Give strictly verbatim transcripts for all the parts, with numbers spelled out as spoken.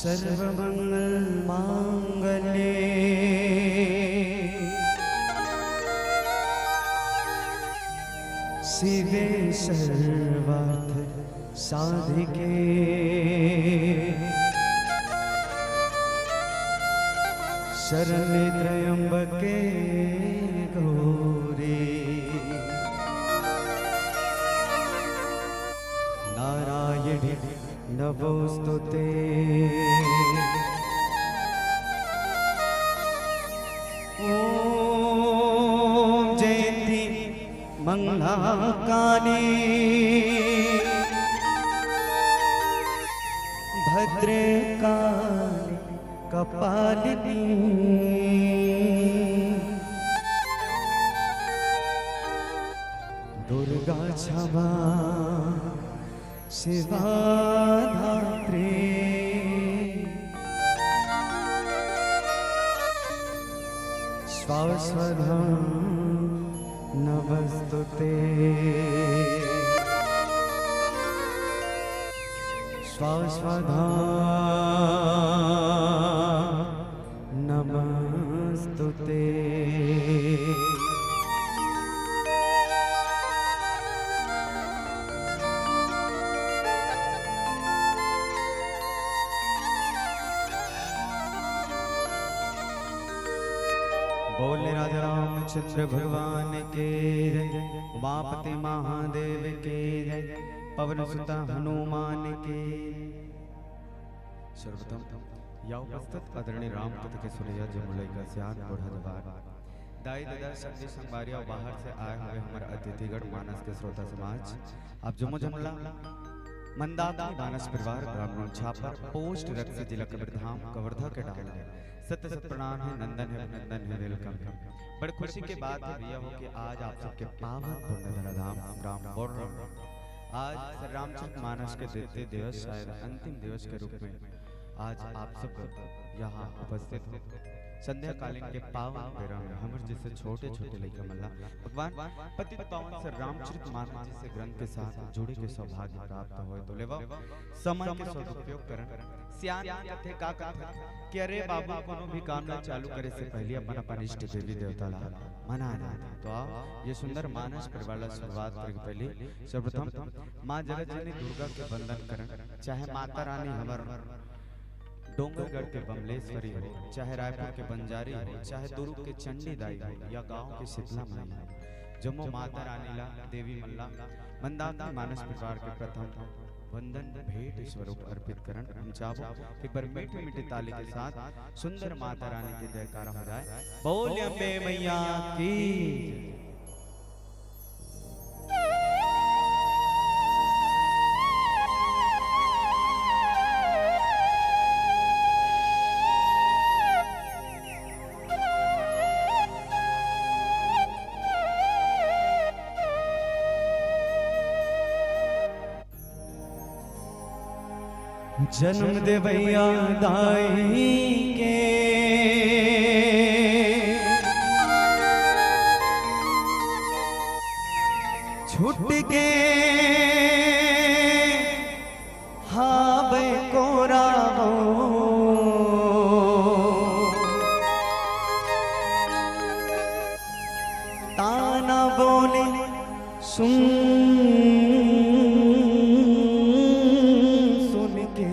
सर्वमंगल मांगल्ये शिवे सर्वार्थ साधिके शरण्ये त्र्यंबके गौरी नारायणी नमोस्तुते। ओम जयंती मंगलाकाली भद्रकाली कपालिनी दुर्गा क्षमा शिवा धात्री स्वाहा स्वाहा नमोस्तुते। स्वाहा स्वाहा नमोस्तुते। बोले राजा रामचंद्र भगवान के जय, उमापति महादेव के जय, पवन सुत हनुमान के। सर्वप्रथम या उपस्थित आदरणीय राम कथा के सुनैया जम्मो लइका सियान बूढ़ा जवान, दाई ददा संगी संगवारी अउ बाहर से आए हुए हमर अतिथिगण मानस के श्रोता समाज, आप जम्मो झन ला मंदाकिनी मानस परिवार ग्राम नून छापर पोस्ट रक्सी जिला कबीरधाम कवर्धा के डाल ले सत सत प्रणाम हे, नंदन हे, अभिनंदन हे, welcome हे। बड़ खुशी के बात हे भैया हो कि आज आप सबके पावन पुण्य धरा धाम ग्राम बोर्रा आज श्री रामचरित मानस के द्वितीय दिवस, शायद अंतिम दिवस के रूप में आज आप सब यहाँ उपस्थित हो। संध्याकालीन के पावन बेरा में हमर जैसे छोटे छोटे लइका मन ला भगवान पतित पावन श्री रामचरित मानस जैसे ग्रंथ के साथ जुड़े के सौभाग्य प्राप्त होए, तो लेवा समय के सदुपयोग करन। सियान कथे का कथे कि अरे बाबू, कोनो भी काम ला चालू करे से पहले अपन अपन इष्ट देवी देवता ला मना जाथे। तो आओ, ये सुंदर मानस परिवार ला शुरुआत करे के पहले सर्वप्रथम माँ जगत जननी दुर्गा के वंदन करन, चाहे माता रानी हमर डोंगरगढ़ के बमलेश्वरी हो, चाहे रायपुर के बंजारी हो, चाहे दुर्ग के चंडी दाई हो, या गांव के शीतला माई हो, जम्मो माता रानी ला, देवी मन ला मंदाकिनी मानस परिवार के प्रथम वंदन भेंट स्वरूप अर्पित करन। हम चाहबो एक बार मीठी मीठी ताली के साथ सुंदर माता रानी के जयकारा हो जाए। बोल अम्बे मैया की। जन्म देवैया दाई के छूट के हावे कोरा वो। ताना बोले सुन सुन के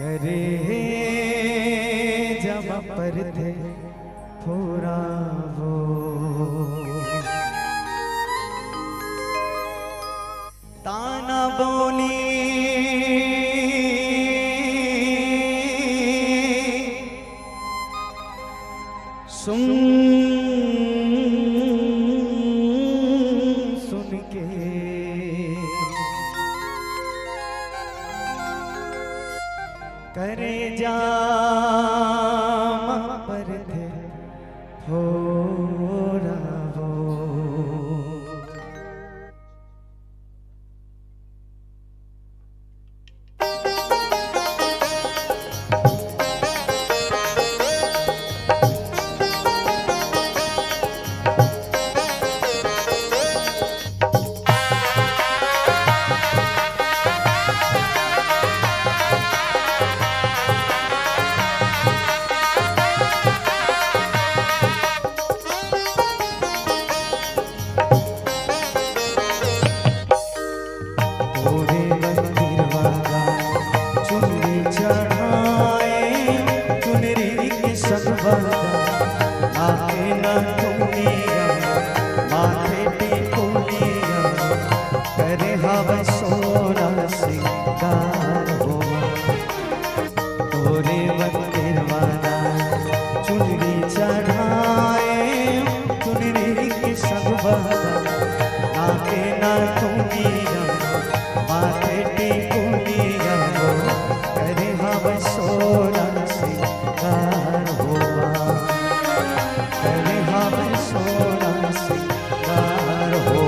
करेजा म परथे फोरा वो। ताना बोली सुन सुन के करेजा म परथे फोरा वो। आए ना दुनिया, माथे टिकुलिया, करे हवै सोरा सिंगार हो। तोरे मंदिर वाला चुनरी चढ़ाए, चुनरी के संग बहरा, नाके ना दुनिया, माथे टिकुलिया हो, करे हवै सोरा सिंगार हो। करे हवै सोरा सिंगार हो।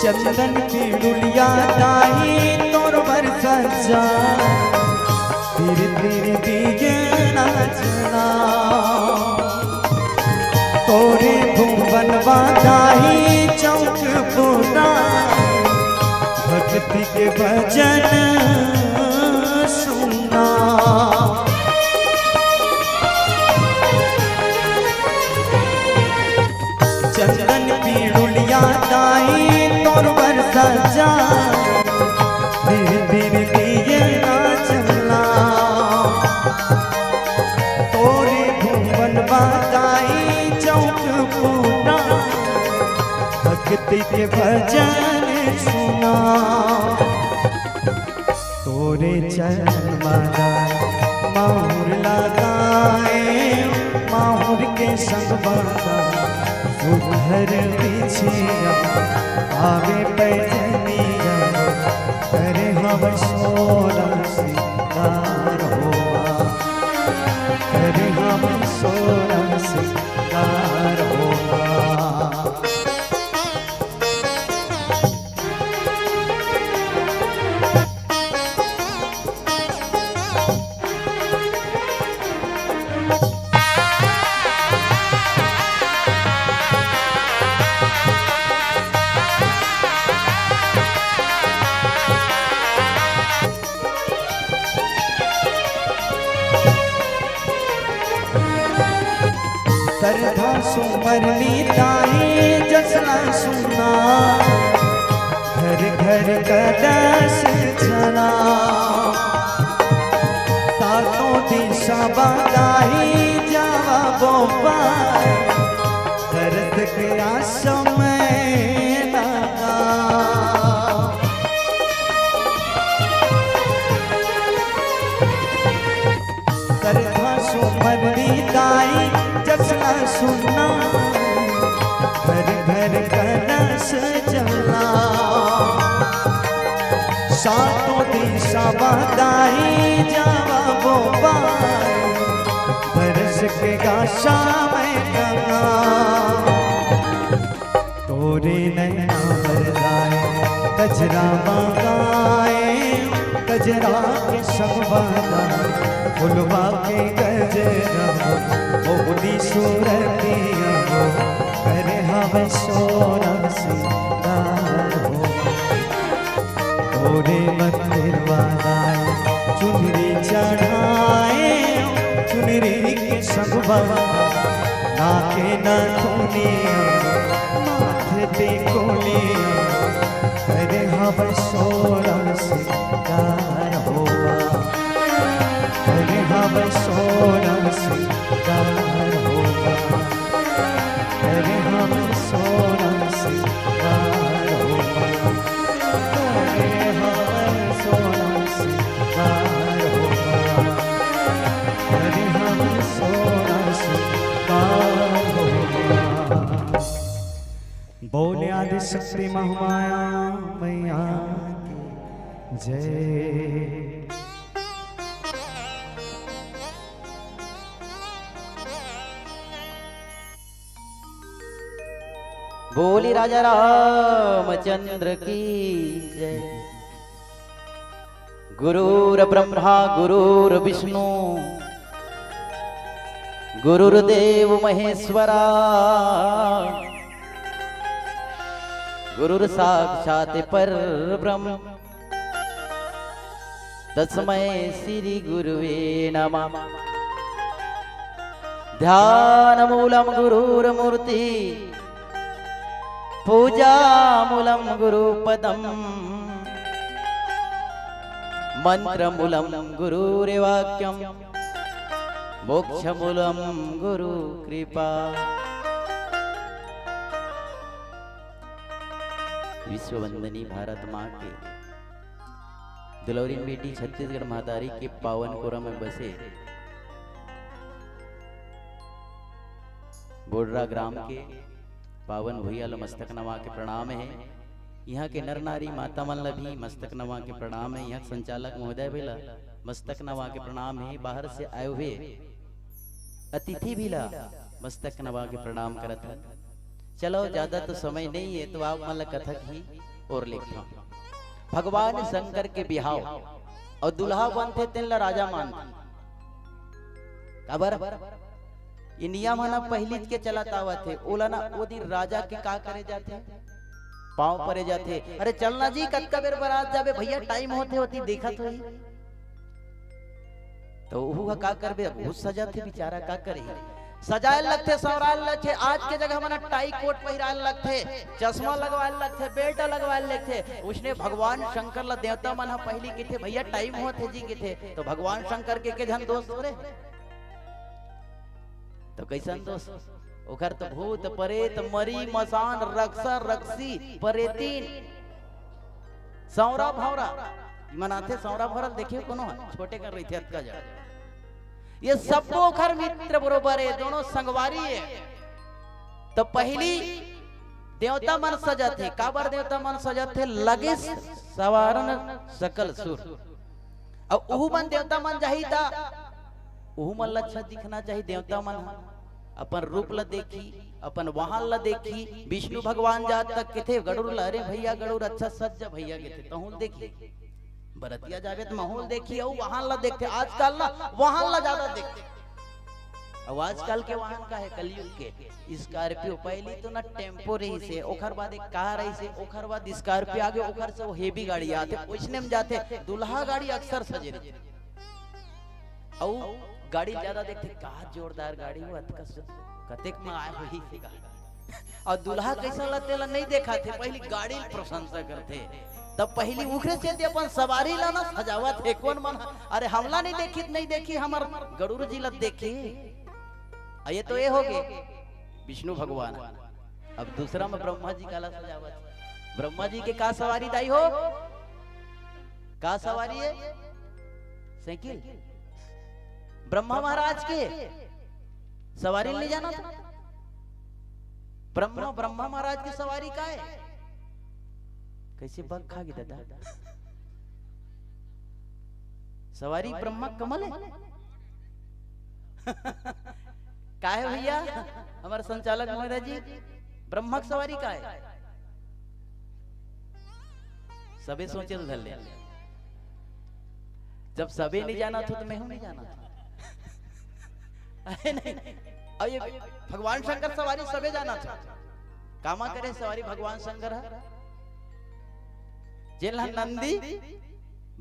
चंदन पीड़ुलिया दाई तोर बर सजा, तिर तिर दिए ना चला। तोरे भुवन दाई चौक पूरा, भक्ति के भजन सुना। चंदन पीड़ुलिया दाई तोर बर सजा, धीरे धीरे दिए ना चला। तोरे भुवन दाई चौक पूरा, भक्ति के भजन सुना। तोरे चरण माला माहुर लगाए, माहुर के संग बांधा सुघर बिछिया, आवे पैजनिया, करे हवै सोरा सिंगार होवा, करे हवै सोरा सिंगार होवा। सरधा सुमरनी दाई जसला सुना, घर घर कलश चला। सातों दिशा बदाई जावा बोपा, दरस के आश्रम में लगा। सरधा सुमरनी दाई जसला सुना, घर घर कलश जला। सातों दिशा बदाई जावा बोपा, बरस के गासा में गंगा। तोरे नैना बरदाए, कजरा मांगाए, कजरा के संगवादा, फुलवा के गजरा, मोहनी सूरतिया हो, करे हवै सोरा सिंगार हो। तोरे मंदिर वाला चुनरी चढ़ाए, चुनरी के संगवा, नाके ना दुनिया, माथे टिकुलिया, करे हवै सोरा सिंगार होवा, करे हवै सोरा सिंगार होवा। करे हवै सोरा सिंगार होवा, करे हवै सोरा सिंगार होवा, करे हवै सोरा सिंगार होवा। बोले आदि शक्ति महामाया मैया की जय। बोली राजा रामचंद्र की जय। गुरुर ब्रह्मा गुरुर विष्णु गुरुर्देव महेश्वरा। गुरुर्साक्षात् परब्रह्म तस्मै श्री गुरुवे नमः। ध्यानमूलं गुरुर्मूर्ति, पूजामूलं गुरुपदम्, मन्त्रमूलं गुरुर्वाक्यं, मोक्षमूलं गुरु कृपा। विश्ववंदनी भारत माँ के दुलौरिन बेटी छत्तीसगढ़ महतारी के पावन कोरा में बसे बोडरा ग्राम के पावन भुइया ल मस्तक नवा के प्रणाम हे। इहाँ के नर नारी माता मन ल भी मस्तक नवा के प्रणाम हे। इहाँ के संचालक महोदय भी ल मस्तक नवा के प्रणाम हे। बाहर से आए हुए अतिथि भी ला मस्तक नवा के प्रणाम करत हन। चलो, ज्यादा तो समय नहीं है, तो आप मन ला कथा की ओर लेथव। भगवान शंकर के बिहाव अउ दुल्हा बनथे, तेन ला राजा मानथे। काबर? ये नियम ह ना पहिलीच के चलत आवत हे। ओला ना ओ दिन राजा के का करे जाथे? पाँव परे जाथे। "अरे चलना जी, कतका बेर बरात जाबे भैया, टाइम होथे, ओती देखत होही।" तो ओहू ह का करबे, अब ओहू सजत हे बेचारा, का करही। सजाए लगथे, संवराए लगथे, आज के जगह मन टाई कोट पहिराए लगथे, चश्मा लगवाए लगथे, बेल्ट लगवाए लगथे। उसने भगवान शंकर ला देवता मन ह पहिली कथे, "भैया टाइम होत हे जी," कथे। तो भगवान शंकर के के झन दोस्त हो रे? तो कैसन दोस्त? ओखर तो भूत परेत मरी मसान रक्सा रक्सी परेतीन सौरा भौरा, ई मन आथे सौरा भौरा ल देखे कोनो ह? छोटे कर रहिथे अतका जड़। ये सब्बो ओखर मित्र बरोबर हे, दोनों संगवारी हे। तो पहिली देवता मन सजत हे, काबर देवता मन सजत हे? लगे सवारन सकल सुर। अउ उहू मन देवता मन जाही त उहू मन ल अच्छा दिखना चाही। देवता मन ह अपन रूप ल देखी, अपन वाहन ल देखी। विष्णु भगवान जात तक कथे गरुड़ ल, "अरे भैया गरुड़, अच्छा सज जा भैया," कथे, "तहूँ ल देखी, बरतिया जाबे त महूँ ल देखी।" अउ वाहन ल देखथे, आजकल ना वाहन ल ज्यादा देखथे। अउ आजकल के वाहन का हे? कलयुग के स्कॉर्पियो। पहिली तो ना टेम्पो रहिस हे, ओखर बाद एक कार रहिस हे, ओखर बाद स्कॉर्पियो आगे, ओखर से वो हेवी गाड़ी आथे, ओइसने में जाथे। दूल्हा गाड़ी अक्सर सजे रहिथे। अउ गाड़ी ज्यादा देखथे, का जोरदार गाड़ी हो, अतका सु-, कतेक में आए होही से गाड़ी। अउ दूल्हा कैसन ला तेला नहीं देखाथे, पहिली गाड़ी ल प्रशंसा करथे। तब पहिली उखरे सेती अपन सवारी ला ना सजावत हे। कोन मन, अरे हमला नहीं देखी त नहीं देखी, हमर गरुड़ जी ला देखी। अ ये तो ये होगे विष्णु भगवान। अब दूसरा में ब्रह्मा जी काला सजावत हे। ब्रह्मा जी के का सवारी दाई हो? का सवारी हे? साइकिल। ब्रह्मा महाराज के सवारी ले जाना था। ब्रह्मा, ब्रह्मा महाराज के सवारी का हे? कैसे बग खा गे दादा? सवारी ब्रह्मा कमल हे। का हे भैया, हमर संचालक महोदय जी, ब्रह्मा के सवारी का हे? सबे सोचे ल धर ले। जब सबे नहीं जानत हो तो मैं हूं नहीं जानत हो। अरे नहीं, अब ये भगवान शंकर सवारी सबे जानत हो। कामा करे सवारी भगवान शंकर ह? जेन ला नंदी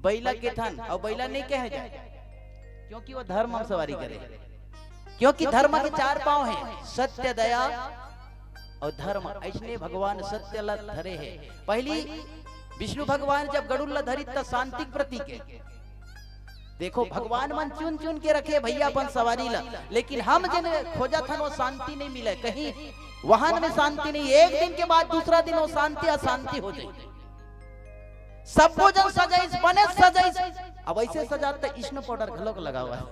बइला केथन, अउ बइला नहीं कहे जाए, क्योंकि वो धर्म म सवारी करे, क्योंकि धर्म के चार पांव हे, सत्य, दया अउ धर्म। अइसने भगवान सत्य ला धरे हे। पहिली विष्णु भगवान जब गरुड़ ला धरी त शांति के प्रतीक हे। देखो, भगवान मन चुन चुन के रखे भैया अपन सवारी ला, लेकिन हम जेन खोजत हन वो शांति नहीं मिले। कहीं वाहन में शांति नहीं, एक दिन के बाद दूसरा दिन वो शांति अशांति हो जाए। सब्बो जन सजाइस, बने सजाइस, अब ऐसे सजात त स्नो पाउडर घलोक लगावा हे।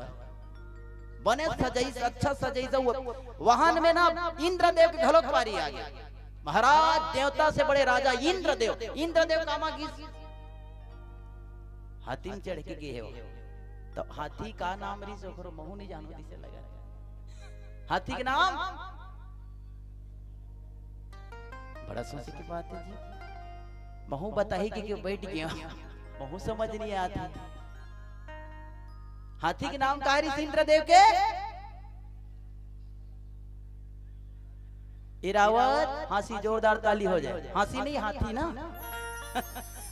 बने सजाइस, अच्छा सजाइस, वो वाहन में ना इंद्रदेव के घलोक पारी आ गे। महाराज, देवता से बड़े राजा इंद्रदेव, इंद्रदेव कामा गिस? हाथी में चढ़ के गे हे वो। तो हाथी का नाम रहिस ओखरो महू नहीं जानो, दिसे लगा। हाथी के नाम? बड़ा सोचे के बात हे जी। महू बताही के क्यों बैठ गया, महू समझ नहीं आती। हाथी के नाम का रहिस इंद्रदेव के? इरावत, हांसी, जोरदार ताली हो जाए। हांसी नहीं, हाथी ना।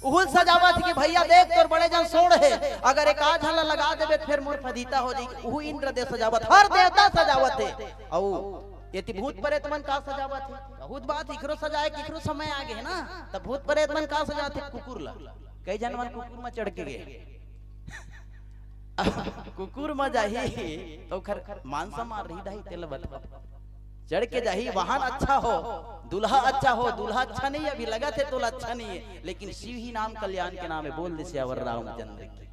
उहुल सजावत हे कि भैया देख, तोर बड़े जन सोड़ हे, अगर एक आध झन ला लगा देबे त फेर मोर फदीता हो जाई। उहू इंद्र दे सजावत, हर देवता सजावत हे। अउ एती भूत प्रेत मन का सजावत हे? बहुत बात, इखरो सजाए के इखरो समय आ गे हे ना। त भूत प्रेत मन का सजात हे? कुकुर ला। कई झन मन कुकुर म चढ़ के गे। अब कुकुर म जाही त ओखर मान सम्मान रही दाई, तेला बता। चढ़ के जाही, वाहन अच्छा हो, दूल्हा अच्छा हो, दूल्हा अच्छा नहीं हे, अभी लगत हे तोला अच्छा नहीं हे, लेकिन शिव ही नाम कल्याण के नाम हे, बोल दे सियावर रामचंद्र की।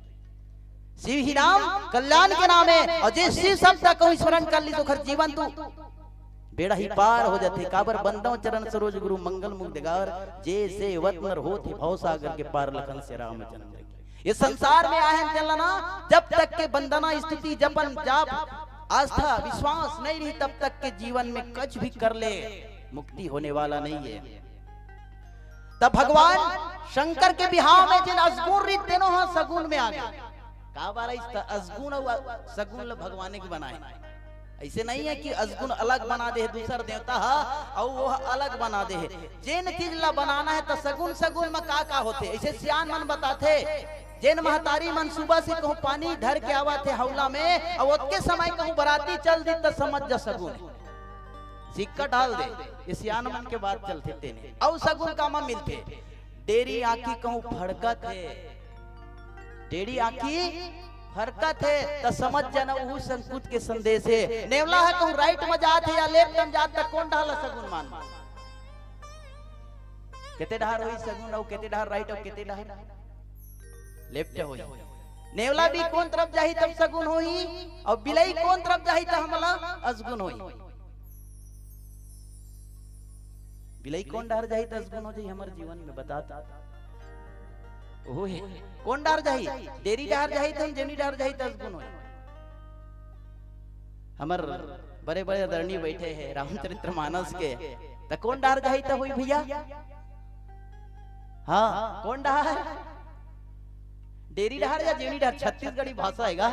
शिव ही नाम कल्याण के नाम हे, अउ जे शिव शब्द ला कहूं स्मरण कर लिस, ओखर जीवन तो बेड़ा ही पार हो जाथे। काबर बंदव चरण सरोज गुरु मंगल मुग्ध गार, जे सेवत नर होत हे भव सागर के पार, लखन से रामचंद्र की। ये संसार में आए हन तेला ना, जब तक के वंदना, स्तुति, जपन, जाप, आस्था, विश्वास नहीं रही, तब तक के जीवन में कुछ भी कर ले, मुक्ति होने वाला नहीं हे। तब भगवान शंकर के बिहाव में जेन असगुन रहिस तेनो ह सगुन में आ गे। काबर अइस त असगुन अउ सगुन ल भगवाने के बनाए। अइसे नहीं हे कि असगुन अलग बना दे हे दूसर देवता ह, अउ वो अलग बना दे हे। जेन चीज ला बनाना हे त सगुन, सगुन म का का होथे? अइसे सियान मन बताथे, जेन महतारी मन सुबह से कहूं पानी धर के आवत हे हौला में, अउ ओतके समय कहूं बराती चल दिस त समझ जा सगुन। सिक्का डाल दे, ये सियान मन के बात चलथे तेने। अउ सगुन कामा मिलथे? डेरी आंखी कहूं फड़कत हे, डेरी आंखी फड़कत हे, त समझ जाना उहू संकुत के संदेश हे। नेवला ह कहूं right म जात हे या left म जात, त कोन डहर ल सगुन मान? केते डहर होही सगुन अउ केते डहर right अउ केते डहर left होही? नेवला भी कोन तरफ जाही तब सगुन होही, अउ बिलई कोन तरफ जाही त हमला असगुन होही? बिलई कोन डहर जाही त असगुन हो जाही हमर जीवन में, बता त। ओहो हे, कोन डहर जाही? डेरी डहर जाही त हम जेनी डहर जाही त असगुन होही। हमर बड़े-बड़े आदरणीय बैठे हे रामचरित्र मानस के, त कोन डहर जाही त होही भैया? हाँ, कोन डहर? डेरी डहर या जेनी डहर? छत्तीसगढ़ी भाषा हे गा,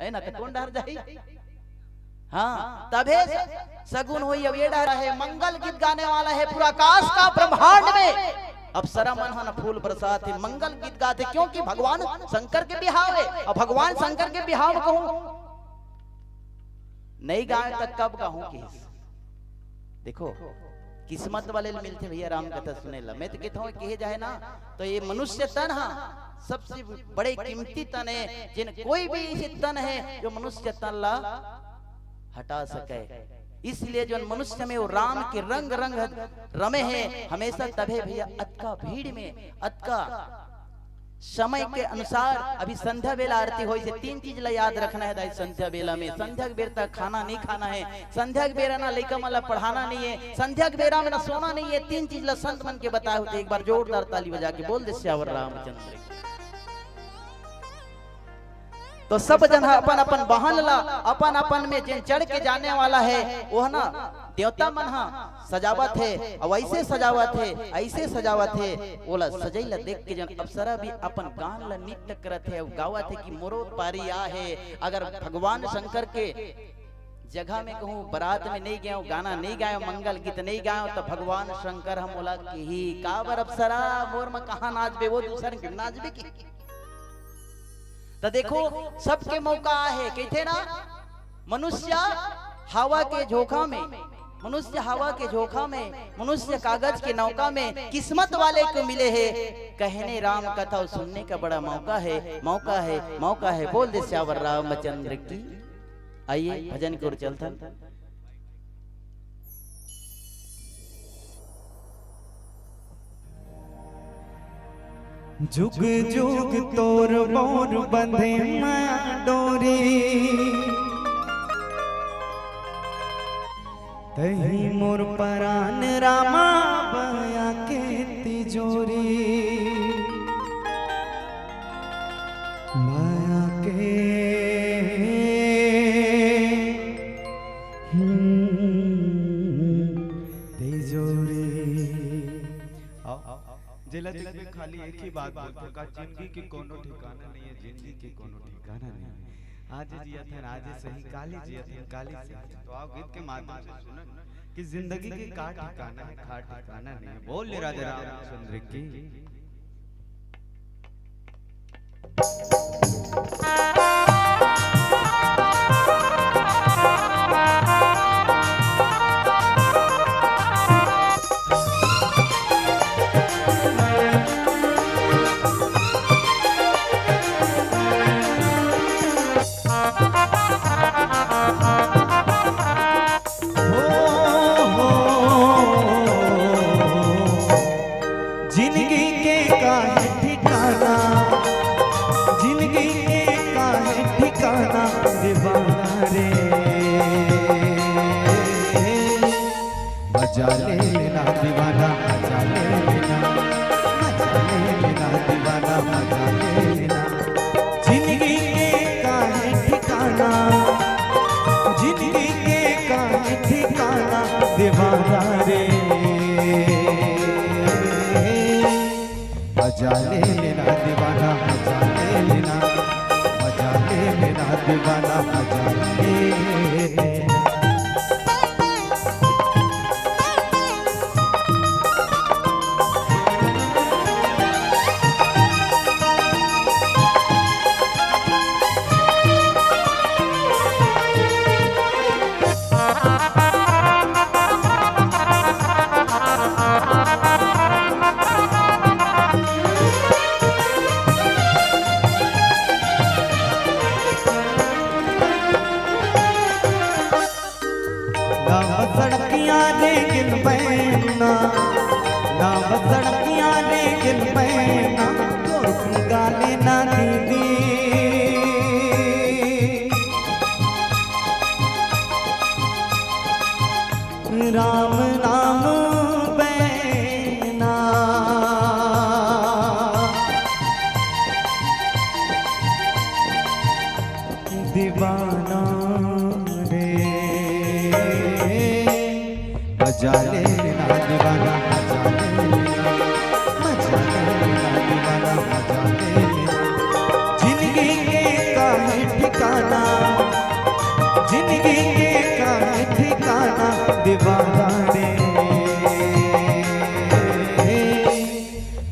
हे ना? त कोन डहर जाही? हाँ, तभे स-, सगुन होही। अब ये डहर हे, मंगल गीत गाने वाला हे, पूरा आकाश का ब्रह्मांड में अप्सरा मन ह न फूल बरसात हे, मंगल गीत गात हे, क्योंकि भगवान शंकर के बिहाव हे। अब भगवान शंकर के बिहाव में कहूं नहीं गाए त कब गाहूं किहिस? देखो, किस्मत वाले ल मिलथे भैया राम कथा सुने ला। मैं तो कहता हूँ, कहे जाए ना, तो ये मनुष्य तन हा सबसे बड़े कीमती तन हे, जेन कोई भी ऐसे तन हे जो मनुष्य तन ला हटा सके। इसलिए जो मनुष्य में वो राम के रंग रंग रमे हे, हमेशा तभे भैया अतका भीड़ में, अतका समय के अनुसार अभी संध्या बेला आरती होइस हे, तीन चीज ला याद रखना हे दाई। संध्या बेला में, संध्या के बेर तक खाना नहीं खाना हे, संध्या के बेरा ना लइका मन ला पढ़ाना नहीं हे, संध्या के बेरा में ना सोना नहीं हे। तीन चीज ला संत मन के बताए होथे। एक बार जोरदार ताली बजा के बोल दे सियावर रामचंद्र की। तो सब जन ह अपन अपन वाहन ला, अपन अपन में जेन चढ़ के जाने वाला हे, ओह ना देवता मन ह सजावत हे, अउ ऐसे सजावत हे, ऐसे सजावत हे, ओला सजई ला देख के जन अप्सरा भी अपन गान ला नृत्य करत हे अउ गावत हे कि मोरो पारी आ हे। अगर भगवान शंकर के जगह में कहूँ बरात में नहीं गए, गाना नहीं गाए, मंगल गीत नहीं गाए, त भगवान शंकर ह मोला किही, काबर अप्सरा, मोर म कहाँ नाचबे, वो दूसर के नाचबे की। त देखो, सबके मौका आहे, कहिथे ना, मनुष्य हवा के झोंका में, मनुष्य हवा के झोंका में, मनुष्य कागज के नौका में, किस्मत वाले को मिले हे। कहने राम कथा और सुनने का बड़ा मौका है, मौका है, मौका है। बोल दे सियावर रामचंद्र की। आइए, भजन की ओर चलथन। जुग जुग तोर मोर बंधे माया डोरी, तही मोर परान रामा बया के तिजोरी। माया के, हम्म, तिजोरी। आओ, जेला देखबे खाली एक ही बात बोलथे, का जिंदगी के कोनो ठिकाना नहीं है, जिंदगी के कोनो ठिकाना नहीं है। आज जियत हन, आज सही, काली जियत हन, काली सही। तो आओ गीत के माध्यम से सुनन कि जिंदगी के का ठिकाना है, का ठिकाना नहीं है। बोल ले राजा रामचंद्र की। हो, हो, जिंदगी के का है ठिकाना, जिंदगी के का है ठिकाना, दीवाना रे। मजा ले लेना दीवाना, मजा ले लेना, मजा ले लेना दीवाना, मजा ले लेना। जिंदगी के का है ठिकाना, जिंदगी के का है ठिकाना, दीवाना रे। मजा ले लेना दीवाना, मजा ले लेना, मजा ले लेना दीवाना, मजा ले लेना। ना सड़कियां रे गिन पैना, ना सड़कियां रे गिन पैना, तोर गाले ना दीदी। राम नाम बैना दीवाना रे। मजा ले लेना दीवाना, मजा ले लेना, मजा ले लेना दीवाना, मजा ले लेना। जिंदगी के का है ठिकाना, जिंदगी के का है ठिकाना, दीवाना रे।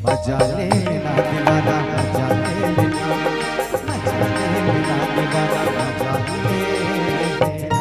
मजा ले लेना दीवाना, मजा ले लेना, मजा ले लेना दीवाना, मजा ले लेना।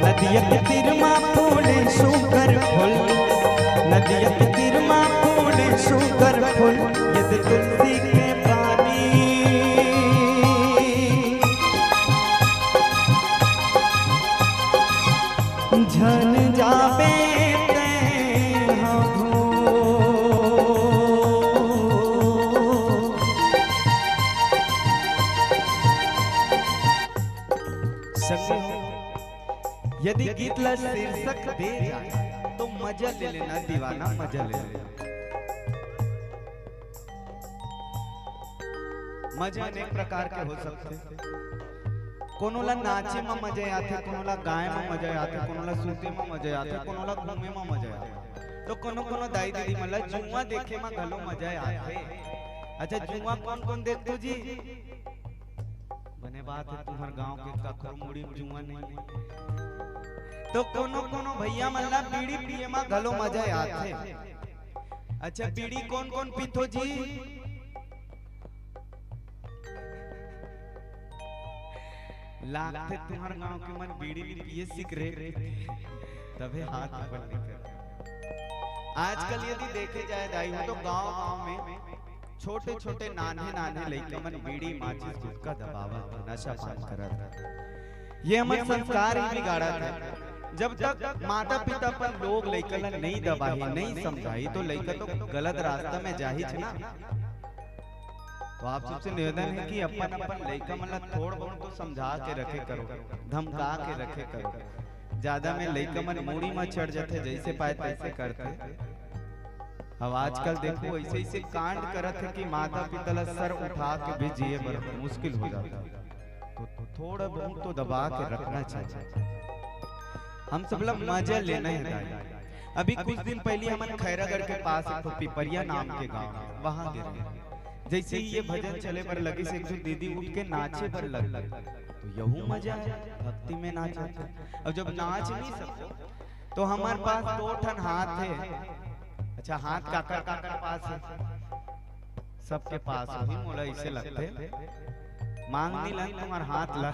नदिया के तीर मा फूले सुंकर फूल, नदिया के तीर मा फूले सुंकर फूल, ये दे तुलसी के पानी। झन जाबे तैं ह भूल। संगी हो, यदि गीत ला शीर्षक दे जाए तो मजा ले लेना दीवाना, मजा ले लेना। मजा अनेक प्रकार के हो सकथे। कोनो ला नाचे म मजा आथे, कोनो ला गाए म मजा आथे, कोनो ला सूते म मजा आथे, कोनो ला घूमे म मजा आथे। तो कोनो कोनो दाई दीदी मन ला जुआ देखे म घलो मजा आथे। अच्छा, जुआ कोन कोन देखथो जी? बने बात हे, तुम्हर गांव के कखरो मुड़ी म जुआ नहीं हे। तो कोनो कोनो भैया मन ला बीड़ी पिए म घलो मजा आथे। अच्छा, बीड़ी कोन कोन पीथो जी? लागथे तुम्हर गांव के मन बीड़ी नहीं पिए, सिगरेट पीथे, तभे हाथ ऊपर निकल। आजकल यदि देखे जाए दाई हो, तो गांव गांव में छोटे-छोटे, नान्हे-नान्हे लइका मन बीड़ी, माचिस, गुटखा दबावत हे, नशा पान करत हे। ये हमर संस्कार ही बिगाड़त हे। जब तक माता-पिता अपन लोग लइका ला नइ दबाही, नइ समझाही, तो लइका तो गलत रास्ता में जाहीच ना। तो आप सबसे निवेदन हे कि अपन अपन लइका मन ला थोड़ बहुत तो समझा के रखे करो, धमका के रखे करो। ज्यादा में लइका मन मुड़ी म चढ़ जाथे, जइसे पाए तइसे करथे। अब आजकल देखो, अइसे अइसे कांड करत हे कि माता पिता ला सर उठा के भी जिए बर मुश्किल हो जाथे। तो थोड़ा बहुत तो दबा के रखना चाहिए। हम सब ला मजा लेना हे दाई। अभी कुछ दिन पहिली हमन खैरागढ़ के पास एक ठो पिपरिया नाम के गांव हे, वहां गे रहेन। जइसे ही ये भजन चले बर लगिस, एक ठो दीदी उठ के नाचे बर लग गे। तो यहू मजा हे, भक्ति में नाचथे। अब जब नाच नहीं सकते तो हमर पास दो ठन हाथ हे। अच्छा, हाथ काकर काकर पास हे? सबके पास होही, मोला अइसे लगथे। मांग नहीं लन तुम्हार हाथ ला,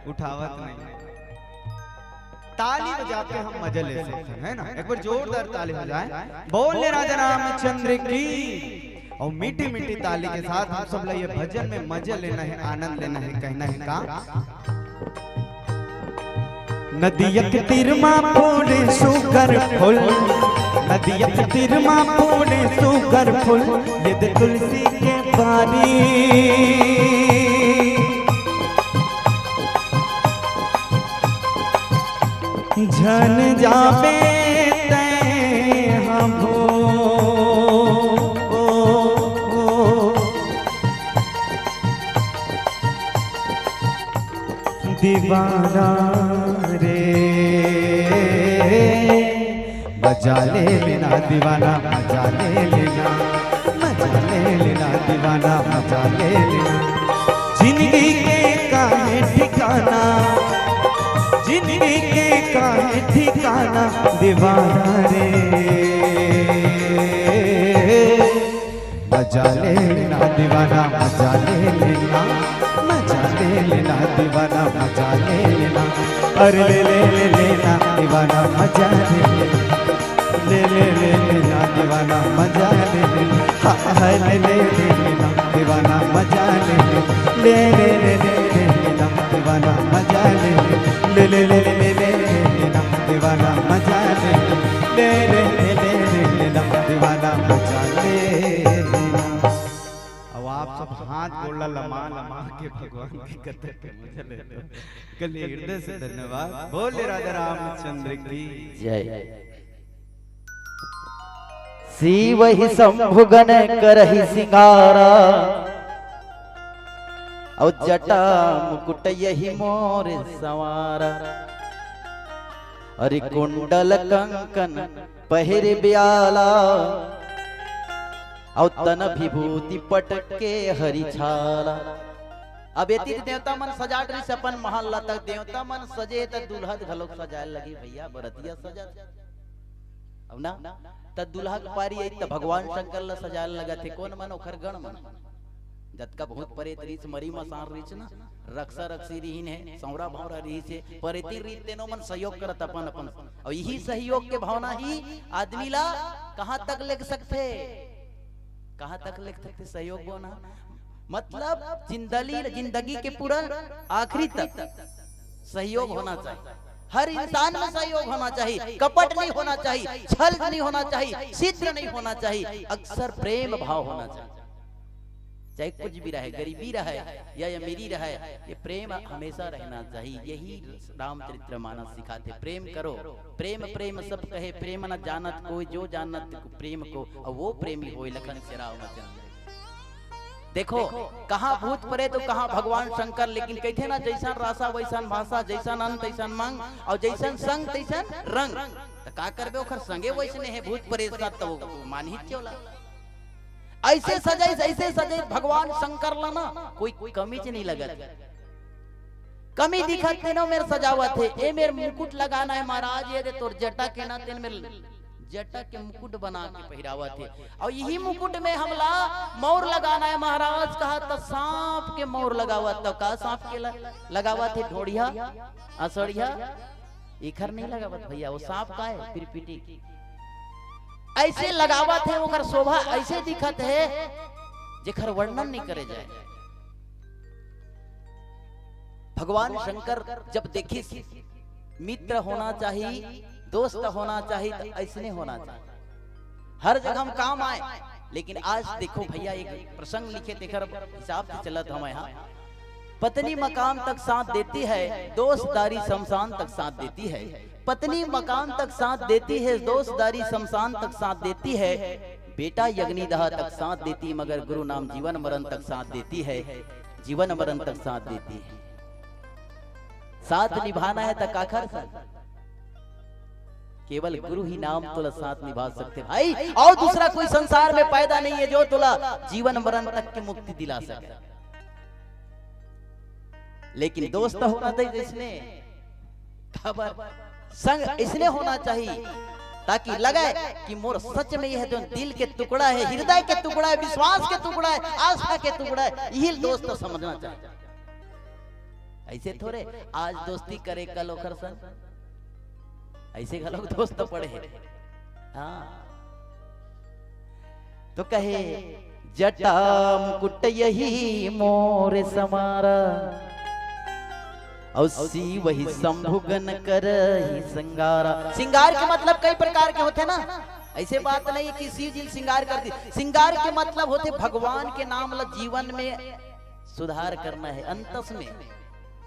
उठावत नहीं। ताली बजा के हम मजा ले सकते हैं, है ना? एक बार जोरदार ताली हो जाए। बोले राजा रामचंद्र की। और मीठी मीठी ताली के साथ हम सब ला ये भजन में मजा लेना हे, आनंद लेना हे, कहना हे का? नदिया के तीर मा फूले सुघर फूल, नदिया के तीर मा फूले सुघर फूल, ये दे तुलसी के बारी। झन जाबे तैं हमो। दीवाना रे, मजा ले लेना दीवाना, मजा ले लेना, मजा ले लेना दीवाना, मजा ले लेना। जिंदगी के काहे ठिकाना, जिंदगी के काहे ठिकाना, दीवाना रे। मजा ले लेना दीवाना, मजा ले लेना, मजा ले लेना दीवाना, मजा ले लेना। अरे ले ले ले लेना दीवाना, मजा ले लेना। ले ले ले लेना दीवाना, मजा ले लेना। हाँ, हाँ, ले ले ले लेना दीवाना, मजा ले लेना। ले ले ले ले ले लेना दीवाना, मजा ले लेना। ले ले ले ले ले ले लेना दीवाना, मजा ले लेना। ले ले ले ले ले लेना दीवाना, मजा ले लेना। अब आप सब हाथ गोड़ ला लमा लमा के भगवान के कथा के मजा लेते हो। कल हृदय से धन्यवाद। बोले राजा रामचंद्र की जय। शिव ही शंभु गण करहि सिंगारा, अउ जटा मुकुट यही मोर संवारा। अरे कुंडल कंकन पहिर ब्याला, अउ तन विभूति पटके हरि छाला। अब एती देवता मन सजात रहिस अपन महल ला, त देवता मन सजे त दूल्हा घलोक सजाए लगी भैया, बरतिया सजत। अब ना, त दूल्हा के पारी आई त भगवान शंकर ला सजाए लगत हे। कोन मन? ओखर गण मन। जतका भूत प्रेत रिहिस, मरी मसान रिहिस ना, रक्सा रक्सी रिहिन हे, सौरा भौरा रिहिस हे, परेती रीत तेनो मन सहयोग करत अपन अपन। अउ यही सहयोग के भावना ही आदमी ला कहाँ तक ले सकथे, कहाँ तक ले सकथे सहयोग भावना? मतलब जिंदगी, जिंदगी के पूरा आखिरी तक सहयोग होना चाहिए। हर इंसान में सहयोग होना चाहिए, कपट नहीं होना चाहिए, छल नहीं होना चाहिए, छिद्र नहीं होना चाहिए, अक्सर प्रेम भाव होना चाहिए। चाहे कुछ भी रहे, गरीबी रहे या अमीरी रहे, ये प्रेम हमेशा रहना चाहिए। यही रामचरित्र मानस सिखाथे, प्रेम करो। प्रेम प्रेम सब कहे, प्रेम न जानत कोई, जो जानत प्रेम को, अउ वो प्रेमी होय लखन श्याम रामचंद्र। देखो, कहाँ भूत प्रेत अउ कहाँ भगवान शंकर, लेकिन कहिथे ना, जैसन रासा वैसन भाषा, जैसन अन्न तैसन मंग, अउ जैसन संग तैसन रंग। त का करबे, ओखर संगे वैसने हे भूत प्रेत साथ, त वो मान ही चोला। अइसे सजाइस, अइसे सजाइस भगवान शंकर ला ना, कोई कमीच नहीं लगत। कमी दिखत तेनो मेर सजावत हे। ए मेर मुकुट लगाना हे महाराज, ये दे तोर जटा के ना, तेन मेर जटा के मुकुट बना के पहिरावत हे। अउ यही मुकुट में हमला मौर लगाना हे महाराज, कहा त सांप के मौर लगावत। त का सांप के ल-, लगावत हे? ढोड़िया, असड़िया, एखर नहीं लगावत भैया, वो सांप का हे? पिरपिटी। अइसे लगावत हे, ओकर शोभा अइसे दिखत हे, जेकर वर्णन नहीं करे जाए। भगवान शंकर जब देखिस, मित्र होना चाहिए, दोस्त होना चाहिए, त अइसने होना चाहिए। हर जगह हम काम आए, लेकिन आज देखो भैया, एक प्रसंग लिखे, तेकर हिसाब से चलत हवं यहाँ। पत्नी मकाम तक साथ देती है, दोस्तदारी शमशान तक साथ देती है। पत्नी मकाम तक साथ देती है, दोस्तदारी शमशान तक साथ देती है। बेटा अग्निदाह तक साथ देती, मगर गुरु नाम जीवन मरण तक साथ देती है, जीवन मरण तक साथ देती है। साथ निभाना है त काखर संग? केवल गुरु ही नाम तोला साथ निभा सकथे भाई, अउ दूसरा कोई संसार में पैदा नहीं है जो तोला जीवन मरण तक की मुक्ति दिला सके। लेकिन दोस्त होना चाहिए जइसने, काबर संग अइसने होना चाहिए, ताकि लगे कि मोर सच में यह जो दिल के टुकड़ा है, हृदय के टुकड़ा है, विश्वास के टुकड़ा है, आस्था के टुकड़ा है, यही दोस्त समझना चाहिए। अइसे थोरे आज दोस्ती करे कल ओखर संग, अइसे घलोक दोस्त पड़े हे। हाँ, तो कहे, जटा मुकुट यही मोर समारा, अउ शिव ही शंभु गण करही सिंगारा। सिंगार के मतलब कई प्रकार के होथे ना, अइसे बात नहीं कि शिव जी सिंगार कर दी। सिंगार के मतलब होथे भगवान के नाम ला जीवन में सुधार करना है, अंतस में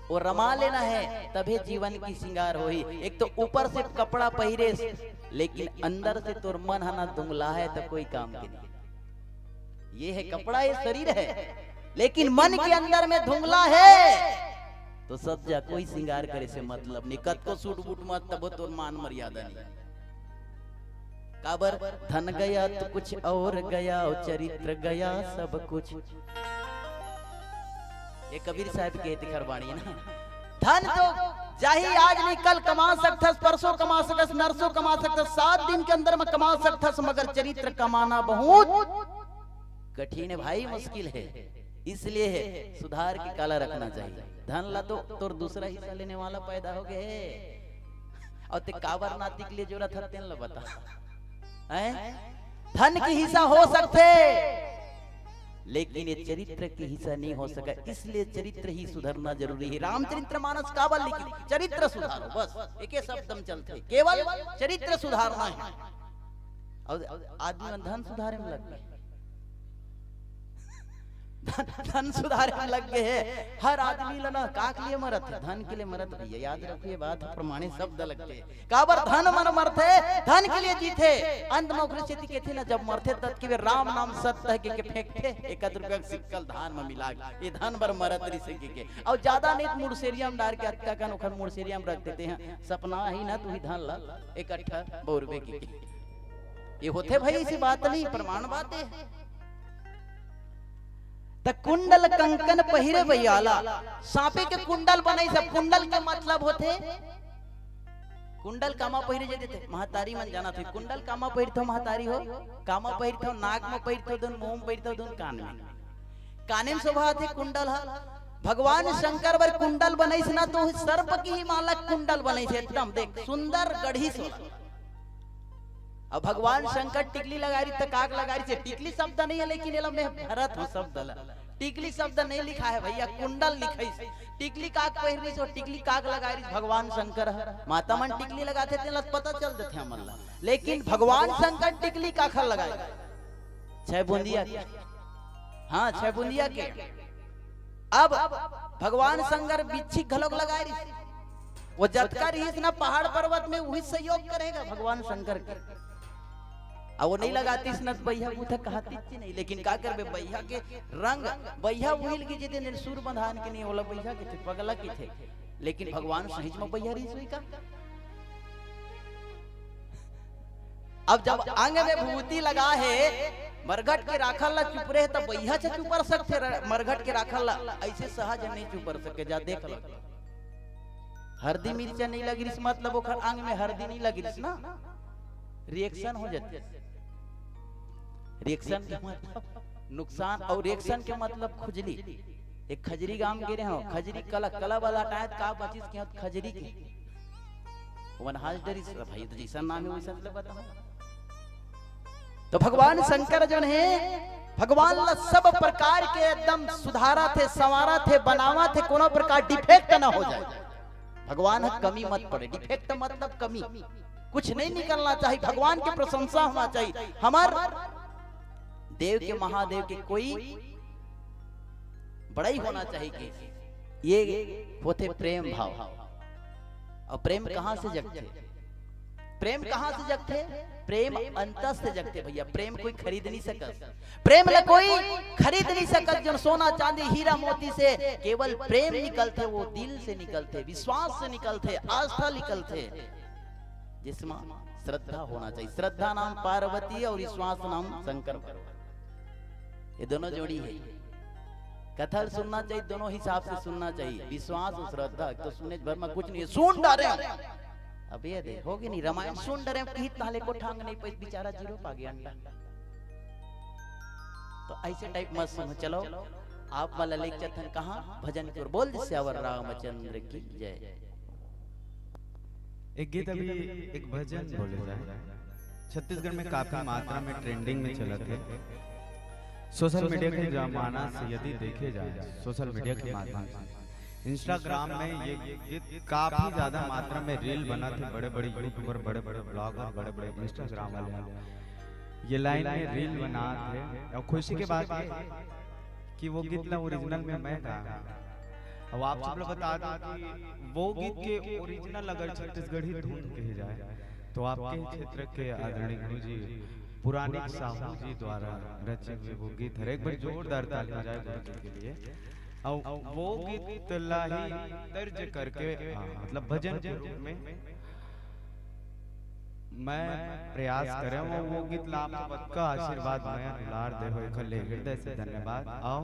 वो रमा लेना है, तभे जीवन की सिंगार होही। एक तो ऊपर से कपड़ा पहिरे, लेकिन अंदर से तोर मन ह ना धुंधला है, त कोई काम के नहीं। ये है कपड़ा, ये शरीर है, लेकिन मन के अंदर में धुंधला है, तो सज्जा कोई सिंगार करे से मतलब नहीं। कतको सूट बूट मत, तबो तोर मान मर्यादा नहीं। काबर धन गया तो कुछ और गया, और चरित्र गया सब कुछ। ये कबीर साहब के तिखर बाणी ना। धन तो जाही, आज नहीं कल कमा सकथस, परसों कमा सकथस, नरसों कमा सकथस, सात दिन के अंदर में कमा सकथस, मगर चरित्र कमाना बहुत कठिन है भाई, मुश्किल है। इसलिए है सुधार के काला रखना चाहिए। धन ला तो तोर दूसरा हिस्सा लेने वाला पैदा हो गए है। अउ ते काबर नाती के लिए जोरत हर तेन ला बता। हैं? धन के हिस्सा हो सकथे, लेकिन ये चरित्र के हिस्सा नहीं हो सका। इसलिए चरित्र ही सुधरना जरूरी है। रामचरित्र मानस काबर लिखिन? चरित्र सुधारो, बस एके शब्द में चलथे, केवल चरित्र सुधारना है। अउ आदमी मन धन सुधारे में लग गए, धन, धन सुधारे में लग गए है। हर आदमी ला ना का के लिए मरत है? धन के लिए मरत भैया, याद रखिए बात, प्रमाणित शब्द लगथे। काबर धन मन मरथे, धन के लिए जीथे। अंत में ओकरे सेती कथे ना, जब मरथे तब के राम नाम सत्य है के, के फेंकथे, एक आध रुपया के सिक्का ल धान में मिला के, ये धन बर मरत रिहिसे के, के। अउ ज्यादा नहीं तो मुड़सेरिया में डार के अतका कन ओखर मुड़सेरिया में रख देथे हैं। सपना ही ना तू ही धन ला इकट्ठा बउरबे के, के। ये होथे भाई, अइसे बात नहीं, प्रमाण बात है। त कुंडल कंकन पहिरे बइयाला, सांपे के कुंडल बनइस। कुंडल के मतलब होथे, कुंडल कामा पहिरे जे देथे, महतारी मन जानत हे, कुंडल कामा पहिरथव महतारी हो, कामा पहिरथव, नाक म पहिरथव, दुन मुंह म पहिरथव, दुन कान में, काने में शोभा आथे कुंडल ह। भगवान शंकर बर कुंडल बनइस ना, तो सर्प की ही माला कुंडल बनइस, एकदम देख सुंदर गढ़ी सोला। अब भगवान शंकर टिकली लगारी त काक लगारी से, टिकली शब्द नहीं है, लेकिन एला मैं भरत हूँ शब्द ला। टिकली शब्द नहीं लिखा है भैया, कुंडल लिखाइस। टिकली काक पहिरनी सो टिकली काक लगारी भगवान शंकर ह। माता मन टिकली लगाथे तेला पता चल देथे हमन ला, लेकिन भगवान शंकर टिकली काखर लगाए? छह बुंदिया के। हाँ, छह बुंदिया के। अब भगवान शंकर बिच्छी घलोक लगाए रिहिस। वो जतका रिहिस ना पहाड़ पर्वत में, वही सहयोग करेगा भगवान शंकर के। अब वो नहीं लगातिस न, बइहा बूथा कहातिस नहीं, लेकिन का करबे, बइहा के रंग, बइहा उहिल के जिते दिन सूर बंधान के नहीं होला, बइहा के थे, पगला के थे, लेकिन भगवान सहिज में बइहा रिहिस हुई का? अब जब अंग में भभूति लगा है, मरघट के राखल ला चुपरे हे, त बइहा च चुपर सकथे र-, मरघट के राखल ला, अइसे सहज नहीं चुपर सके। जा देख लो, हरदी मिर्चा नहीं लगिरिस, मतलब ओखर अंग में हरदी नहीं लगिरिस ना, रिएक्शन हो जाथे। रिएक्शन के मतलब नुकसान, अउ रिएक्शन के मतलब खुजली। एक खजरी गांव गे रहे हो, खजरी कला, कला वाला टायत का बचिस के होत खजरी के। वन हाज डरिस, भाई तो जैसा नाम है वैसा मतलब बताओ। तो भगवान शंकर जौन हे, भगवान ला सब प्रकार के एकदम सुधारथे, संवारथे, बनावथे, कोनो प्रकार डिफेक्ट ना हो जाए। भगवान ह कमी मत पड़े, डिफेक्ट मतलब कमी, कुछ नहीं निकलना चाहिए। भगवान के प्रशंसा होना चाहिए। हमर देव के, महादेव के कोई बड़ाई होना चाहिए कि ये होथे प्रेम भाव। और प्रेम कहाँ से जगथे? प्रेम कहाँ से जगथे? प्रेम अंतस से जगथे भैया। प्रेम कोई खरीद नहीं सकत, प्रेम ला कोई खरीद नहीं सकत। जो सोना चांदी हीरा मोती से, केवल प्रेम निकलथे, वो दिल से निकलथे, विश्वास से निकलथे, आस्था निकलथे, जिसमें श्रद्धा होना चाहिए। श्रद्धा नाम पार्वती और विश्वास नाम शंकर भगवान। ये दोनों जोड़ी है। कथा सुनना चाहिए, दोनों हिसाब से सुनना चाहिए। विश्वास और श्रद्धा, एक तो सुने भर में कुछ नहीं है, सुन डारे। अब ये दे, होगे नहीं, रामायण सुन डारे, कहीं ताले को ठांग नहीं पाई, बेचारा जीरो पा गया अंडा। तो ऐसे टाइप मत सुनो। चलो, आप वाला लेके चथन कहाँ भजन की ओर। बोल दे, सियावर रामचंद्र की जय। एक गीत अभी, एक भजन बोले जाए, छत्तीसगढ़ में काफी मात्रा में ट्रेंडिंग में चलत हे। सोशल मीडिया के जमाना से यदि देखे जाए, सोशल मीडिया के माध्यम से, इंस्टाग्राम में ये गीत काफी ज्यादा मात्रा में रील बनात हे, बड़े-बड़े यूट्यूबर, बड़े-बड़े ब्लॉगर, बड़े-बड़े इंस्टाग्राम वाले ये लाइन में रील बनात हे। और खुशी के बात ये कि वो गीत ला ओरिजिनल में मैं गाया हूँ। अब आप सब लोग बता दो कि वो गीत के ओरिजिनल अगर छत्तीसगढ़ी धुन कहे जाए, तो आपके क्षेत्र के आदरणीय गुरु जी पुराणिक साहू जी द्वारा रचे हुए वो गीत हर एक बार जोरदार ताली हो जाए गुरु जी के लिए। और वो गीत ला ही तर्ज करके, हाँ, मतलब भजन के रूप में मैं प्रयास करे हूँ वो गीत ला आप सबका आशीर्वाद, मया दुलार दे हो, एखर ले हृदय से धन्यवाद। आओ,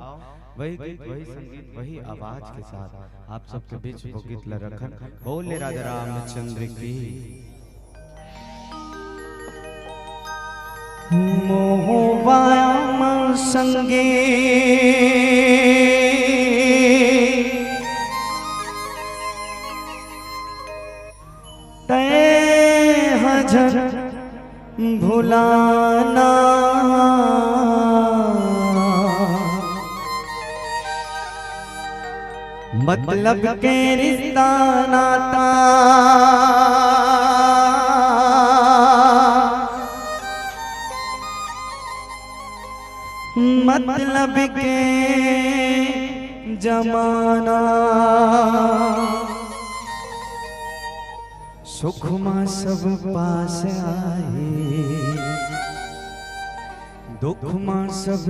वही गीत, वही संगीत, वही आवाज के साथ आप सबके बीच वो गीत ला रखन। बोले राजा रामचंद्र की। मोहवाया संगे तैं ह झन भुलाना, मतलब के रिश्ता नाता, मतलब के जमाना। सुख मा सब पास आही, दुख मा सब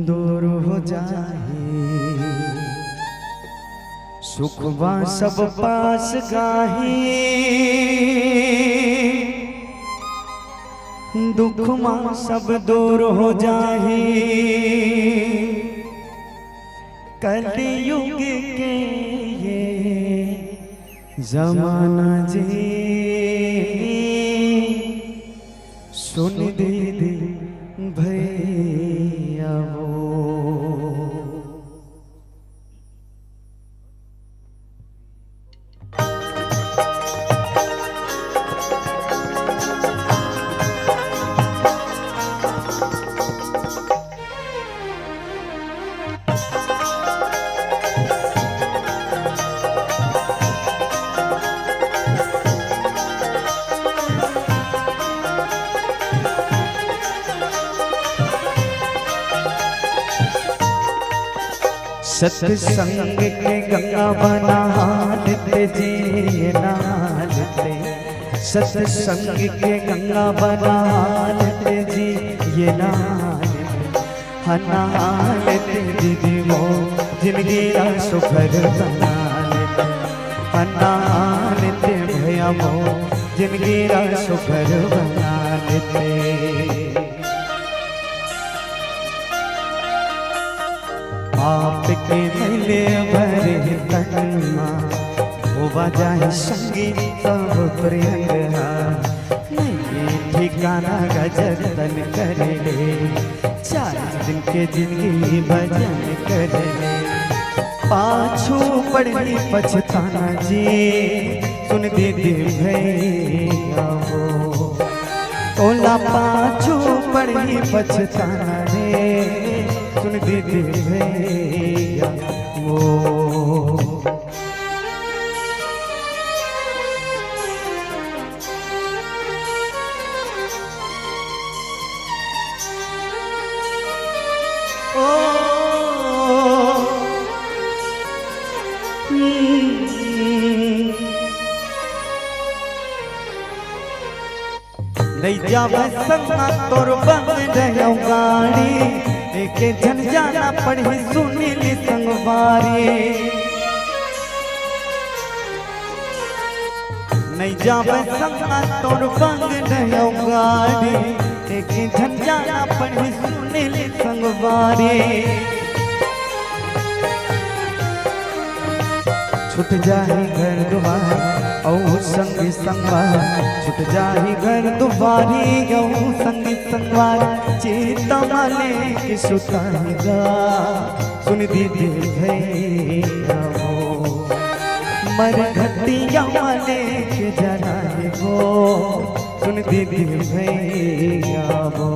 दूर हो जाही। सुख मा सब पास गाही, दुख मा सब दूर हो जाही। कलयुग के ये जमाना जी, सुन दीदी भैया वो। सत्संग के गंगा बना हालत जी ये नालत, सत्संग के गंगा बना हालत जी ये नालत। हना हालत दीदी मो जिंदगी रा सुखर बना लेते, हना हालत भैया मो जिंदगी रा सुखर बना लेते। पाप के मैले भरे तन मा, होवा जाए संगी सब प्रियंग हा। नहीं ठिकाना गजर तन कर ले, चार दिन के जिंदगी भजन कर ले। पाछू पड़ही पछताना जी, सुन दीदी भैया वो। तोला पाछू पड़ही पछताना रे, सुन दीदी भैया वो। नइ जावय संग तोर बंग डहु गाड़ी, एके झन जाना पड़ही सुनील संगवारी। नइ जावय संग तोर बंग डहु गाड़ी, एके झन जाना पड़ही सुनील संगवारी। छूट जाही घर दुआर अउ संगी संगवार, छूट जाही घर दुआरी अउ संगी संगवार। चिता म लेके सुताही गा, सुन दीदी भैया हो, मरघटिया म लेके जाना हे गो, सुन दीदी भैया हो।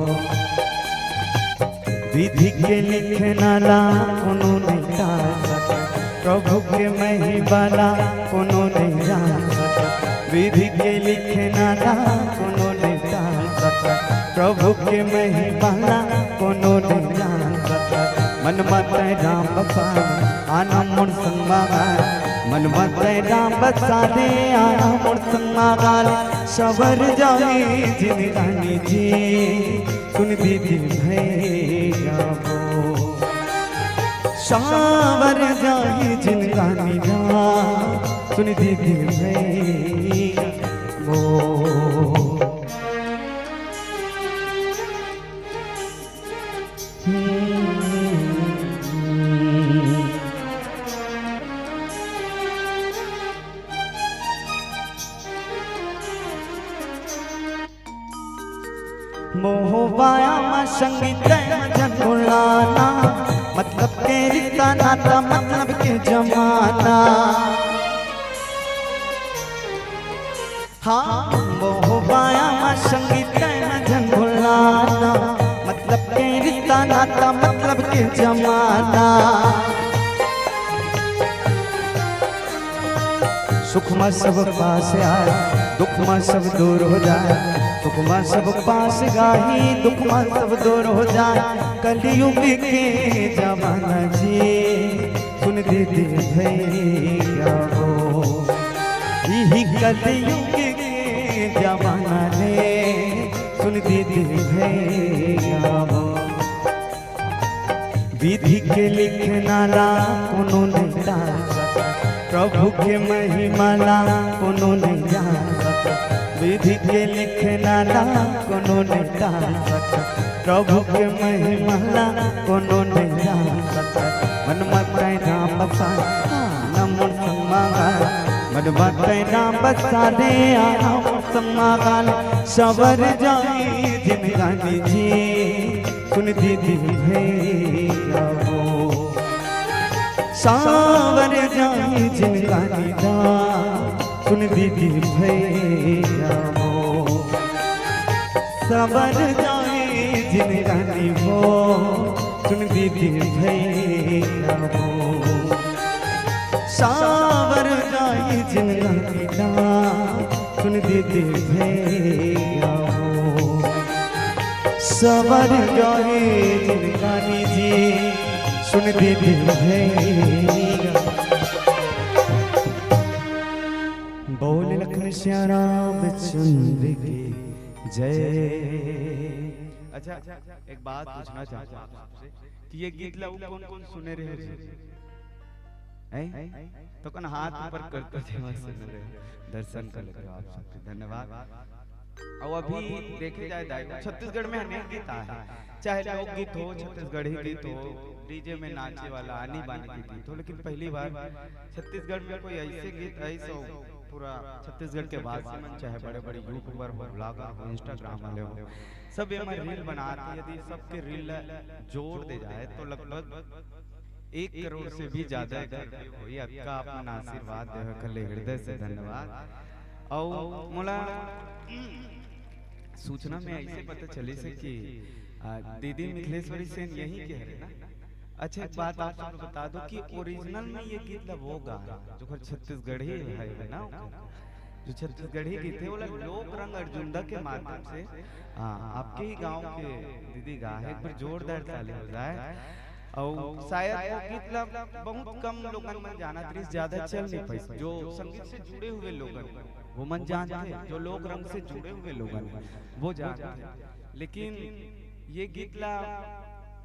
विधि के लिखना ला कोनो नइ टाल सकय, प्रभु के महिमा ला कोनो नइ जान सकय। विधि के लिखना ला कोनो नइ टाल सकय, प्रभु के महिमा ला कोनो नइ जान सकय। मन म तैं राम बसा ले, आना मोर संग म गा ले। मन म तैं राम बसा ले, आना मोर संग म गा ले। सवर जाही जिनगानी जी, सुन दीदी भैया हो। सावर जाही जिनगानी ना, सुन दीदी भैया हो। मोहबाया म संगी तैं झन भुलाना, मतलब के रिश्ता नाता, मतलब के जमाना। हाँ, मोहबाया म संगी तैं झन भुलाना, मतलब के रिश्ता नाता, मतलब के जमाना। सुख म सब पास आय, दुख म सब दूर हो जाय। सुख म सब पास गाही, दुख म सब दूर हो जाय। कलयुग के जमाना जी, सुन दीदी भैया हो। इही कलयुग के जमाना रे, सुन दीदी भैया हो। विधि के लिखना ला कोनो नइ टाल सकय, प्रभु के महिमा ला कोनो नइ जान सकय। विधि के लिखना ला कोनो नइ टाल सकय, प्रभु के महिमा ला कोनो नइ जान सकय। मन म तैं राम बसा ले, आना मोर संग म गा ले। मन म तैं राम बसा ले, आना मोर संग म गा ले। सवर जाही जिनगानी जी, सुन दीदी भैया हो। सावर जाही जिनगानी ना, सुन दीदी भैया हो। सावर जाही जिनगानी हो, सुन दीदी भैया हो। सावर जाही जिनगानी ना, सुन दीदी भैया हो। सवर जाही जिनगानी जी, सुन दीदी भैया। बोल लखन सिया रामचंद्र की जय। अच्छा, एक बात पूछना चाहता हूँ आपसे कि ये गीत ला कौन कौन सुने रहे हो जी? हैं? तो कन हाथ ऊपर करते थे, वहाँ सुन रहे हो। दर्शन कर लेते हो आप सबके, धन्यवाद। और अभी देखे जाए दाई, छत्तीसगढ़ में अनेक गीत आए हैं, चाहे लोकगीत हो, छत्तीसगढ़ी गीत हो, डीजे में नाचे वाला आनी बानी के गीत हो, लेकिन पहली बार छत्तीसगढ़ में कोई ऐसे गीत, ऐसे पूरा छत्तीसगढ़ के वासी मन, चाहे बड़े बड़े यूट्यूबर हो, ब्लॉगर हो, इंस्टाग्राम वाले हो, सब ये रील बनाते, यदि सबके रील जोड़ दे जाए तो लगभग एक करोड़ से भी ज्यादा एकर view होही। अतका आप मन आशीर्वाद देहे के लिए हृदय से धन्यवाद। अउ मोला सूचना में ऐसे पता चलिस हे कि, आ, दीदी मिथिलेश्वरी सेन यहीं के हरे ना? अच्छा, एक बात आप सबको बता दो कि ओरिजिनल में ये गीत ला वो गा हे, जो छत्तीसगढ़ी है ना, जो छत्तीसगढ़ी गीत है, वो लोक रंग अर्जुंदा के माध्यम से, हाँ, आपके ही गांव के दीदी गा हे। एक बार जोरदार ताली हो जाए। अउ शायद वो गीत ला बहुत कम लोगन मन जानत रहिस, ज्यादा चल नहीं पाइस, जो संगीत से जुड़े हुए लोगन। वो मन जानथे, जो लोक रंग से जुड़े हुए लोगन हे, वो जानथे। लेकिन ये गीत ला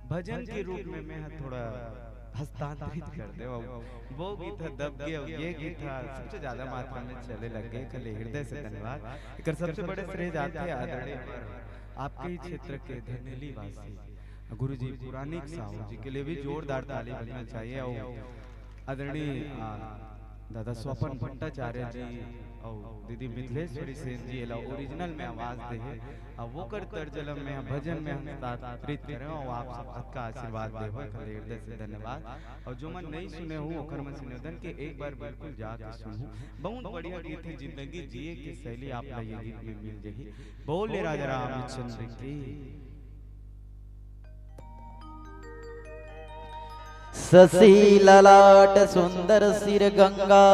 भजन के रूप में मैं ह थोड़ा हस्तांतरित कर दे, वो गीत ह दब गे, ये गीत ह सबसे ज्यादा मात्रा में चले लग गे। एकर ले हृदय से धन्यवाद। एकर सबसे बड़े श्रेय जाथे आदरणीय आपके ही क्षेत्र के धनेली वासी गुरुजी पुराणिक साहू जी के लिए भी जोरदार ताली बजना चाहिए। और आदरणीय, आ, दादा स्वपन भट्टाचार्य जी और दीदी मिथिलेश्वरी सेन जी एला ओरिजिनल में आवाज दे हे, और वो कर तर्ज ल मैं भजन में हस्तांतरित करें और आप सब सबका आशीर्वाद दे हो, एकर ले हृदय से धन्यवाद। और जो मन नहीं सुने हो, ओकर मन से निवेदन के एक बार बिल्कुल जाके सुनहू। बहुत बढ़िया गीत है, जिंदगी जिए के शैली आप ला ये गीत में मिल जाही। बोले राजा रामचंद्र की। शशि ललाट सुंदर सिर गंगा,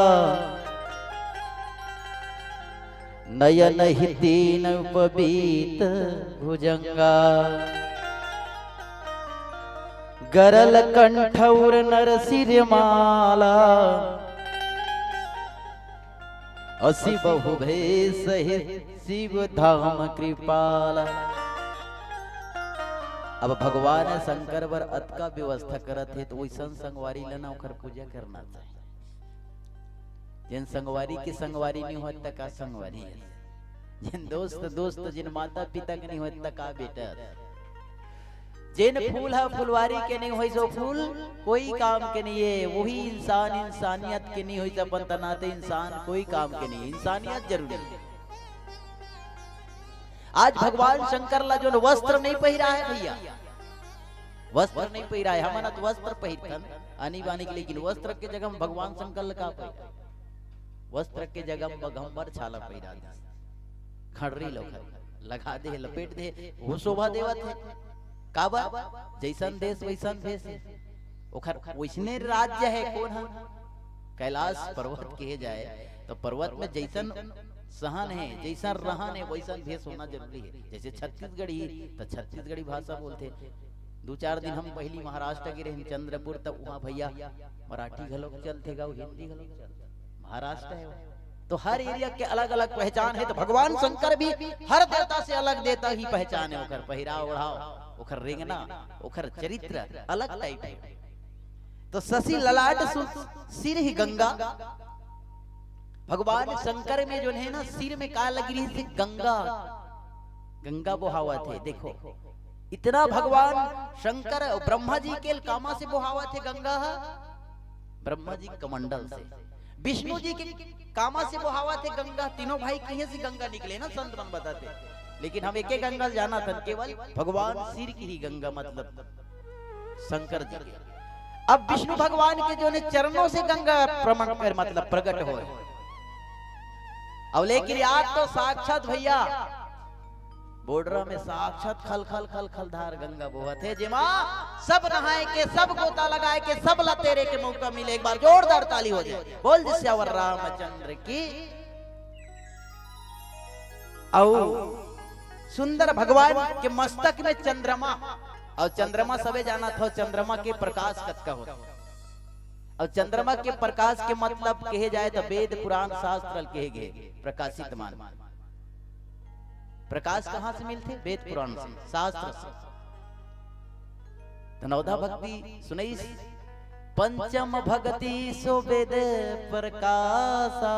नयन ही तीन उपबीत भुजंगा। गरल कंठौर नर सिर माला, असी बहु भेष ही शिव धाम कृपाला। अब भगवान शंकर बर अतका व्यवस्था करत हे, तो वैसन संगवारी लेना, ओकर पूजा करना चाहिए। जेन संगवारी के संगवारी नहीं होत, त का संगवारी है? जेन दोस्त दोस्त, जेन माता पिता के नहीं होत, त का बेटा? जेन फूल ह फुलवारी के नहीं होइस, वो फूल कोई काम के नहीं है। वही इंसान इंसानियत के नहीं होइस, अपन तना ते इंसान कोई काम के नहीं है। इंसानियत जरूरी है। आज भगवान शंकर ला जोन वस्त्र नहीं पहिरा है भैया, वस्त्र नहीं पहिरा है। हमन तो वस्त्र पहिरथन आनी बानी के, लेकिन वस्त्र के जगह में भगवान शंकर ला का पहिरा? वस्त्र के जगह में बघम्बर छाला पहिरा दे, खड़री लोग लगा दे, लपेट दे, वो शोभा देवत है। काबर? जैसन देश वैसन भेष है। ओखर वैसने राज्य है। कौन है? कैलाश पर्वत कहे जाए तो पर्वत में जैसन सहन है, जैसन रहन है, वैसन भेष होना जरूरी है। जैसे छत्तीसगढ़ी तो छत्तीसगढ़ी भाषा बोलथे। दू चार दिन हम पहली महाराष्ट्र गे रहेन चंद्रपुर, तब वहाँ भैया मराठी घलोक चलथे गा, हिंदी घलोक चलथे, महाराष्ट्र है वो। तो हर एरिया के अलग अलग पहचान है। तो भगवान शंकर भी हर देवता से अलग देवता ही पहचान है, ओकर पहिराव ओढ़ाव, ओकर रेंगना, ओकर चरित्र अलग टाइप है। तो शशि ललाट सु-, सिर ही गंगा। भगवान शंकर में जो है ना, सिर में का लगी रही थी? गंगा। गंगा बोहावत है। देखो, इतना भगवान शंकर और ब्रह्मा जी के कामा से बोहावत है गंगा ह? ब्रह्मा जी कमंडल से। विष्णु जी के कामा से बोहावत है गंगा? तीनों भाई कहीं से गंगा निकले ना, संत मन बताते। लेकिन हम एक एक गंगा जाना था, केवल भगवान सिर की ही गंगा, मतलब शंकर जी के। अब विष्णु भगवान के जो ने चरणों से गंगा प्रमट कर, मतलब प्रकट हो। अब लेकिन याद तो साक्षात भैया बोडरा में साक्षात खल खल खल खल धार गंगा बोहत है, जेमा सब नहाए के, सब गोता लगाए के, सब ला तेरे के मौका मिले। एक बार जोरदार ताली हो जाए, बोल दे सियावर रामचंद्र की। अउ सुंदर भगवान के मस्तक में चंद्रमा, अउ चंद्रमा सबे जानत हो, चंद्रमा के प्रकाश कतका होथे। अउ चंद्रमा के प्रकाश के मतलब कहे जाए तो वेद पुराण शास्त्र ल कहे गए, प्रकाशित मान। प्रकाश कहाँ से मिलथे? वेद पुराण से, शास्त्र से। तो नवधा भक्ति सुनइस, पंचम भक्ति सो वेद प्रकाशा।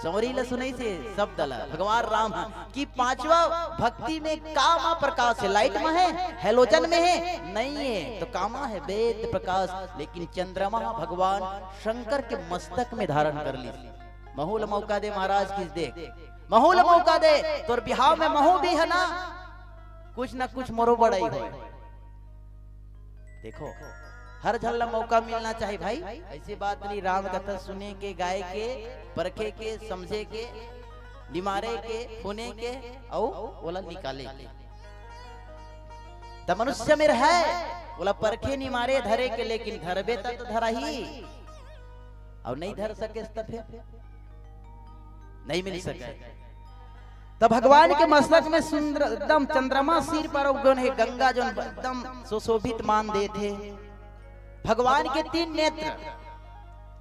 सौरी ल सुनइस हे शब्द ल भगवान राम ह कि पांचवा भक्ति में का मा प्रकाश है? लाइट में है, हेलोजन में है, नहीं है। तो कामा है? वेद प्रकाश। लेकिन चंद्रमा भगवान शंकर के मस्तक में धारण कर ली। महू ल मौका दे महाराज, किस दे, महू ल मौका दे, तोर बिहाव में महू भी है ना, कुछ ना कुछ मोरो बड़ाई होय। देखो, हर झन ला मौका मिलना चाहिए भाई। ऐसी बात नहीं, राम कथा सुने के, गाए के, परखे के, समझे के, निमारे के, फुने के, अउ ओला निकाले के। त मनुष्य में है, ओला परखे, निमारे, धरे के, लेकिन धरबे त तो धराही, अउ नहीं धर सके त फिर नहीं मिल सके। त भगवान के मस्तक में सुंदर एकदम चंद्रमा सिर पर उगन है, गंगा जोन एकदम सुशोभित मान देथे। भगवान के तीन नेत्र,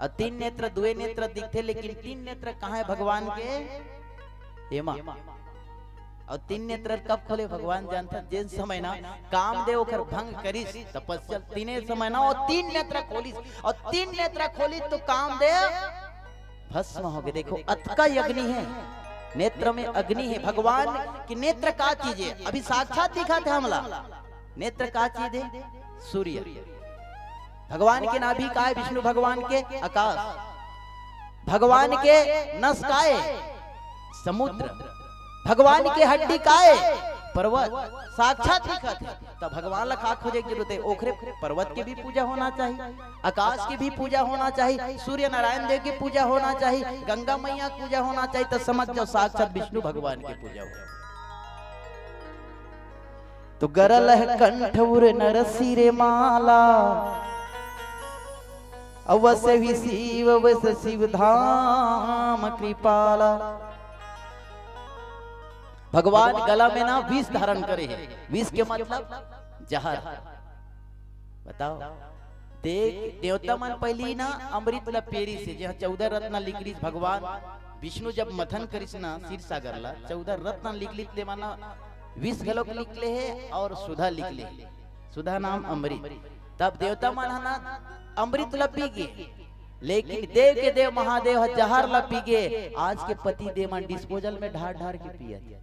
अउ तीन नेत्र, दुए नेत्र दिखथे, लेकिन तीन नेत्र कहाँ हे भगवान के? एमा। अउ तीन नेत्र कब खोले भगवान जानथे? जेन समय ना कामदेव ओखर भंग करिस तपस्या, तीने समय ना वो तीन नेत्र खोलिस, अउ तीन नेत्र खोलिस तो कामदेव भस्म हो गे। देखो, अतका अग्नि हे, नेत्र में अग्नि हे। भगवान के नेत्र का चीज हे? अभी साक्षात दिखत हे हमला। नेत्र का चीज हे? सूर्य। भगवान के नाभि का हे? विष्णु भगवान के आकाश। भगवान के नस का हे? समुद्र। भगवान के हड्डी का हे? पर्वत। साक्षात दिखत हे। तब भगवान ला का खोजे के जरूरत हे? ओखरे पर्वत के भी पूजा होना चाहिए, आकाश के भी पूजा होना चाहिए, सूर्य नारायण देव के पूजा होना चाहिए, गंगा मैया के पूजा होना चाहिए, तो समझ जाओ साक्षात विष्णु भगवान के पूजा हो। तो गरल है कंठ उर नर सिरे माला, अवसे ही शिव अवसे शिव धाम कृपाला। भगवान गला में ना विष धारण करे हे। विष के मतलब जहर। बताओ, देख, देवता मन पहिली ना अमृत ला पीये रिहिस हे, जेहा चौदह रत्न निकलिस। भगवान विष्णु जब मथन करिस ना क्षीर सागर ला, चौदह रत्न निकलिस, तेमा ना विष घलोक निकले हे अउ सुधा निकले हे। सुधा नाम अमृत। तब देवता मन ह ना अमृत ला पी गे, लेकिन देव के देव महादेव ह जहर ला पी गे। आज के पति देव मन disposal में ढार ढार के पियत हे।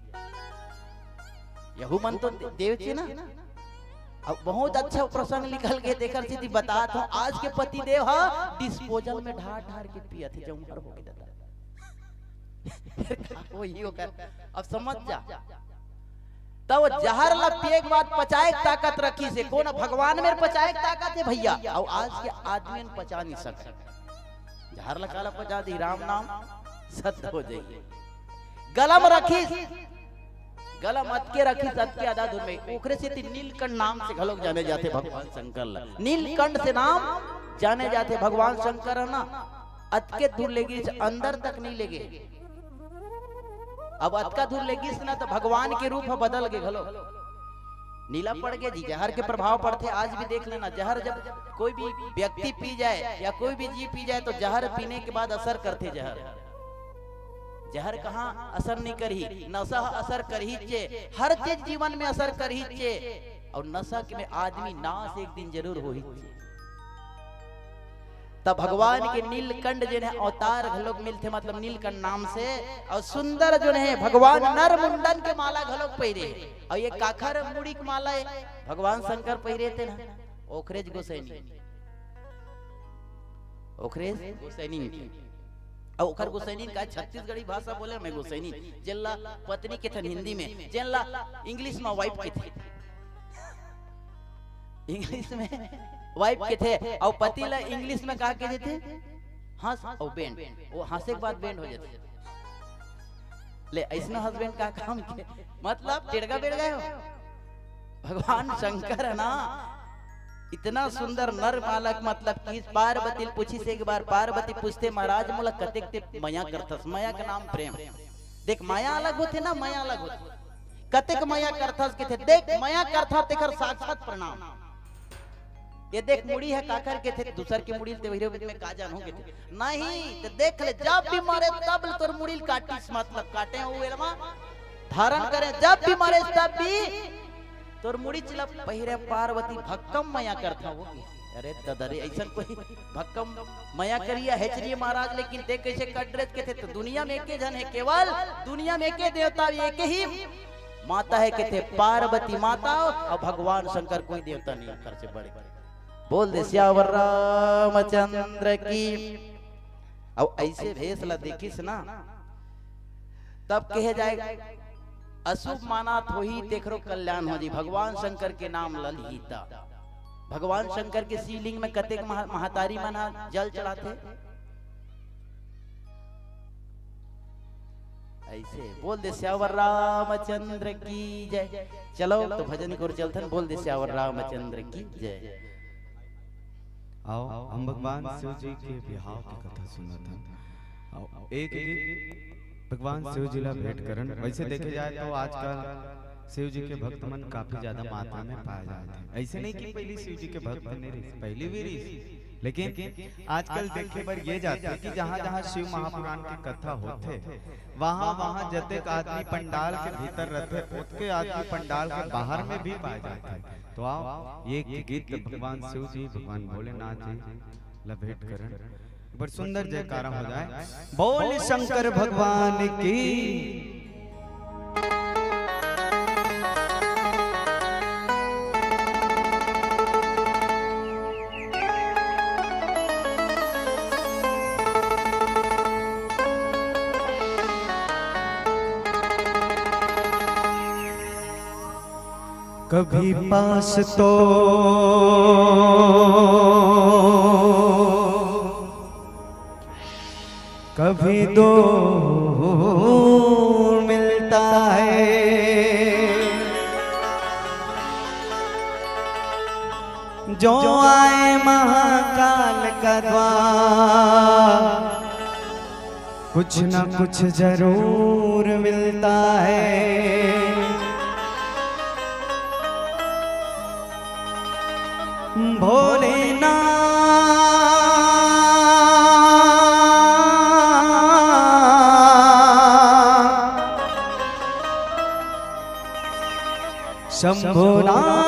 यहू मन तो देव चे ना। अब बहुत अच्छा प्रसंग निकल गे, तेकर सेती बतात हंव, आज के पति देव ह disposal में ढार ढार के पियत हे, जौहर हो गे दादा। का होही ओकर? अब समझ जा। तब जहर ला पिए के बाद पचाए के ताकत रखिस हे। कोन? भगवान में पचाए के ताकत हे भैया, अउ आज के आदमी में पचा नहीं सकय। जहर ला काला पचा दी, राम नाम सत्य हो जाही। गला म रखिस, गला म अतके रखिस, अतके आधा धुन में। ओकरे सेती नीलकंठ नाम से घलोक जाने जाथे भगवान शंकर ला। नीलकंठ से नाम जाने जाथे भगवान शंकर ह ना। अतके दूर ले गिस, अंदर तक नहीं ले गे। अब अतका दूर ले गिस ना, तो भगवान के रूप ह बदल गे घलो। नीला पड़ गे जी, जहर के प्रभाव पड़थे। आज भी देख लेना, जहर जब कोई भी व्यक्ति पी जाए या कोई भी जीव पी जाए, तो जहर पीने के बाद असर करथे जहर। जहर कहाँ असर नहीं करही? नशा ह असर करही चे, हर चीज जीवन में असर करही चे। अउ नशा के में आदमी नाश एक दिन जरूर होही चे। त भगवान के नीलकंठ जेन हे अवतार घलोक मिलथे, मतलब नीलकंठ नाम से। अउ सुंदर जोन हे भगवान नर मुंडन के माला घलोक पहिरे हे। अउ ये काखर मुड़ी के माला हे? भगवान शंकर पहिरे थे ना, ओखरेच गोसैनी, ओखरेच गोसैनी। अउ ओखर गोसैनी का छत्तीसगढ़ी भाषा बोले में गोसैनी, जेन ला पत्नी कथन हिंदी में, जेन ला English में wife कथे। English में wife कथे, अउ पति ला English में का कथे? हंस अउ बैंड। वो हंसे के बाद बैंड हो जाथे। ले, अइसना husband का काम के? मतलब टेड़गा बेड़गा हो। भगवान शंकर ह ना, इतना सुंदर नर माला के, मतलब कि पार्वती ल पूछिस एक बार, पार्वती पूछथे, "महाराज, मोला कतेक ते मया करथस?" मया के नाम प्रेम। देख, मया अलग होथे ना, मया अलग होथे। कतेक मया करथस कथे, देख, मया करथा तेकर साक्षात प्रणाम। ये देख, मुड़ी ह काखर कथे, दूसर के मुड़ी ल ते वहिरे में का जानहू कथे। नहीं, त देख ले, जब भी मरे तब ले तोर मुड़ी ल काटिस, मतलब काटे हो एलमा धारण करे, जब भी मरे तब भी तोर मुड़ी ल पहिरे पार्वती भक्कम मया करथा वो। अरे ददा रे, अइसन कोई भक्कम मया करिया हे चलिए महाराज, लेकिन ते कइसे कट रे कथे, त दुनिया में एके झन हे केवल, दुनिया में एके देवता, एके ही माता हे कथे पार्वती माता, अउ भगवान शंकर कोई देवता नहीं ओकर से बढ़ के। बोल दे सियावर रामचंद्र की। अउ अइसे भेष ला देखिस ना, तब कहे जाय, अशुभ मानत होही तेखरो कल्याण हो जी, भगवान शंकर के नाम ल लिही त। भगवान शंकर के शिवलिंग में कतेक महा-, महतारी मन ह जल चढ़ाथे। अइसे बोल दे सियावर रामचंद्र की जय। चलो तो भजन की ओर चलथन, बोल दे सियावर रामचंद्र की जय। आओ, हम भगवान शिव जी के बिहाव के कथा सुनत हन। आओ, एक गीत भगवान शिव जी ला भेंट करन। वैसे देखे जाए तो आजकल शिव जी के भक्त मन काफी ज्यादा मात्रा में पाए जात हे। ऐसे नहीं कि पहली शिव जी के भक्त नहीं रहिस, पहली भी रहिस, लेकिन आजकल देखे बर ये जाथे कि जहाँ-जहाँ शिव महापुराण के कथा होथे, वहाँ-वहाँ जतेक आदमी पंडाल के भीतर रथे, ओतके आदमी पंडाल के बाहर में भी पाए जाथे। तो आओ, ये गीत भगवान शिव जी, भगवान भोलेनाथ जी ला भेंट करन। एक बार सुंदर जयकारा हो जाए। बोल शंकर भगवान की। कभी पास तो कभी दूर मिलता है, जो आए महाकाल का द्वार, कुछ ना कुछ जरूर मिलता है। भोलेनाथ, शंभुनाथ,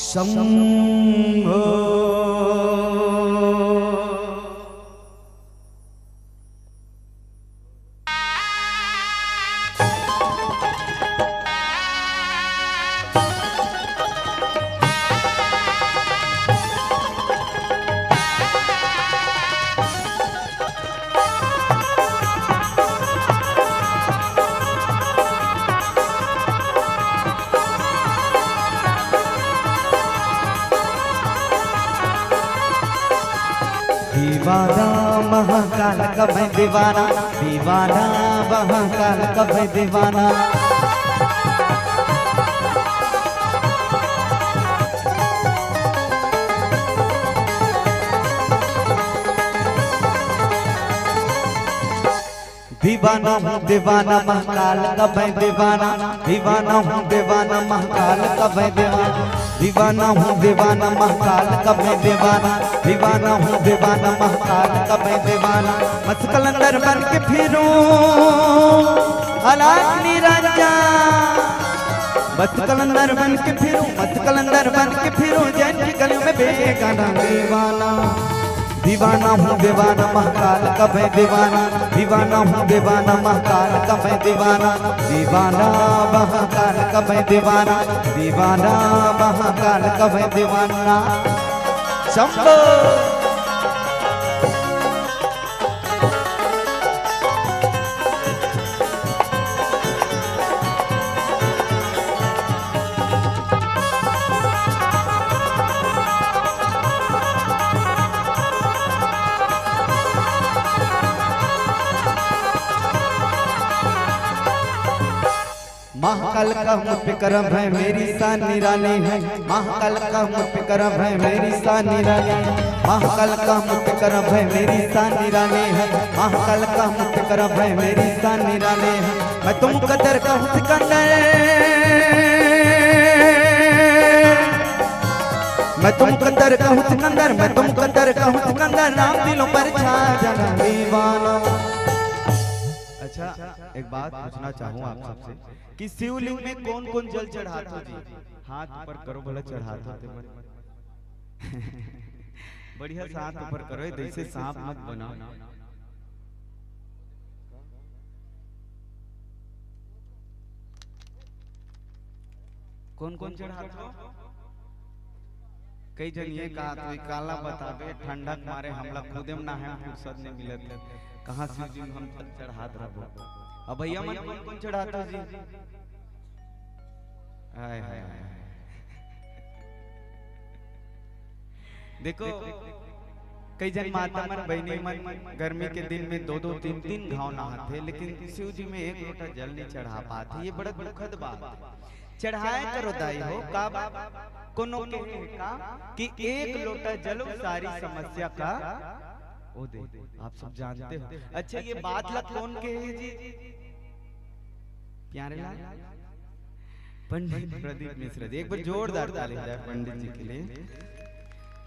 शंभो। दीवाना महाकाल का मैं दीवाना, दीवाना महाकाल का मैं दीवाना। दीवाना हूँ दीवाना महाकाल का मैं दीवाना, दीवाना हूँ दीवाना महाकाल का मैं दीवाना, दीवाना हूँ दीवाना महाकाल का मैं दीवाना, दीवाना हूँ दीवाना महाकाल का मैं दीवाना। मस्त कलंदर बन के फिरूं, अलख निरंजन। मस्त कलंदर बन के फिरूं, मस्त कलंदर बन के फिरूं, जैन की गलियों में बेगाना दीवाना। दीवाना हूँ दीवाना महाकाल का मैं दीवाना, दीवाना हूँ दीवाना महाकाल का मैं दीवाना, दीवाना महाकाल का मैं दीवाना, दीवाना महाकाल का मैं दीवाना। शंभो। महाकाल का मुझ पे करम है, मेरी शान निराली है। महाकाल का मुझ पे करम है, मेरी शान निराली है। महाकाल का मुझ पे करम है, मेरी शान निराली है। महाकाल का मुझ पे करम है, मेरी शान निराली है। मैं तो मुकद्दर का हूँ सिकंदर, मैं तो मुकद्दर का हूँ सिकंदर, मैं तो मुकद्दर का हूँ सिकंदर, नाम दिलों पर छा जाना दीवाना। अच्छा, एक बात पूछना चाहूँ आप सबसे कि शिवलिंग में कौन कौन जल चढ़ाते हो जी? हाथ ऊपर करो, बोला चढ़ाते हो ते मन। बढ़िया से हाथ ऊपर करो, जैसे सांप मत बनाओ। कौन कौन चढ़ाते हो? कई जन ये कहत होही, "काला बताबे, ठंडा के मारे हमला खुदे म ना है, फुर्सत नहीं मिलत है, कहाँ शिव जी म हम जल चढ़ात रहबो?" अब भैया मन कौन कौन चढ़ात हो जी? हाय, हाय, हाय। देखो, कई जन माता मन, बहिनी मन गर्मी के दिन में दो दो तीन तीन घाव नहाथे, लेकिन शिव जी में एक लोटा जल नहीं चढ़ा पाथे। ये बड़ा दुखद बात है। चढ़ाए करो दाई हो, का बात? कोनो के हे का कि एक लोटा जल सारी समस्या का ओ दे। आप सब जानते हो। अच्छा, ये बात ला कौन कहे जी? प्यारे लाल पंडित प्रदीप मिश्रा जी, एक बार जोरदार ताली हो जाए पंडित जी के लिए।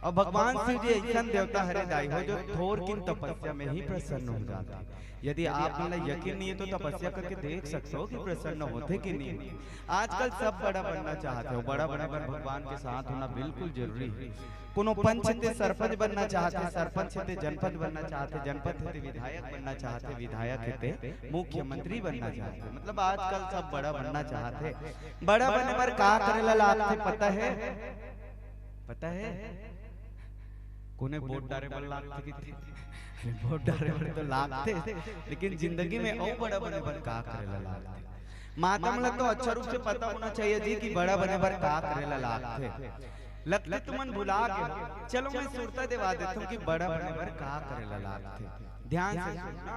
और भगवान शिव जी ऐसा देवता हरे दाई हो, जो थोरकिन तपस्या में ही प्रसन्न हो जाते हैं। यदि आप मन ला यकीन नहीं है तो तपस्या करके देख सकते हो कि प्रसन्न होते कि नहीं। आजकल सब बड़ा बनना चाहते हो, बड़ा बनने पर भगवान के साथ होना बिल्कुल जरूरी है। कोनो पंच थे सरपंच बनना चाहते, सरपंच थे जनपद बनना चाहते, जनपद थे विधायक बनना चाहते, विधायक थे मुख्यमंत्री बनना चाहते। मतलब आजकल सब बड़ा बनना चाहते। बड़ा बने बर का करे ला लागथे पता है? पता है? कोने वोट डारे बर लागथे कि वोट डारे बर तो लागथे, लेकिन जिंदगी में अउ बड़ा बने बर का करे ला लागथे? माता मन ला तो अच्छा रूप से पता होना चाहिए जी कि बड़ा बने बर का करे ला लागथे। लगथे तुमन भुला गे हो। चलो मैं सुरता देवा देथों कि बड़ा बने बर का करे ला लागथे। ध्यान से सुनना।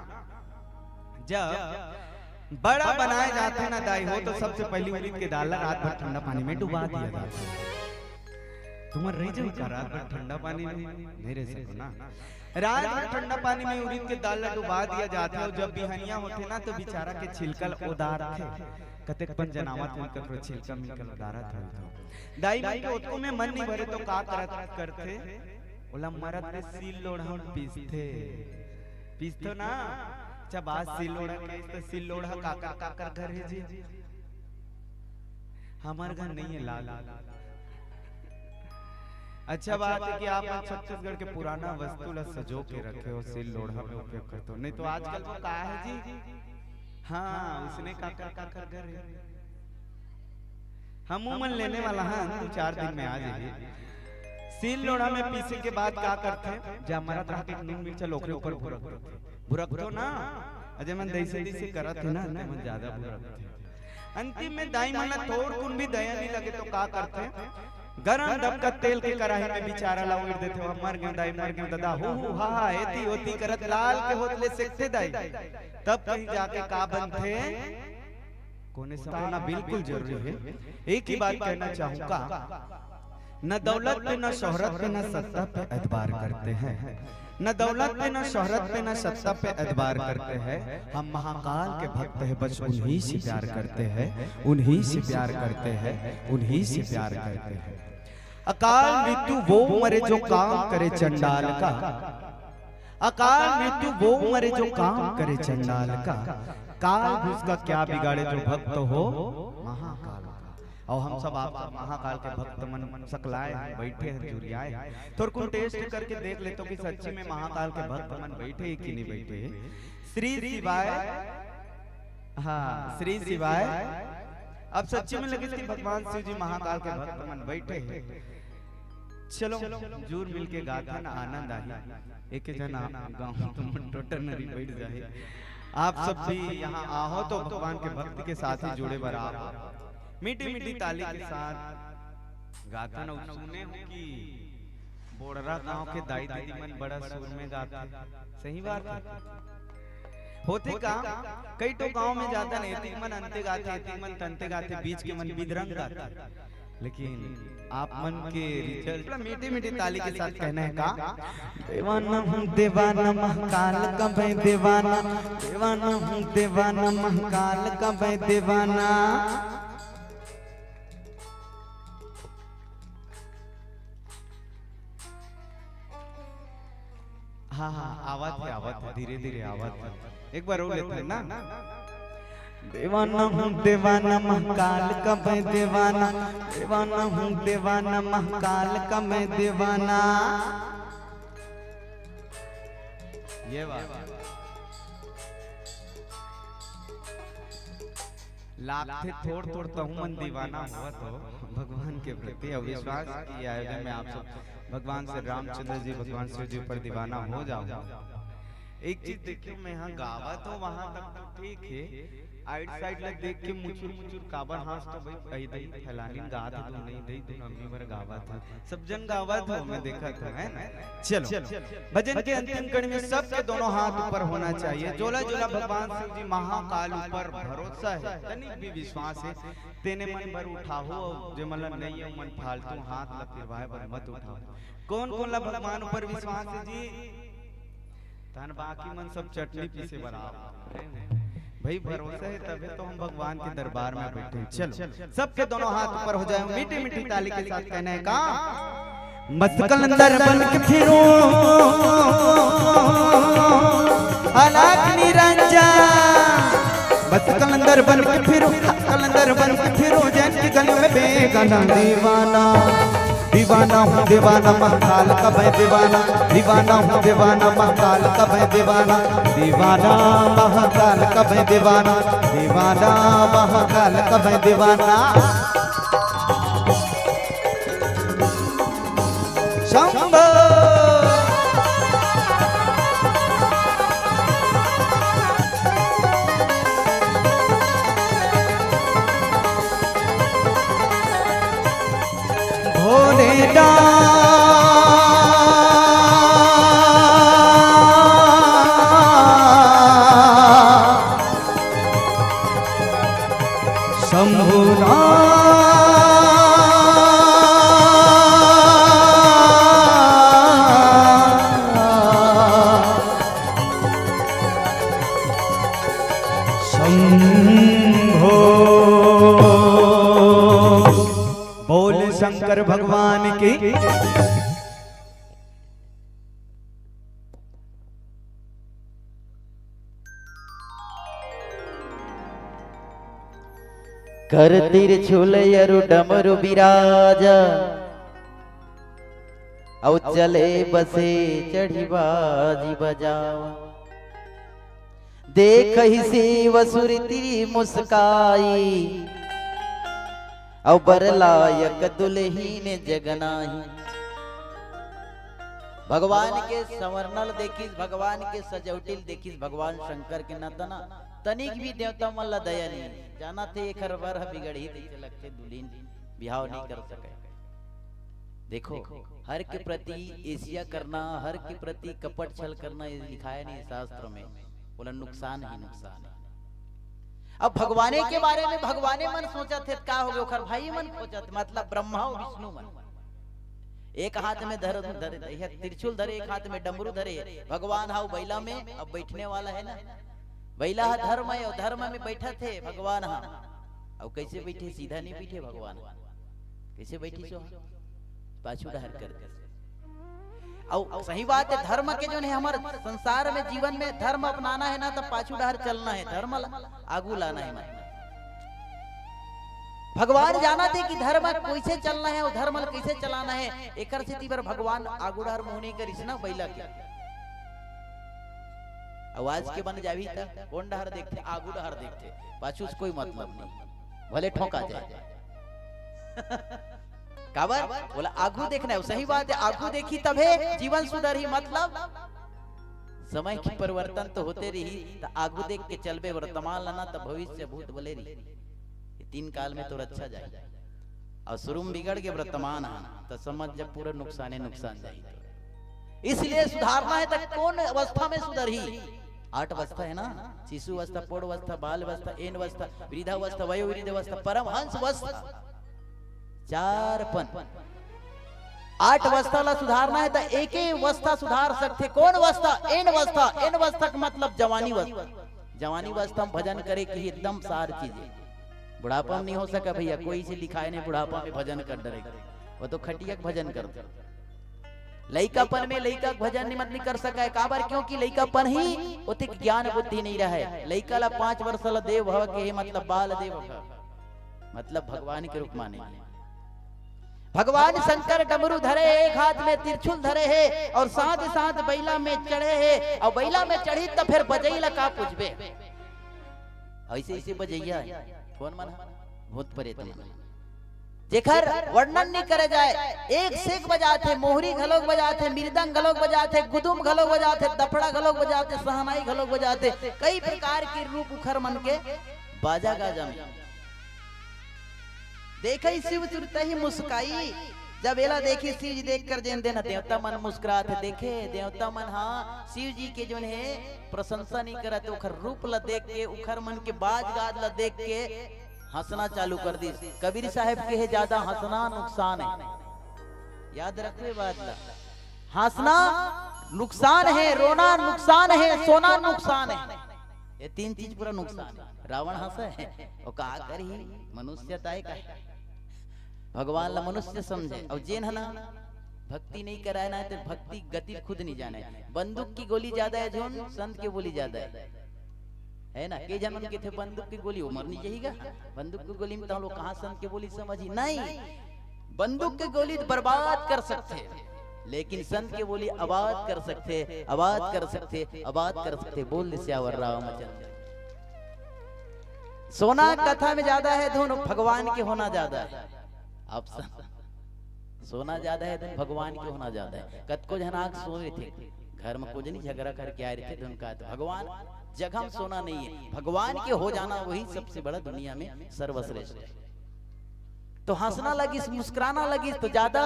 जब बड़ा बनाए जाथे ना दाई हो, तो सबसे पहली उड़ीद के दाल ला रात भर ठंडा पानी में डुबा दिया जाता है। तुमन रह जाओ का रात भर ठंडा पानी में? नहीं रह सको ना। रात भर ठंडा पानी में उड़ीद के दाल ला डुबा दिया जाथे, और जब बिहनिया होथे ना तो बेचारा के छिलका ल ओदारथे। कतेक पन जनावत होही ककरो छिलका मिलकर ओदारत होही तो। दाई मन के ओतको में मन नहीं भरे तो का करत करथे? ओला मरत में सील लोढ़ा म पीसथे। पीसथो ना। अच्छा बात सील लोढ़ा के, तो सील लोढ़ा काकर काकर घर है जी? हमर घर नहीं है लाल। अच्छा बात है कि आप मन छत्तीसगढ़ के पुराना वस्तु ला सजो के रखे हो, सील लोढ़ा में उपयोग करते हो, नहीं तो आजकल वो का है जी? हाँ, उसने काकर काकर घर है। हम मन लेने वाला है, दो चार दिन में आ जाइए। सील लोढ़ा में पीसे के बाद का करथे? जा मरत रहा के नून मिर्चा लोकरे ऊपर भुरक देथे। भुरक तो ना, अजय मन जैसे जैसे करत है ना, ते मन ज्यादा भुरकथे। अंतिम में दाई मन ला थोरकुन भी दया नहीं लगे तो का करथे? गरम दबका तेल के कढ़ाई में बेचारा ला उड़ देथे, "ओ, मर गयो दाई, मर गयो दादा, हु हु हा हा, एती ओती करत लाल के होत ले सेकथे दाई।" तब कहीं जाके का बनथे? कोने से होना बिल्कुल जरूरी है। एक ही बात कहना चाहूंगा, न दौलत पे, न शोहरत पे, न सत्ता पे एतबार करते हैं, न दौलत पे, न शोहरत पे, न सत्ता पे एतबार करते हैं। हम महाकाल के भक्त हैं, बस उन्हीं से प्यार करते हैं, उन्हीं से प्यार करते हैं, उन्हीं से प्यार करते हैं। अकाल मृत्यु वो मरे जो काम करे चंडाल का, अकाल मृत्यु वो मरे जो काम करे चंडाल का, काल भी उसका क्या बिगाड़े जो भक्त हो महाकाल का। और हम सब आप सब महाकाल के भक्त मन सकलाए हैं, बैठे हैं, जुरियाए हैं। थोरकुन टेस्ट करके देख लेते हो कि सच्ची में महाकाल के भक्त मन बैठे हैं कि नहीं बैठे हैं। श्री शिवाय, हाँ, श्री शिवाय। अब सच्ची में लगे कि भगवान शिव जी महाकाल के भक्त मन बैठे हैं। चलो, जुर मिल के गाथन, आनंद आही। एक जना गाँव तो मन टोटन नरी बैठ जाए। आप सब भी यहाँ आहो तो भगवान के भक्त के साथ ही जुड़े बर आओ। मीठी मीठी ताली के साथ गाथन। और सुने हो कि बोड़रा गांव के दाई दीदी मन बड़ा सुर में गाथे। सही बात है। होथे का, कई ठो गांव में जाथन, एतिक मन अंते गाथे, एतिक मन तंते गाथे, बीच के मन बिदरंग गाथे। लेकिन आप मन के रिजल्ट मीठी मीठी ताली के साथ कहना है का? देवाना हूँ देवाना, महाकाल का मैं देवाना। देवाना हूँ देवाना, महाकाल का मैं देवाना। हाँ, हाँ, आवत है, आवत है, धीरे धीरे आवत है। एक बार और लेते हैं ना। देवाना हूँ देवाना, महाकाल का मैं देवाना। देवाना हूँ देवाना, महाकाल का मैं देवाना। ये बात। लागथे थोर थोर तहु मन दीवाना होवत हो भगवान के प्रति। अउ विश्वास की आयोजन में आप सब भगवान श्री रामचंद्र जी, भगवान शिव जी पर दीवाना हो जाओ। एक चीज देखियो, मैं यहाँ गावत हो वहां तक तो ठीक है, आइड साइड ले देख के मुचुर मुचुर काबर हाँस तो भाई, कही दई फैलानी गात हो नहीं दई, तू नमी बर गावत हो। सब जन गावत हो, मैं देखत हो, है ना? चलो, भजन के अंतिम कड़ी में सबके दोनों हाथ ऊपर होना चाहिए। जोला जोला भगवान शिव जी महाकाल ऊपर भरोसा है, तनिक भी विश्वास है, तेने मन भर उठाहो, जे मन ला नहीं है, मन फालतू हाथ ला फिरवाए बर मत उठाओ। कौन कौन ला भगवान ऊपर विश्वास है जी? तहन बाकी मन सब चटनी पीसे बर आओ। भाई, भरोसा है तभी तो हम भगवान के दरबार में बैठे हैं। चलो, सबके दोनों हाथ ऊपर हो जाए, मीठी मीठी ताली के साथ कहना है का? मस्त कलंदर बन के फिरो, अलख निरंजन। मस्त कलंदर बन के फिरो, कलंदर बन के फिरो, जैन की गली में बेगाना दीवाना। दीवाना हूँ दीवाना, महाकाल का मैं दीवाना। दीवाना हूँ दीवाना, महाकाल का मैं दीवाना। दीवाना, महाकाल का मैं दीवाना। दीवाना, महाकाल का मैं दीवाना। शंभो। भोले नाथ। शंभुनाथ। शंभो। बोल शंकर भगवान की। कर तिरछुल अरु डमरु बिराज, अउ चले बसे चढ़ी बाजी बजावा। देखहि शिव सुरति मुस्काई, अउ बर लायक दुलहिन जगनाही। भगवान के संवरना ल देखिस, भगवान के सजौटी ल देखिस, भगवान शंकर के न तना तनिक भी देवता मन ल दया नहीं। जानत हे एखर बर ह बिगड़ही, तइसे लगथे दुलहिन बिहाव नहीं कर सके। देखो, हर के प्रति ईर्ष्या करना, हर के प्रति कपट छल करना, ये लिखाय नहीं शास्त्र में। ओला नुकसान ही नुकसान है। अब भगवाने के बारे में भगवाने मन सोचत हे, का होगे, ओखर भाई मन खोजत, मतलब ब्रह्मा अउ विष्णु मन। एक हाथ में धर, धरे, यह त्रिशूल धरे, एक हाथ में डमरू धरे। भगवान हा बइला में अब बैठने वाला है ना, बइला हा धर्म है, अउ धर्म में बैठत हे भगवान हा। अउ कैसे बैठे? सीधा नहीं बैठे भगवान। कैसे बैठी सो? पाछू डहर कर दे। अउ सही बात है, धर्म के जोन है, हमर संसार में, जीवन में धर्म अपनाना है ना, त पाछू डहर चलना है, धर्म ल आगू लाना है। मतलब भगवान जानत हे कि धर्म कैसे चलना है अउ धर्म ल कैसे चलाना है, एकर सेती बर भगवान आगू डहर मुंह नहीं करिस ना बइला के। अउ आज के बन जाही त कोन डहर देखथे? आगू डहर देखथे, पाछू से कोई मतलब नहीं, भले ठोंका जाए। काबर? बोला आगू देखना है। सही बात है, आगू देखही तभे जीवन सुधरही। मतलब समय के परिवर्तन तो होते रही, त आगू देख के चलबे, वर्तमान लाना त भविष्य भूत बोले रही। ये तीन काल में तो रक्षा जाए। अउ शुरू में बिगड़ के वर्तमान आना, त समझ जब पूरा नुकसाने नुकसान जाही। इसलिए सुधारना है त कोन अवस्था में सुधरही? आठ अवस्था है ना, शिशु अवस्था, प्रौढ़ अवस्था, बाल अवस्था, एन अवस्था, वृद्धावस्था, वयोवृद्ध अवस्था, परमहंस अवस्था। चार पन। आठ अवस्था ला सुधारना है त एके अवस्था सुधार सकथे। कोन अवस्था? एन अवस्था। एन अवस्था के मतलब जवानी अवस्था। जवानी अवस्था में भजन करे के ही एकदम सार चीज है। बुढ़ापा में नहीं हो सका भैया, कोई से लिखाय नहीं बुढ़ापा में भजन कर डरे। वो तो खटिया के भजन करथे। लइकापन में लइका के भजन निमन नहीं कर सका है। काबर? क्योंकि लइकापन ही ओतिक ज्ञान बुद्धि नहीं रहे। लइका ला पांच वर्ष ला देव भव के हे, मतलब बाल देव भव, मतलब भगवान के रूप माने। भगवान शंकर डमरू धरे हे, एक हाथ में त्रिशूल धरे हे अउ साथ साथ बइला में चढ़े हे। अउ बइला में चढ़ी त फेर बजई ला का पूछबे? ऐसे ऐसे बजइया हे। कोन मन ह? भूत प्रेत मन। जेकर वर्णन नहीं करे जाए, एक से एक बजाथे, मोहरी घलोक बजाथे, मृदंग घलोक बजाथे, गुदुम घलोक बजाथे, दफड़ा घलोक बजाथे, सहनाई घलोक बजाथे, कई प्रकार के रूप उखर मन के बाजा गाजा में। देखई शिव तुरतही मुस्काई। जब एला देखी शिव जी देख कर जेन देन देवता मन मुस्कुरात हे, देखे देवता मन हा शिव जी के जोन हे प्रशंसा नहीं करत, ओखर रूप ला देख के, उखर मन के बाज गाज ला देख के हंसना चालू कर दिस। कबीर साहब के हे ज्यादा हंसना नुकसान है, याद रखबे बात ला। हंसना नुकसान है, रोना नुकसान है, सोना नुकसान है। ये तीन चीज पूरा नुकसान हे। रावण हंसे हे, वो का करही? मनुष्यता हे का? भगवान ला मनुष्य समझे, अउ जेन ह ना भक्ति नहीं कराए ना, तो भक्ति गति खुद नहीं जाने। बंदूक की गोली ज्यादा हे झोन, संत के बोली ज्यादा हे, हे ना? के झन मन कथे बंदूक की गोली, वो मरनी चाहिए का? बंदूक की गोली में तो हम लोग कहाँ संत के बोली समझी? नहीं, बंदूक के गोली तो बर्बाद कर सकथे, लेकिन संत के बोली आबाद कर सकथे, आबाद कर सकथे, आबाद कर सकथे। बोल दे सियावर रामचंद्र। सोना कथा में ज्यादा हे धुन, भगवान के होना ज्यादा हे। आप स-, सोना ज्यादा हे धुन, भगवान के होना ज्यादा हे। कतको झन आके सो रहिथे, घर में कुछ नहीं, झगड़ा करके आए रहिथे, धुन का तो भगवान जगह में सोना नहीं हे, भगवान के हो जाना वही सबसे बड़ा दुनिया में सर्वश्रेष्ठ हे। तो हंसना लगिस, मुस्कुराना लगिस, तो ज्यादा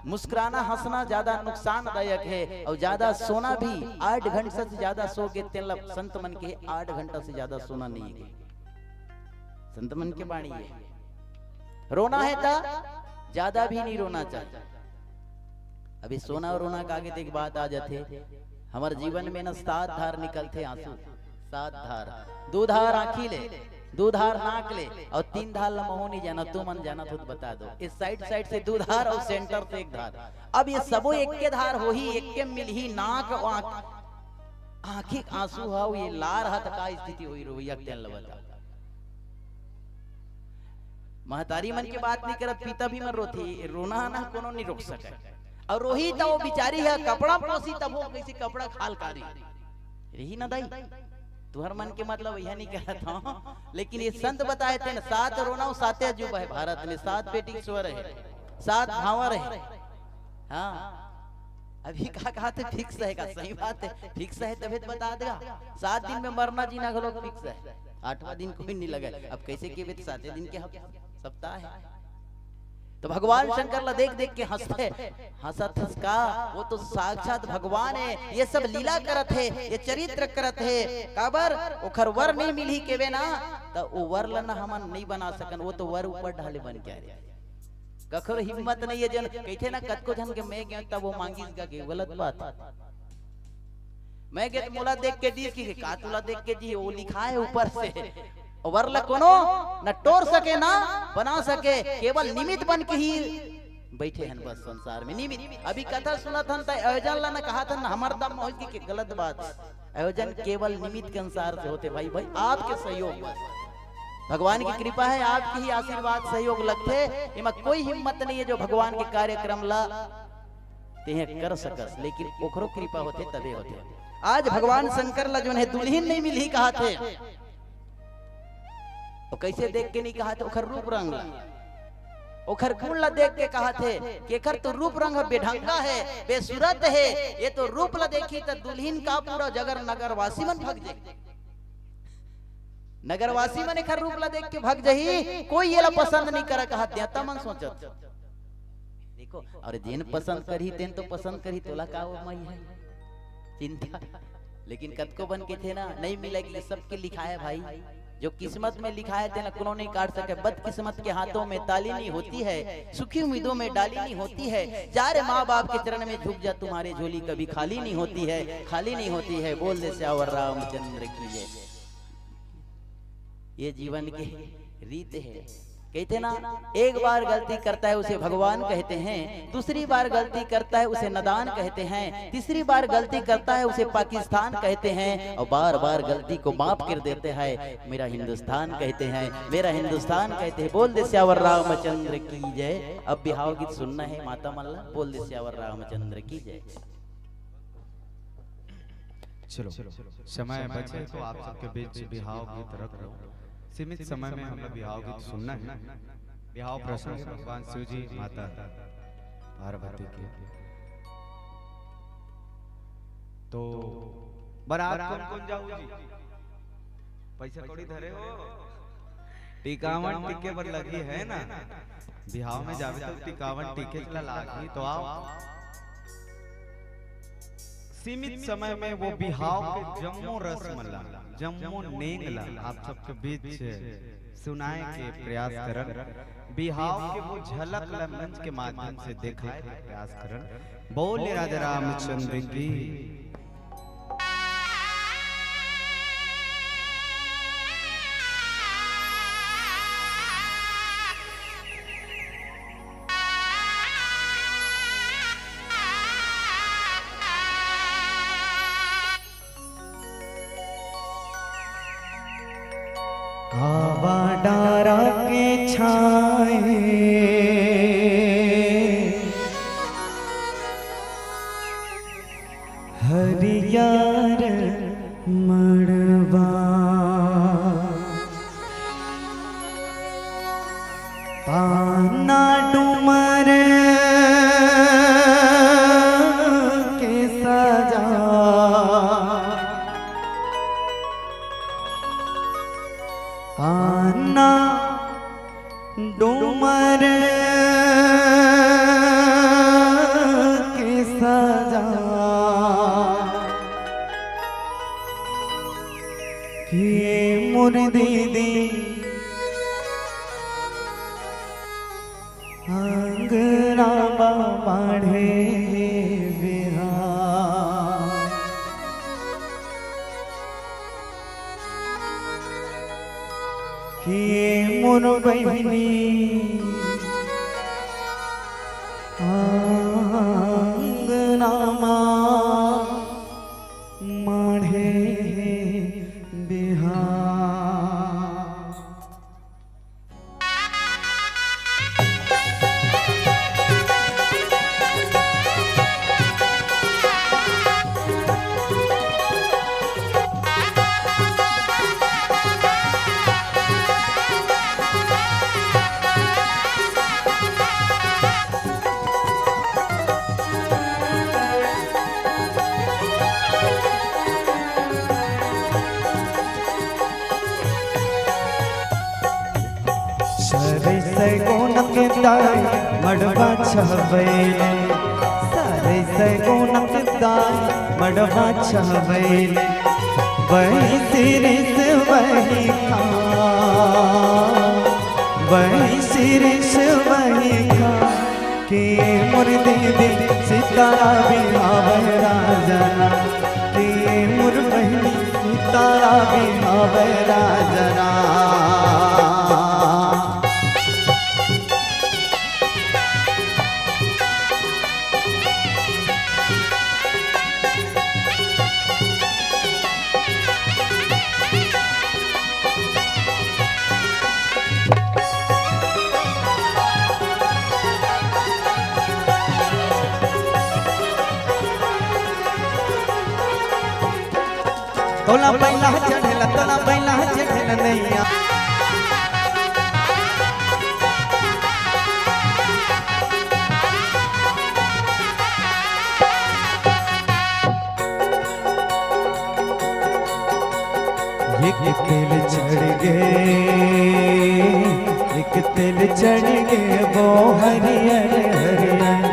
मुस्कुराना, हंसना ज्यादा नुकसानदायक हे। अउ ज्यादा सोना भी, आठ घंटा से ज्यादा सो गे तेन ला संत मन के आठ घंटा से ज्यादा सोना नहीं हे। संत मन के बाणी हे, रोना हे त ज्यादा भी नहीं रोना चाहिए। अभी सोना अउ रोना के आगे देख बात आ जाथे। हमर जीवन में न सात धार निकलथे आंसू, सात धार, दू धार आंखी ले, दू धार नाक ले, अउ तीन धार ला महू नहीं जाना, तू मन जाना तो बता दो। इस साइड साइड से दू धार अउ सेंटर से एक धार। अब ये सबो एक के धार होही, एक के मिलही, नाक अउ आंख, आंखी के आंसू हव, ये लार हत का स्थिति होही रोवैया के तेन ल बता। महतारी मन के बात नहीं करत, पिता भी मन रोथे, रोना ना कोनो नहीं रोक सके। अउ रोही त वो बिचारी हे कपड़ा पोसी तभो कइसे कपड़ा खाल कारी रही ना दाई। तुहर मन के मतलब यह नहीं कहत हूँ, लेकिन ये संत बताए थे ना, सात रोना अउ साते अजूबा हे भारत में, सात पेटी के स्वर हे, सात भांवर हे। हाँ, अभी का कहा थे, फिक्स हे का? सही बात हे, फिक्स हे तभे तो बता देगा। सात दिन में मरना जीना घलो फिक्स हे, आठवां दिन कोई नहीं लगे। अब कइसे केबे तो साते दिन के हफ-, सप्ताह हे। तो भगवान शंकर ला देख देख के हंसथे, हंसत हंस का, वो तो साक्षात भगवान हे, ये सब लीला करत हे, ये चरित्र करत हे। काबर? ओखर वर नहीं मिलही केबे ना, त वो वर ला ना हमन नहीं बना सकन, वो तो वर ऊपर ढाले बन के आ रहे। कखरो हिम्मत नहीं हे, जन कहिथे ना, कतको झन के मैं गेंव तब वो मांगिस गा के, गलत बात। मैं गेंव त मोला देख के दिस कि का तुला देख के जी, वो लिखाए ऊपर से। वर ला कोनो न टोर सके, ना बना सके, केवल निमित्त बन के ही बैठे हन बस संसार में। निमित्त, अभी कथा सुनत हन त आयोजन ला न कहत हन, हमर दम में होइस कि गलत बात। आयोजन केवल निमित्त के अनुसार से होथे भाई, भाई आपके सहयोग बस। भगवान की कृपा हे, आपके ही आशीर्वाद सहयोग लगथे। एमा कोई हिम्मत नहीं हे जो भगवान के कार्यक्रम ला तेहे कर सकस, लेकिन ओखरो कृपा होथे तभे होथे। आज भगवान शंकर ला जोन हे दुल्हिन नहीं मिलही कहत हे, तो कइसे देख के नहीं कहत हे? ओखर रूप रंग ला, ओखर गुण ला देख के कहत हे कि एखर तो रूप रंग ह बेढंगा हे, बेसुरत हे। ये तो रूप ला देखही त दुल्हिन का पूरा जगर नगरवासी मन भग जाही। नगरवासी मन एखर रूप ला देख के भग जाही, कोई येला पसंद नहीं करे कहत देवता मन सोचत। देखो, अउ जेन पसंद करही तेन तो पसंद करही, तोला का वो मई हे चिंता। लेकिन कतको बन के थे ना, नहीं मिले कि सबके लिखाए भाई। जो किस्मत में लिखाए तेला कोनो नहीं काट सके। बदकिस्मत के हाथों में ताली नहीं होती है, सुखी उम्मीदों में डाली नहीं होती है। जा रे माँ बाप के चरण में झुक जा, तुम्हारी झोली कभी खाली नहीं होती है, खाली नहीं होती है। बोल दे सियावर रामचंद्र की जय। ये जीवन के रीत हे। कहिथे ना, एक बार गलती करता है उसे भगवान कहते हैं, दूसरी बार गलती करता है उसे नादान कहते हैं, तीसरी बार गलती करता है उसे पाकिस्तान कहते हैं, और बार बार गलती को माफ कर देते हैं मेरा हिंदुस्तान कहते हैं, मेरा हिंदुस्तान कहते हैं। बोल दे सियावर रामचंद्र की जय। अब बिहाव गीत सुनना हे माता मन ला, बोल दे सियावर रामचंद्र की जय। चलो, समय बचे तो आप सबके बीच बिहाव गीत रख लो। सीमित समय में हम लोग बिहाव गीत सुनना हे। बिहाव प्रसंग भगवान शिव जी, माता पार्वती के। तो बारात कौन कौन जाहू जी? पैसा कौड़ी धरे हो? टिकावन टिके बर लगी हे ना? बिहाव में जाबे तो टिकावन टिके ला लागही, तो आओ। सीमित समय में वो बिहाव के जम्मो रस मन ला, जम्मो नेंग ला आप सबके बीच सुनाए के प्रयास करन। बिहाव के वो झलक ला मंच के माध्यम से देखाए के प्रयास करन। बोले राजा रामचंद्र की। आवा डारा के छाए हरियर मड़वा, पाना डूमर के सजा, पाना डूमर के सजा, कि मोर दीदी अंगना मा माढ़े बिहान, कि मोर बहिनी अंगना मा माढ़े बिहान। सरे सैगोनक दाई मड़वा छबैले, सरे सैगोनक दाई मड़वा छबैले, वही सिरिस वही खान, वही सिरिस वही खान, कि मोर दीदी सीतारा बिहावे राजना, कि मोर बहिनी सीतारा बिहावे राजना। तोला बैला चढ़ेला, तोला बैला चढ़ेला नैया। एक तेल चढ़ गे, एक तेल चढ़ गे, वो हरियर हरियर,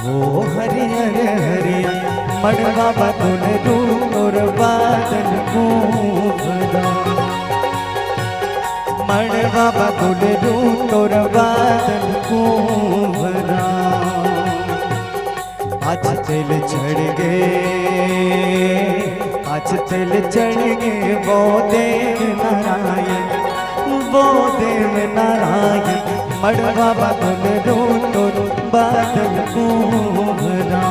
वो हरियर हरियर, मड़वा बदल रू तोर बादल कुंभरा, मड़वा बदल रू तोर बादल कुंभरा। आज तेल चढ़ गे, आज तेल चढ़ गे, वो देव नारायण, वो देव नारायण, मड़वा बदल रू तोर बादल कुंभरा,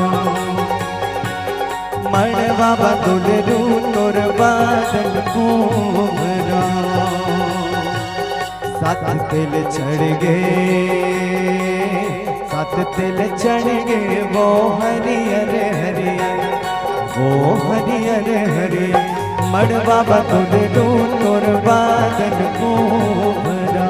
मड़वा बदल रू तोर बादल कुंभरा। सात तेल चढ़ गे, सात तेल चढ़ गे, वो हरियर हरियर, वो हरियर हरियर, मड़वा बदल रू तोर बादल कुंभरा,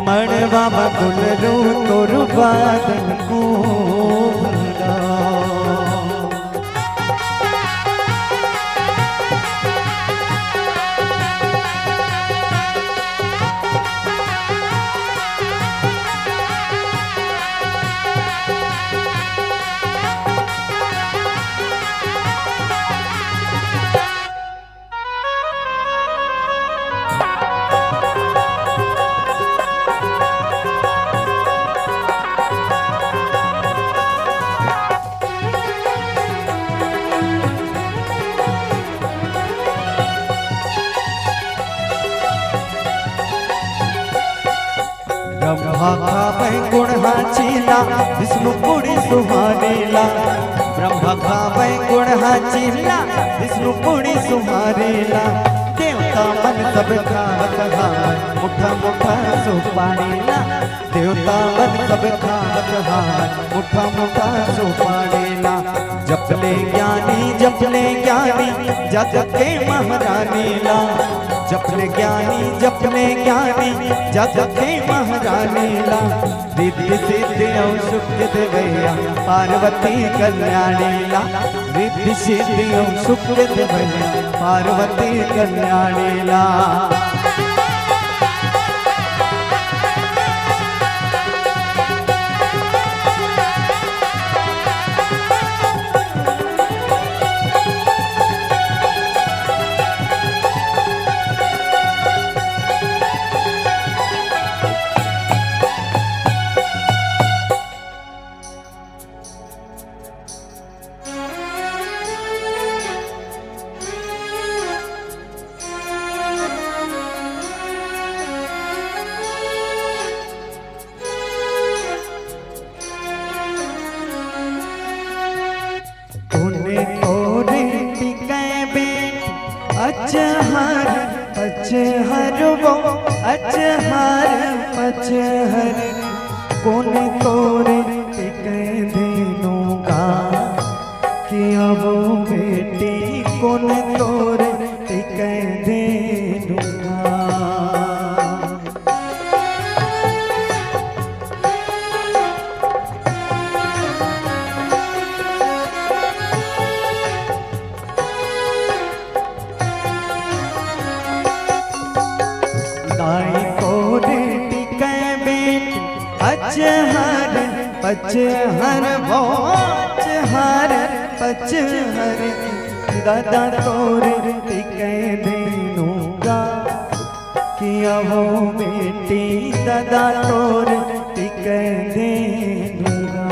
मड़वा बदल रू तोर बादल कुंभरा। ब्रह्मा खावै गुण हा चीला, विष्णु पूड़ी सुहारेला। ब्रह्मा खावै गुण हा चीला, विष्णु पूड़ी सुहारेला। देवता मन सब खात हावय मुठा मुठा सुपारी ला, देवता मन सब खात हावय मुठा मुठा सुपारी ला। जप ले ज्ञानी, जप ले ज्ञानी, जग के महारानी ला। जप ले ज्ञानी, जप ले ज्ञानी, जग के महारानी ला। रिद्धि सिद्धि अउ सुख देवइया पार्वती कल्याणी ला। रिद्धि सिद्धि अउ सुख देवइया पार्वती कल्याणी ला। कोन तोर टिकै बेंट, अचहर पचहर वो, अचहर पचहर। कोन तोर टिकै धेनु गा, कि अवो बेटी कोन तोर टिकै धेनु गा। दाई तोर टिकै बेंट, अचहर पचहर वो, अचहर पचहर। ददा तोर टिकै धेनु गा, कि अवो बेटी ददा तोर टिकै धेनु गा।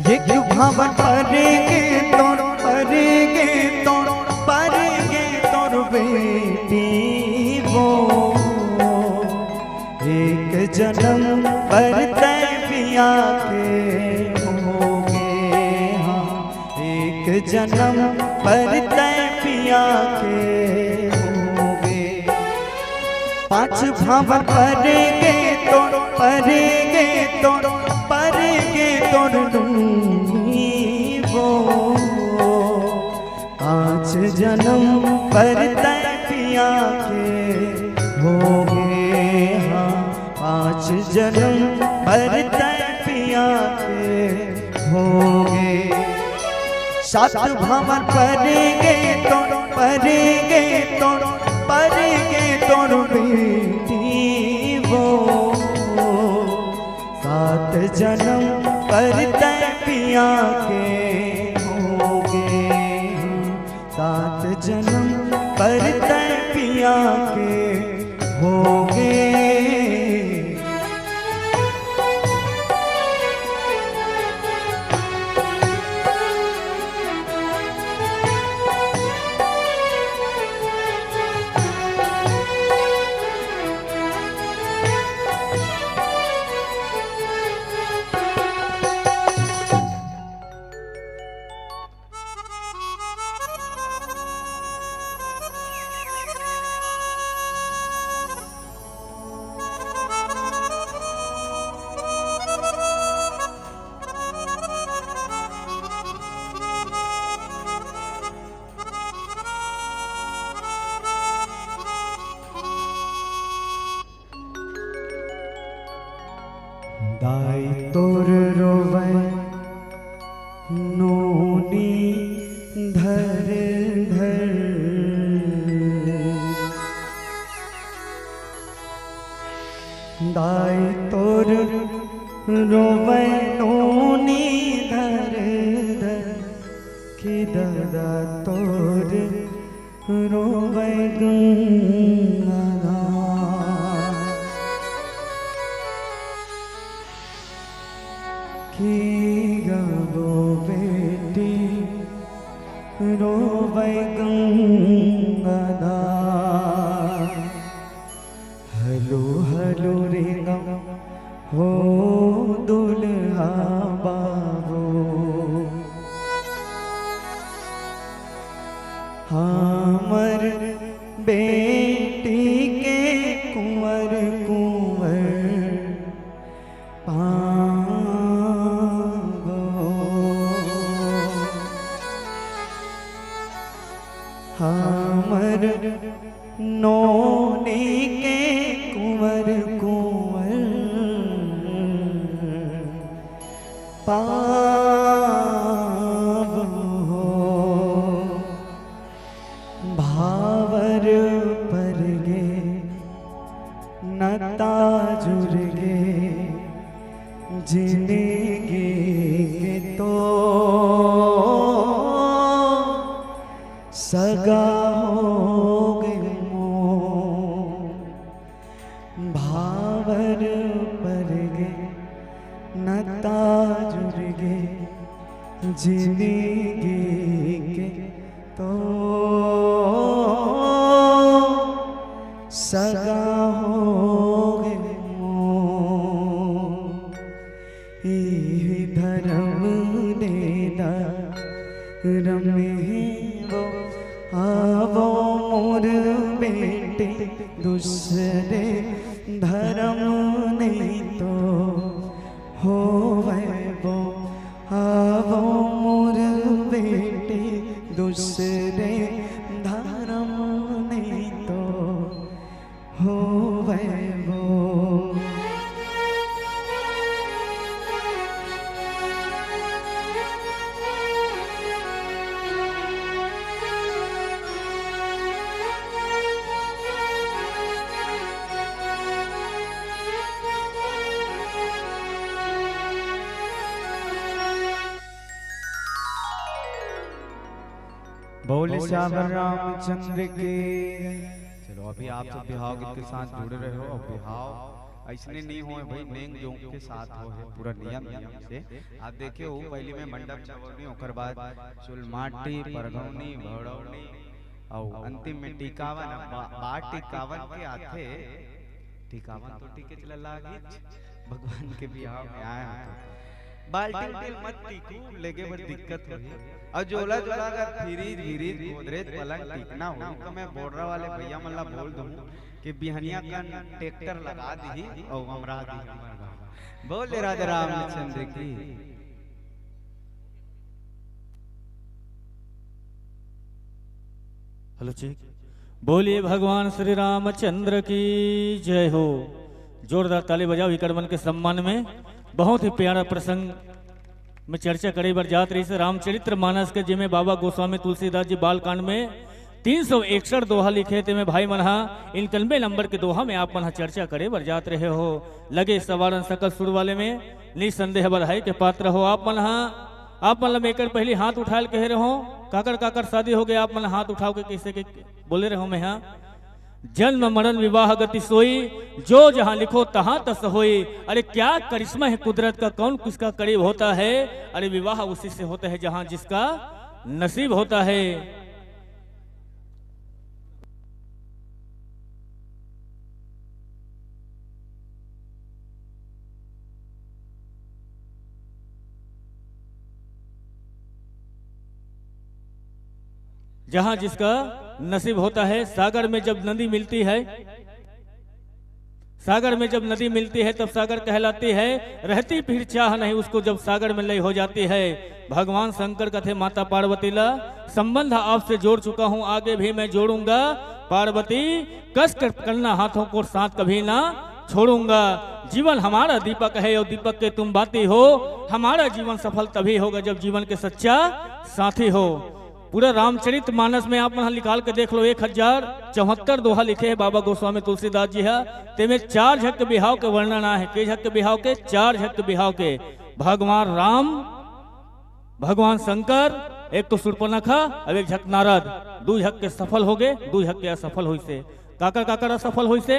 ये क्यों भावन परे गे तोर, परे गे तोर, परे गे तोर बेटी वो। एक जनम बर तैं पिया के होगे, हाँ, एक जनम बर तैं पिया के होगे। पांच भांवर परे गे तोर, परे गे तोर, परे गे तोर नोनी वो। पांच जनम बर तैं पिया के होगे, हाँ, पांच जनम बर तैं पिया के होगे। सात भांवर परे गे तोर, परे गे तोर, परे गे तोर बेटी वो। सात जनम बर तैं पिया के होगे, सात जनम बर तैं पिया के होगे। दाई तोर रोवय नोनी धर धर। दाई तोर रोवय नोनी धर धर, कि ददा तोर रोवय गुनगुना। कि गबो बेटी रोवै गंगाधार। हलो हलो रे गंगा हो दुल्हा बाबू, हमर बेटी के कुंवर कुंवर पाबो। हमर नोनी के कुंवर कुंवर पाबो। भावर परगे नता जुरगे जिनगी के तो सगा होगे मोर। भावर परगे नता जुरगे जिनगी के तो सगा होगे मोर। इही धरम दे धरम हे वो, आवो मोर बेटी, दूसरे धरम नहीं तो होवे वो। आवो मोर बेटी, दूसरे धरम नहीं तो होवे वो। बोल सियावर रामचंद्र की। चलो, अभी आप सब बिहाव गीत के साथ जुड़े रहे हो, और बिहाव अइसने नहीं होए भाई, नेंग जोंग के साथ होए, पूरा नियम नियम से। आप देखे हो, पहली में मंडप चवरनी, ओकर बाद चुलमाटी, परघौनी, भड़ौनी, और अंतिम में टिकावन। अब बा-, बार टिकावन के आथे, टिकावन तो टिके चला लागी, भगवान के बिहाव में आए हो तो। बाल्टी उल्टी मत टीकू, लेगे बर दिक्कत होही। अउ जोला जोला अगर फ्रिज व्रिज, गोदरेज, पलंग टीकना होही, तो मैं बोर्डरा वाले भैया मन ला बोल दूँ कि बिहनिया कन ट्रैक्टर लगा दीही अउ अमरा दीही हमर गाँव। बोले राजा रामचंद्र की। Hello, check. बोलिए भगवान श्री रामचंद्र की जय हो। जोरदार ताली बजाओ इकर मन के सम्मान में। बहुत ही प्यारा प्रसंग में चर्चा करे बर जात रहिस रामचरित्र मानस के, जेमे बाबा गोस्वामी तुलसीदास जी बालकांड में तीन सौ इकसठ दोहा लिखे, तेमे भाई मन हा इक्यानवे नंबर के दोहा में आप मन हा चर्चा करे बर जात रहे हो। लगे सवारन सकल सुर वाले में, निसंदेह बधाई के पात्र हो आप मन हा। आप मन ला मैं एकर पहली हाथ उठाए ल कहे रहो, काकर काकर शादी हो गए, आप मन हाथ उठाओ के कैसे के बोले रहो मैं हा। जन्म मरण विवाह गति सोई, जो जहां लिखो तहां तस होई। अरे क्या करिश्मा है कुदरत का, कौन किसका करीब होता है। अरे विवाह उसी से होता है जहां जिसका नसीब होता है। जहां जिसका नसीब होता है। सागर में जब नदी मिलती है, सागर में जब नदी मिलती है, तब सागर कहलाती है। रहती फिर चाह नहीं उसको, जब सागर में लय हो जाती है। भगवान शंकर कथे माता पार्वती ला, संबंध आपसे जोड़ चुका हूं, आगे भी मैं जोड़ूंगा। पार्वती कष्ट करना हाथों को, साथ कभी ना छोड़ूंगा। जीवन हमारा दीपक है और दीपक के तुम बाती हो। हमारा जीवन सफल तभी होगा जब जीवन के सच्चा साथी हो। पूरा रामचरित मानस में आप मन निकाल के देख लो, एक हजार चौहत्तर दोहा लिखे है बाबा गोस्वामी तुलसीदास जी हा। तेमे चार झक के बिहाव के वर्णन आए है। के झक के बिहाव के? चार झक के बिहाव के। भगवान राम, भगवान शंकर, एक तो शूर्पणखा, अब एक झक नारद। दू झक के सफल हो गए, दू झक के असफल होइसे। काकर काकर असफल होइसे?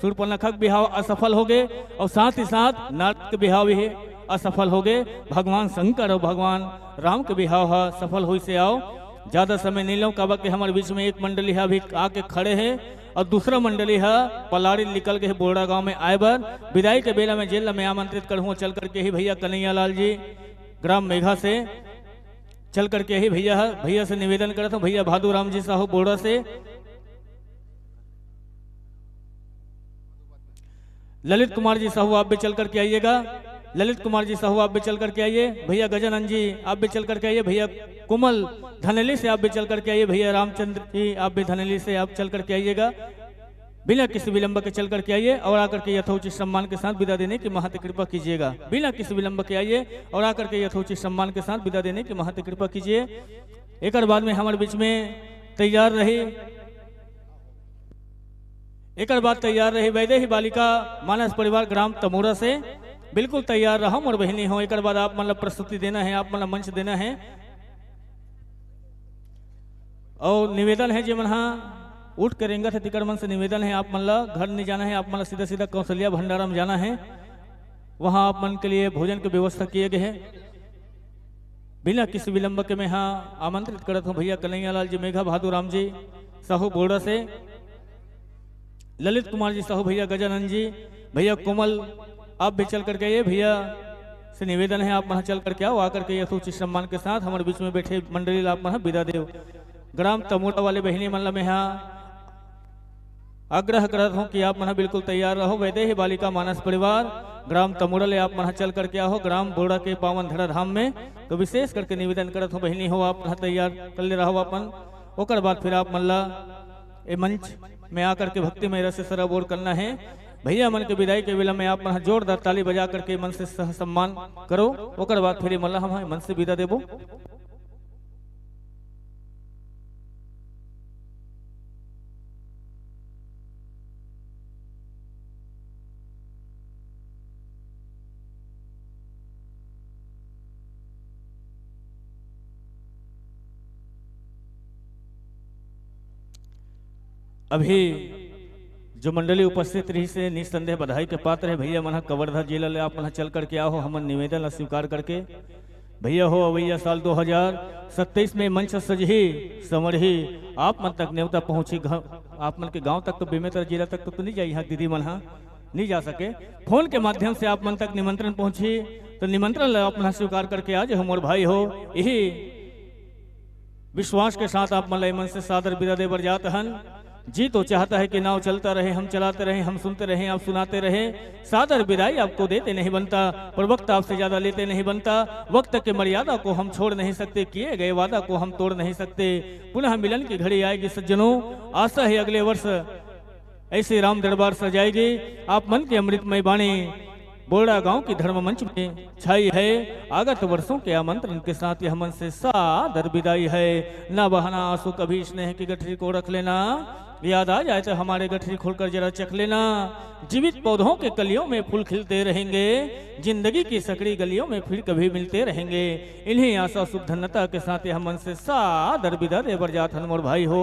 शूर्पणखा के बिहाव असफल हो गए, और साथ ही साथ नारद के बिहाव भी असफल हो गए। भगवान शंकर और भगवान राम के बिहाव ह सफल होइसे। आओ, ज्यादा समय नहीं लूं, काबर के हमर बीच में एक मंडली ह अभी आके खड़े हे और दूसरा मंडली ह पलाड़ी निकल के बोड़ा गांव में आए बर। विदाई के बेला में जेला मैं आमंत्रित करहूं, चल करके ही भैया कन्हैया लाल जी ग्राम मेघा से चल करके ही भैया ह, भैया से निवेदन करत हूं, भैया भादू राम जी साहू बोड़ा से, ललित कुमार जी साहू आप भी चल करके आइएगा। ललित कुमार जी साहू आप भी चल करके आइए। भैया गजानंद जी आप भी चल करके आइए। भैया कोमल धनेली से आप भी चल करके आइए। भैया रामचंद्र जी आप भी धनेली से आप चल करके आइएगा। बिना किसी विलंब के चल करके आइए और आकर के यथोचित सम्मान के साथ विदा देने की महत कृपा कीजिएगा। बिना किसी विलंब के आइए और आकर के यथोचित सम्मान के साथ विदा देने की महत कृपा कीजिए। एकर बाद में हमारे बीच में तैयार रही, एकर बाद तैयार रही वैदेही बालिका मानस परिवार ग्राम तमोरा से। बिल्कुल तैयार रहो मोर बहिनी हो। एकर बाद आप मन ला प्रस्तुति देना है, आप मन ला मंच देना है। और निवेदन है, जे मन हा उठ के रेंगत है, तिकर मन से निवेदन है, आप मन ला घर नहीं जाना है, आप मन ला सीधा सीधा कौशल्या भंडारा में जाना है, वहाँ आप मन के लिए भोजन के व्यवस्था किए गए है। बिना किसी विलंब के मैं हा आमंत्रित करत हूँ भैया कन्हैया लाल जी, मेघा बहादुर राम जी साहू बोड़ा से, ललित कुमार जी साहू, भैया गजानंद जी, भैया कोमल, आप भी चल करके आइए। भैया से निवेदन है, आप मन चल करके आओ, आकर के यथोचित सम्मान के साथ हमारे बीच में बैठे मंडली ला आप मन विदा देव। ग्राम तमोरा वाले बहिनी मन ला मैं हा आग्रह करत हूँ कि आप मन बिल्कुल तैयार रहो। वैदेही बालिका मानस परिवार ग्राम तमोरा ले आप मन चल करके आओ ग्राम बोड़ा के पावन धरा धाम में। तो विशेष करके निवेदन करत हूँ बहिनी हो, आप मन तैयार कर ले रहो अपन। ओकर बाद फिर आप मन ला ए मंच में आकर के भक्तिमय रस से सराबोर करना है। भैया मन के विदाई के बेला में आप मन जोरदार ताली बजा करके मन से सह सम्मान करो। ओकर बाद फिर ए मन ला हम मन से विदा देबो। अभी जो मंडली उपस्थित रही से निसंदेह बधाई के पात्र है। भैया मन ह कवर्धा जिला ले आप मन ह चल करके आओ, हमन निवेदन ला स्वीकार करके भैया हो, अवैया साल दो हज़ार सत्ताईस में मंच सजही संवरही, आप मन तक नेवता पहुंची, घ-, आप मन के गांव तक तो बेमेतरा जिला तक तो, तो नहीं जाई, यहाँ दीदी मन हा नहीं जा सके, फोन के माध्यम से आप मन तक निमंत्रण पहुंची, तो निमंत्रण ला आप मन स्वीकार करके आ जाओ मोर भाई हो। यही विश्वास के साथ आप मन ला ए मन से सादर विदा दे बर जात हन। जी तो चाहता है कि नाव चलता रहे, हम चलाते रहें, हम सुनते रहें, आप सुनाते रहें। सादर विदाई आपको देते नहीं बनता, पर वक्त आपसे ज्यादा लेते नहीं बनता। वक्त के मर्यादा को हम छोड़ नहीं सकते, किए गए वादा को हम तोड़ नहीं सकते। पुनः मिलन की घड़ी आएगी सज्जनों, आशा है अगले वर्ष ऐसे राम दरबार सजाएगी। आप मन के अमृतमय बाणी बोड़ा गांव की धर्म मंच में छाई है। आगत वर्षों के आमंत्रण के साथ यह मन से सादर विदाई है। ना बहाना आंसू कभी स्नेह की गठरी को रख लेना, याद आ जाए तो हमारे गठरी खोलकर जरा चख लेना। जीवित पौधों के कलियों में फूल खिलते रहेंगे, जिंदगी की सकड़ी गलियों में फिर कभी मिलते रहेंगे। इन्हीं आशा शुभ धन्यता के साथ यह मन से सादर विदा दे बर जात हन मोर भाई हो।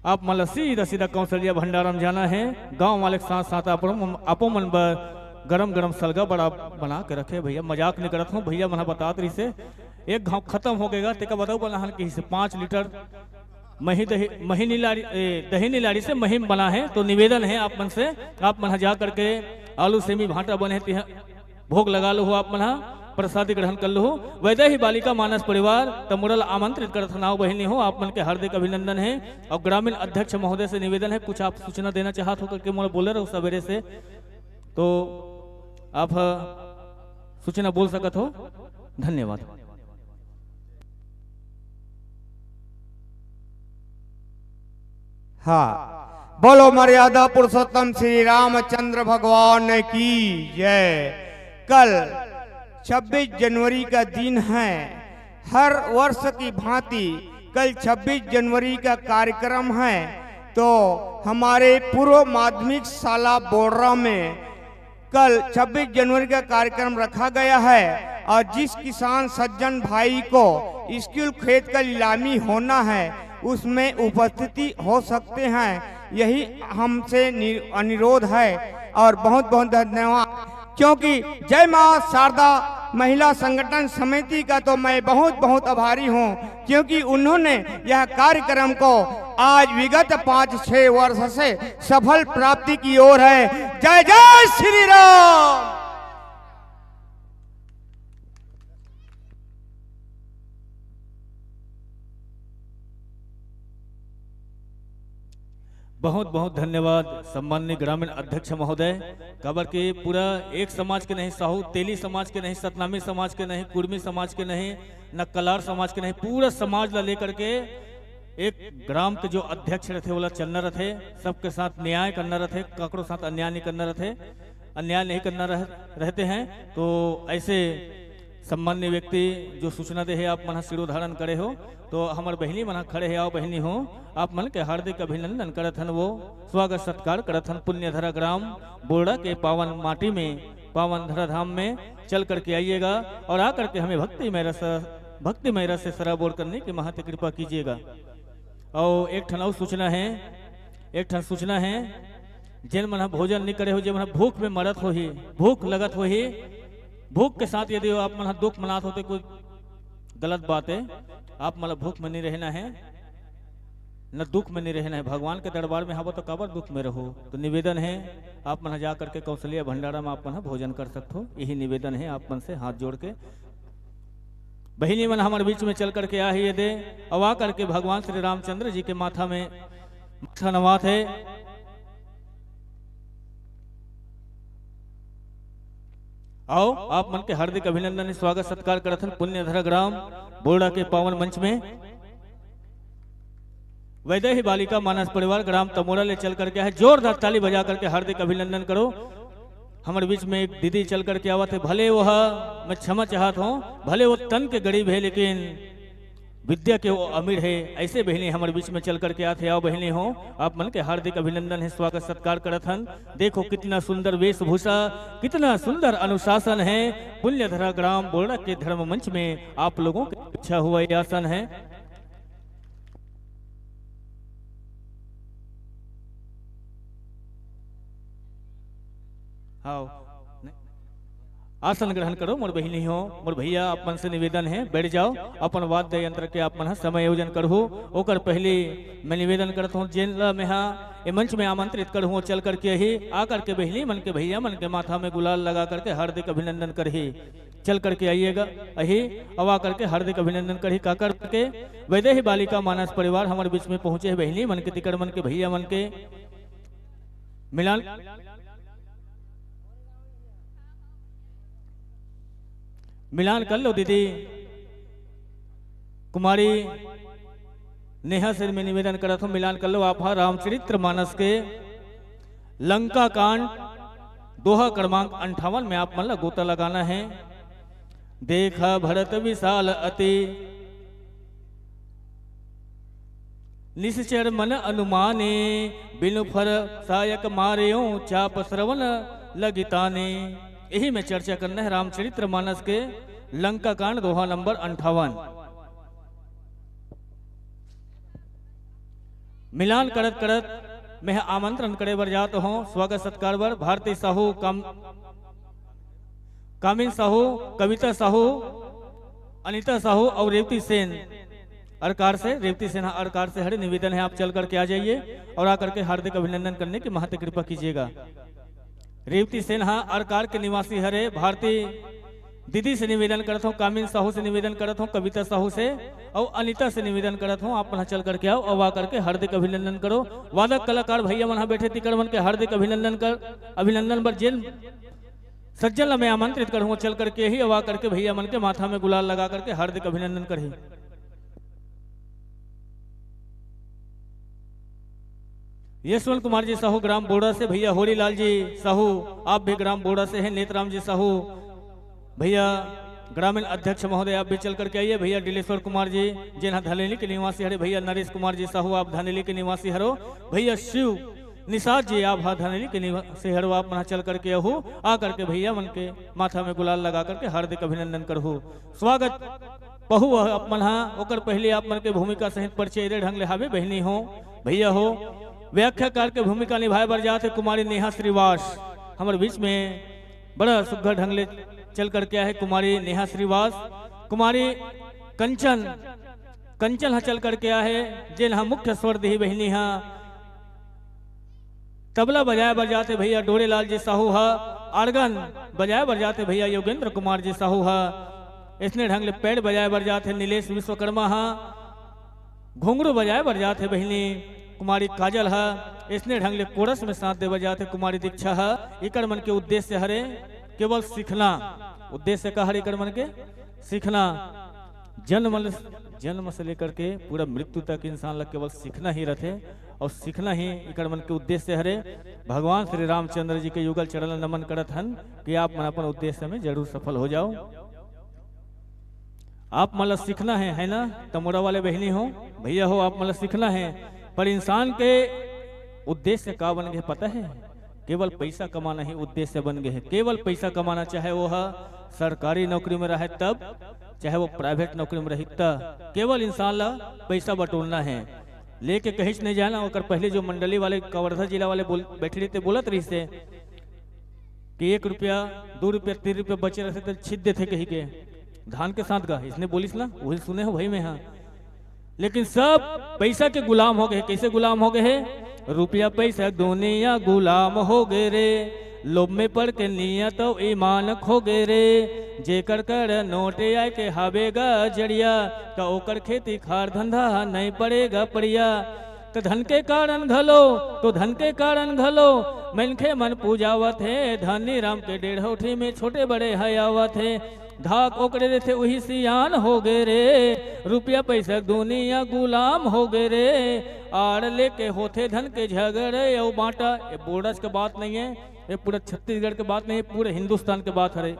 आप मन ला सीधा सीधा कौशल्या भंडारा में जाना है। गांव वाले के साथ साथ आप, आपो मन बर गरम गरम सलगा बड़ा बना के रखे भैया, मजाक नहीं करत हूँ। भैया मन बतात रही से एक घाव खत्म हो गएगा, तेका बताऊ बना हन कि से पाँच लीटर मही दही, मही निलारी, ए, दही निलारी से महीम बना है। तो निवेदन है आप मन से, आप मन जा करके आलू सेमी भांटा बने तिह भोग लगा लो हो आप मन हा, प्रसादी ग्रहण कर लो हो। वैदेही बालिका मानस परिवार तमुरल आमंत्रित करत नाव बहिनी हो, आप मन के हार्दिक अभिनंदन है। और ग्रामीण अध्यक्ष महोदय से निवेदन है, कुछ आप सूचना देना चाहत हो करके मोला बोले रहो सवेरे से, तो आप ह सूचना बोल सकत हो। धन्यवाद। हाँ, बोलो मर्यादा पुरुषोत्तम श्री रामचंद्र भगवान की जय। कल छब्बीस जनवरी का दिन है। हर वर्ष की भांति कल छब्बीस जनवरी का कार्यक्रम है, तो हमारे पूर्व माध्यमिक शाला बोड़रा में कल छब्बीस जनवरी का कार्यक्रम रखा गया है और जिस किसान सज्जन भाई को स्कूल खेत का नीलामी होना है, उसमें उपस्थिति हो सकते हैं, यही हमसे नि-, अनुरोध है। और बहुत बहुत धन्यवाद, क्योंकि जय माँ शारदा महिला संगठन समिति का तो मैं बहुत बहुत आभारी हूँ, क्योंकि उन्होंने यह कार्यक्रम को आज विगत पाँच छह वर्ष से सफल प्राप्ति की ओर है। जय जय श्री राम। बहुत बहुत धन्यवाद सम्माननीय ग्रामीण अध्यक्ष महोदय। काबर के पूरा एक समाज के नहीं, साहू तेली समाज के नहीं, सतनामी समाज के नहीं, कुर्मी समाज के नहीं, न कलार समाज के नहीं, पूरा समाज ला लेकर के एक ग्राम के जो अध्यक्ष रहते, ओला चलना रहते, सबके साथ न्याय करना रहते, काकरो साथ अन्याय नहीं करना रहते, अन्याय नहीं करना रह, रहते हैं। तो ऐसे सम्मान्य व्यक्ति जो सूचना दे हे, आप मन ह शिरोधारण करे हो, तो हमर बहिनी मन ह खड़े हे, आओ बहिनी हो, आप मन के हार्दिक अभिनंदन करत हन, वो स्वागत सत्कार करत हन। पुण्यधरा ग्राम बोरडा के पावन माटी में, पावन धरा धाम में चल करके आइएगा और आ करके हमें भक्तिमय रस, भक्तिमय रस से सराबोर करने की महत कृपा कीजिएगा। और एक ठन अउ सूचना है, एक ठन सूचना है, जेन मन ह भोजन नहीं करे हो, जेन मन ह भूख में मरत होही, भूख लगत होही, भूख के साथ यदि आप मन ह दुख मनात होते, कोई गलत बात है। आप मन ल भूख में नहीं रहना है, न दुख में नहीं रहना है। भगवान के दरबार में हवो तो काबर दुख में रहो। तो निवेदन है, आप मन ह जा करके कौशल्या भंडारा में आप मन ह भोजन कर सकत हो। यही निवेदन है आप मन से हाथ जोड़ के। बहिनी मन हमर बीच में चल करके आ ही ये दे, अउ आ करके भगवान श्री रामचंद्र जी के माथा में माथा नवात है। आओ, आप मन के हार्दिक अभिनंदन, स्वागत सत्कार करत हन पुण्यधरा ग्राम बोरडा के पावन मंच में। वैदेही बालिका मानस परिवार ग्राम तमोरा ले चल करके आए, जोरदार ताली बजा करके हार्दिक अभिनंदन करो। हमर बीच में एक दीदी चल करके आवत है, भले वो ह, मैं क्षमा चाहत हूँ, भले वो तन के गरीब है, लेकिन विद्या के वो अमीर है। ऐसे बहिनी हमर बीच में चल करके आत है। आओ बहिनी हो, आप मन के हार्दिक अभिनंदन है, स्वागत सत्कार करत हन। देखो कितना सुंदर वेशभूषा, कितना सुंदर अनुशासन है। पुण्यधरा ग्राम बोरडा के धर्म मंच में आप लोगों के बिछा हुआ ये आसन है। आओ, आसन ग्रहण करो मोर बहिनी हो, मोर भैया, आप मन से निवेदन है, बैठ जाओ, अपन वाद्य यंत्र के आप मन ह समायोजन करहु। ओकर पहले मैं निवेदन करत हूँ, जेन ला मैं हा ए मंच में आमंत्रित करहूँ, चल करके यही आ करके बहिनी मन के, भैया मन के माथा में गुलाल लगा करके हार्दिक अभिनंदन करही। चल करके आइएगा, अही अवा करके हार्दिक अभिनंदन करही। काकर के वैदेही बालिका मानस परिवार हमर बीच में पहुँचे है, बहिनी मन के, तिकड़ मन के, भैया मन के मिलान, मिलान कर लो दीदी। कुमारी नेहा से मैं निवेदन करत हूँ, मिलान कर लो आप हा। रामचरित्र मानस के लंका कांड दोहा क्रमांक अंठावन में आप मन ला गोता लगाना है। देखा भरत विशाल अति निश्चर मन अनुमाने, बिनु फर सायक मारेउ चाप श्रवण लगिताने। यही में चर्चा करना है रामचरित्र मानस के लंका कांड दोहा नंबर अंठावन। मिलान करत करत मैं आमंत्रण करे बर जात हूँ स्वागत सत्कार बर। भारती साहू, काम, कामिन साहू, कविता साहू, अनिता साहू और रेवती सेन अरकार से, रेवती सेन हा अरकार से हरे, निवेदन है आप चल करके आ जाइए और आकर के हार्दिक अभिनंदन करने की महत कृपा कीजिएगा। रेवती सेन हा अरकार के निवासी हरे। भारती दीदी से निवेदन करत हूँ, कामिन साहू से निवेदन करत हूँ, कविता साहू से और अनिता से निवेदन करत हूँ, आप मन चल करके आओ और आ करके हार्दिक अभिनंदन करो। वादक कलाकार भैया मन हा बैठे, तिकड़ मन के हार्दिक अभिनंदन कर, अभिनंदन बर जेन सज्जन ला मैं आमंत्रित करहूँ, चल करके ही अवा करके भैया मन के माथा में गुलाल लगा करके हार्दिक अभिनंदन करही। यशवंत कुमार जी साहू ग्राम बोड़ा से, भैया होरीलाल जी साहू आप भी ग्राम बोड़ा से हैं, नेतराम जी साहू भैया ग्रामीण अध्यक्ष महोदय आप भी चल करके आइए। भैया डिलेश्वर कुमार जी जेन हा धनेली के निवासी हरे, भैया नरेश कुमार जी साहू आप धनेली के निवासी हरो, भैया शिव निषाद जी आप हा धनेली के निवासी हरो, आप मन हा चल करके अहू आ करके भैया मन के माथा में गुलाल लगा करके हार्दिक अभिनंदन करहू। स्वागत पहू आप मन हा, ओकर पहले आप मन के भूमिका सहित परिचय रे ढंग ले हावे बहिनी हो, भैया हो। व्याख्याकार के भूमिका निभाए बर जात हे कुमारी नेहा श्रीवास, हमर बीच में बड़ा सुघर ढंग ले चल करके आहे कुमारी नेहा श्रीवास, कुमारी कंचन, कंचन ह चल करके आहे, जेन ह मुख्य स्वर देही बहिनी ह। तबला बजाए बर जाथे भैया डोरेलाल जी साहू ह, आर्गन बजाए बर जाथे भैया योगेंद्र कुमार जी साहू ह, इसने ढंग ले पैड बजाए बर जाथे नीलेश विश्वकर्मा ह, घुंघरू बजाए बर जाथे बहिनी कुमारी काजल ह, इसने ढंग ले कोरस में साथ दे बर जाथे कुमारी दीक्षा ह। इकर मन के उद्देश्य हरे केवल सीखना। उद्देश्य का हरे इकर मन के? सीखना। जन्म ल-, जन्म से लेकर के पूरा मृत्यु तक इंसान ला केवल सीखना ही रथे, और सीखना ही इकर मन के उद्देश्य हरे। भगवान श्री रामचंद्र जी के युगल चरण ला नमन करत हन कि आप मन अपन उद्देश्य में जरूर सफल हो जाओ। आप मन ला सीखना है, है ना? तमोरा वाले बहिनी हो, भैया हो, आप मन ला सीखना है। पर इंसान के उद्देश्य का बन गे, पता है? केवल पैसा कमाना ही उद्देश्य बन गे हे। केवल पैसा कमाना, चाहे वो ह सरकारी नौकरी में रहे तब, चाहे वो प्राइवेट नौकरी में रही तब, केवल इंसान ला पैसा बटोरना है। लेके कहीं नहीं जाना। ओकर पहले जो मंडली वाले, कवर्धा जिला वाले बोल, बैठे रहिते, बोलत रहिसे कि एक रुपया, दो रुपया, तीन रुपया बचे रहिथे त छीत देथे कही के, धान के साथ गा, इसने बोलिस ना, वही सुने हो भाई मैं। हाँ, लेकिन सब पैसा के गुलाम हो गए। कैसे गुलाम हो गए हे? रुपया पैसा दुनिया गुलाम हो गए रे, लोभ में पड़ के नियत अउ ईमान खो गए रे। जेकर कर नोट आए के हावे गा जड़िया, त ओकर खेती खार धंधा नहीं पड़ेगा पड़िया। त धन के कारण घलो, तो धन के कारण घलो मनखे मन पूजावत हे। धनी राम के डेढ़ौठी में छोटे बड़े है आवत हे। धाक ओकरे देथे उही सियान हो गे रे। रुपया पैसा दुनिया गुलाम हो गे रे। आड़ लेके होथे धन के झगड़े अउ बांटा। ये बोडस के बात नहीं है, ये पूरा छत्तीसगढ़ के बात नहीं है, पूरे हिंदुस्तान के बात हरे।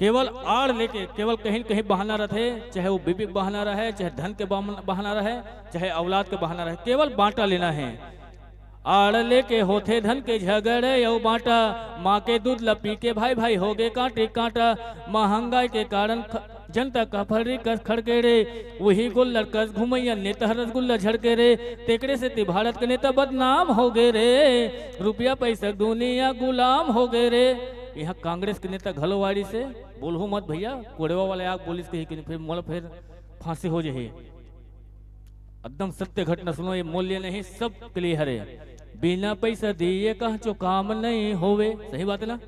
केवल आड़ लेके, केवल कहीं न कहीं बहाना रथे, चाहे वो बीबी के बहाना रहे, चाहे धन के बहाना रहे, चाहे औलाद के बहाना रहे, केवल बांटा लेना है। आड़ लेके होथे धन के झगड़े अउ बांटा। माँ के दूध ल पी के भाई भाई हो गे कांटे कांटा। महंगाई के कारण ख-, जनता का फरी कस खड़के रे। वही गोल्लर कस घुमैया नेता ह रसगुल्ला झड़के रे। तेकरे सेती भारत के नेता बदनाम हो गे रे। रुपया पैसा दुनिया गुलाम हो गे रे। यहाँ कांग्रेस के नेता घलो आड़िस हे, बोलहू मत भैया, कोड़वा वाले आग बोलिस कही कि फिर मोला फिर फांसी हो जाही। एकदम सत्य घटना सुनो, ये मोर लिए नहीं, सब के लिए हरे। बिना पैसा दिए कहचो काम नहीं होवे, सही बात है ना?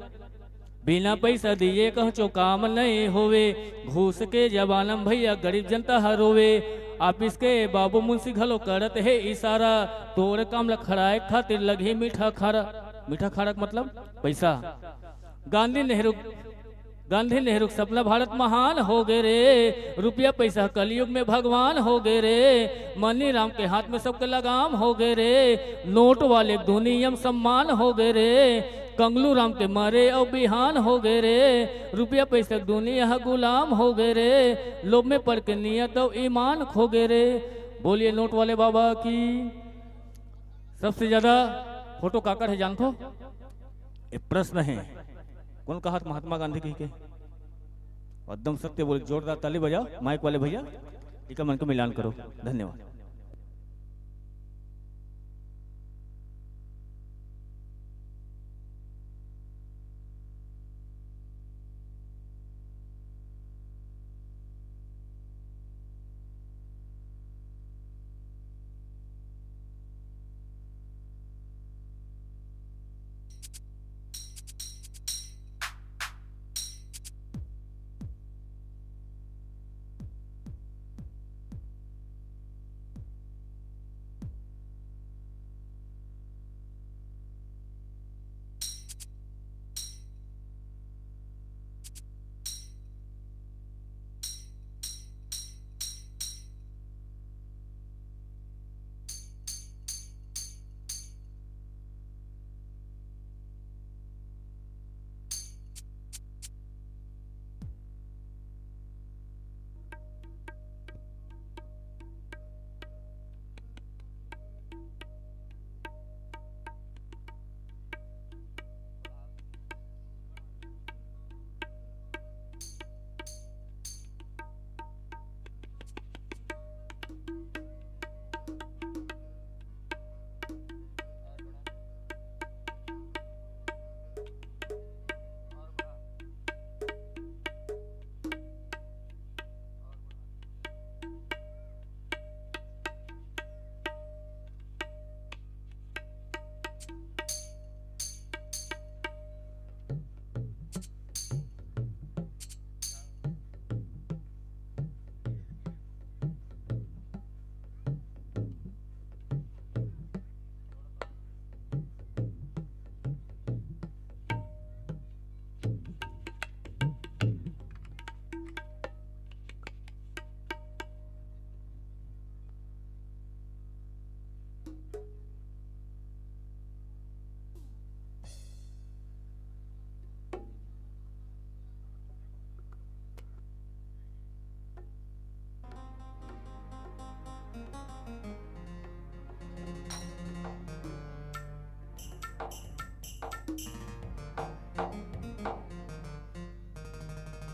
बिना पैसा दिए कहचो काम नहीं होवे। घूस के जमाना में भैया गरीब जनता ह रोवे। ऑफिस के बाबू मुंशी घलो करत हे इशारा, तोर काम ल खड़ाए खातिर लगही मीठा खारा। मीठा खारा के मतलब पैसा। गांधी नेहरू गांधी नेहरू के सपना भारत महान हो गे रे। रुपया पैसा कलयुग में भगवान हो गे रे। मनी राम के हाथ में सबके लगाम हो गे रे। नोट वाले के दुनिया में सम्मान हो गे रे। कंगलू राम के मरे अउ बिहान हो गे रे। रुपया पैसा के दुनिया ह गुलाम हो गे रे। लोभ में पड़ के नियत अउ ईमान खो गे रे। बोलिए नोट वाले बाबा की। सबसे ज्यादा फोटो काकर हे जानथो? ये प्रश्न है। कौन कहा था महात्मा गांधी कही के? एकदम सत्य बोले, जोरदार ताली बजाओ, माइक वाले भैया, इका मन को मिलान करो। धन्यवाद।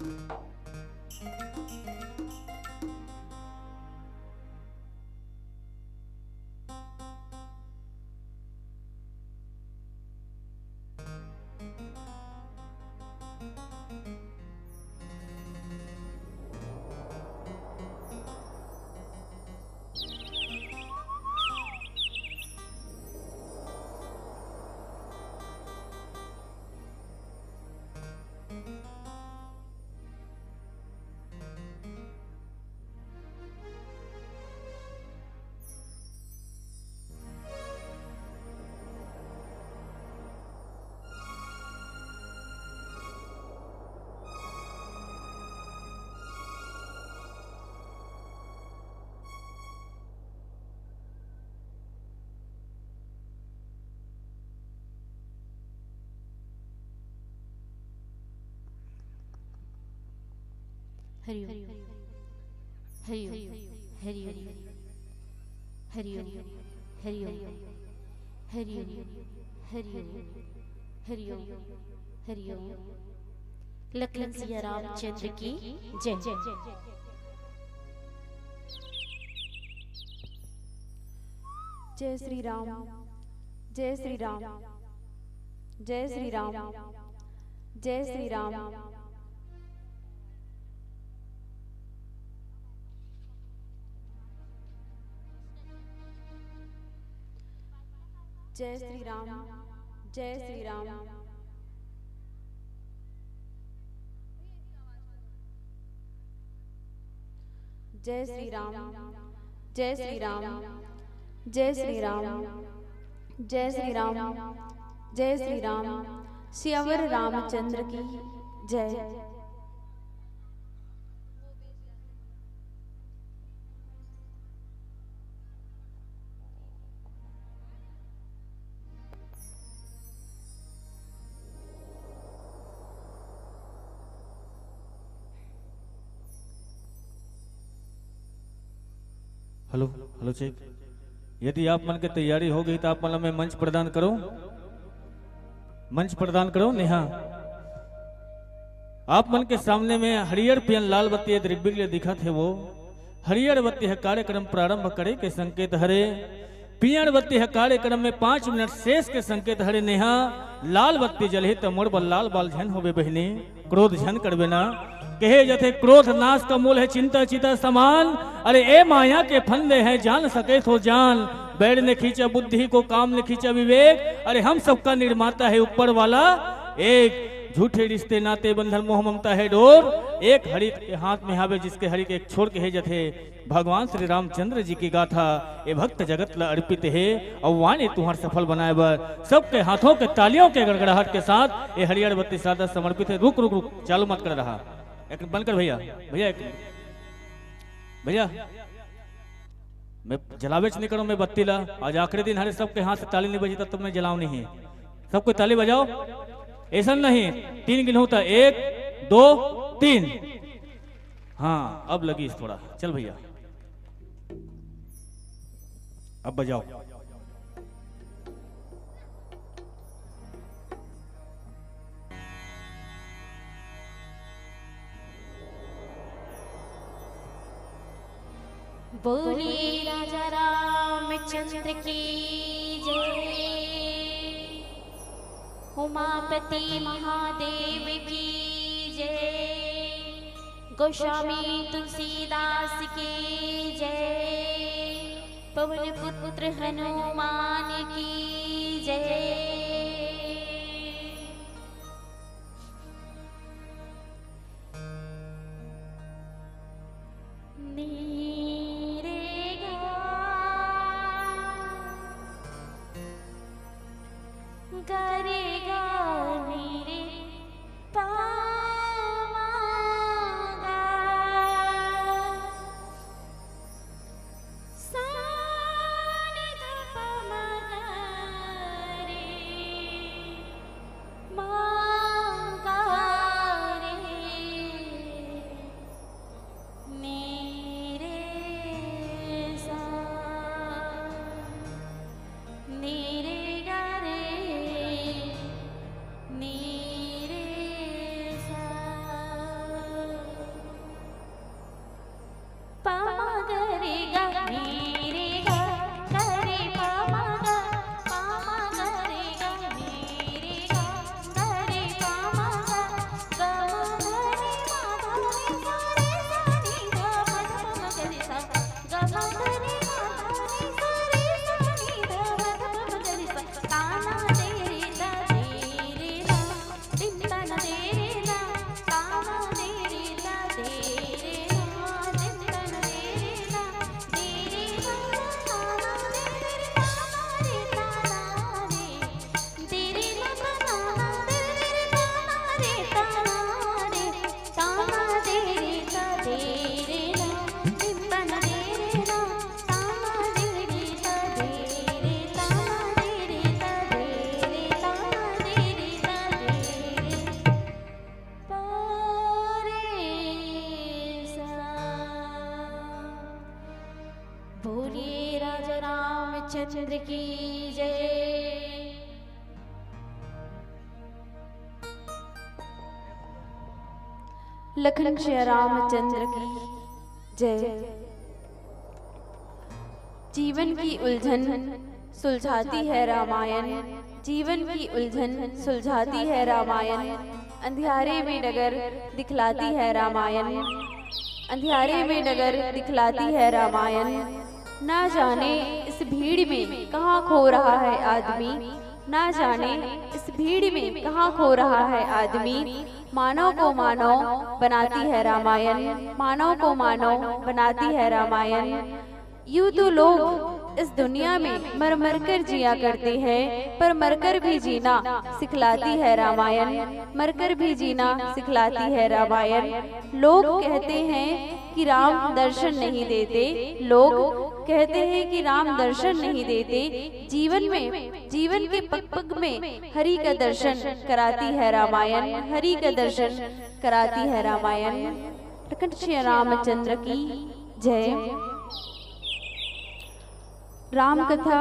हरि ओम। हरि ओम। हरि ओम। हरि ओम। हरि ओम। हरि ओम। हरि ओम। हरि ओम। हरि ओम। हरि ओम। लखन सिया रामचंद्र की जय। जय श्री राम। जय श्री राम। जय श्री राम। जय श्री राम। जय श्री राम। जय श्री राम। जय श्री राम। जय श्री राम। जय श्री राम। जय श्री राम। जय श्री राम। सियावर रामचंद्र की जय। Hello, hello, check. यदि आप मन के तैयारी हो गई, तो आप मन ला मैं मंच प्रदान करूं, मंच प्रदान करूं। नेहा, आप मन के सामने में हरियर पियन लाल बत्ती ये दृग्विक ले दिखत हे, वो हरियर बत्ती ह कार्यक्रम प्रारंभ करे के संकेत हरे। पियन बत्ती ह कार्यक्रम में पाँच मिनट शेष के संकेत हरे। नेहा, लाल बत्ती जलही त मोर बर लाल बाल झन होबे बहिनी, क्रोध झन करबे ना। कहे जथे, क्रोध नाश का मूल है चिंता चिता समान। अरे ए माया के फंदे हैं जान सके तो जान। बैर ने खींचा बुद्धि को, काम ने खींचा विवेक। अरे हम सबका निर्माता है ऊपर वाला एक। झूठे रिश्ते नाते बंधन मोह ममता है डोर। एक हरित के हाथ में हावे जिसके हरि के एक छोर कहे जथे। भगवान श्री रामचंद्र जी की गाथा ए भक्त जगत ला अर्पित हे। अउ वाणी तुहर सफल बनाए बर सबके हाथों के तालियों के गड़गड़ाहट के साथ ए हरियर बत्ती सादा समर्पित हे। रुक, रुक, रुक, चालू मत कर रहा। एक बंद कर भैया, भैया एक, भैया मैं जलावेच नहीं करूं मैं बत्ती ला। आज आखिरी दिन हरे, सबके हाथ से ताली नहीं बजी तब तो मैं जलाव नहीं। सबको ताली बजाओ। ऐसा नहीं, तीन गिनहूं त एक, दो, तीन। हाँ, अब लगी इस थोड़ा। चल भैया, अब बजाओ। बोलिए राजा रामचंद्र की जय, उमापति महादेव की जय, गोस्वामी तुलसीदास की जय, पवन पुत्र हनुमान की जय। नी रे गा, गा रे गा, नी रे पा मा गा, सा नी ध पा मा गा रे। रामचंद्र की जय। लखन श्री रामचंद्र की जय। जीवन की उलझन सुलझाती है रामायण, जीवन की उलझन सुलझाती है रामायण, अंधियारे में डगर दिखलाती है रामायण, अंधियारे में डगर दिखलाती है रामायण। ना जाने इस भीड़ में कहाँ खो रहा है आदमी, ना जाने इस भीड़ में कहाँ खो रहा है आदमी। मानव को मानव बनाती है रामायण, मानव को मानव बनाती है रामायण। यूं तो लोग इस दुनिया में मर मर कर जिया करते हैं, पर मरकर भी जीना सिखलाती है रामायण, मरकर भी जीना सिखलाती है रामायण। लोग कहते हैं कि राम दर्शन नहीं देते, लोग कहते हैं कि राम दर्शन नहीं देते। जीवन में, जीवन के पग पग में हरि का दर्शन कराती है रामायण, हरि का दर्शन कराती है रामायण। लखन श्री रामचंद्र की जय। राम कथा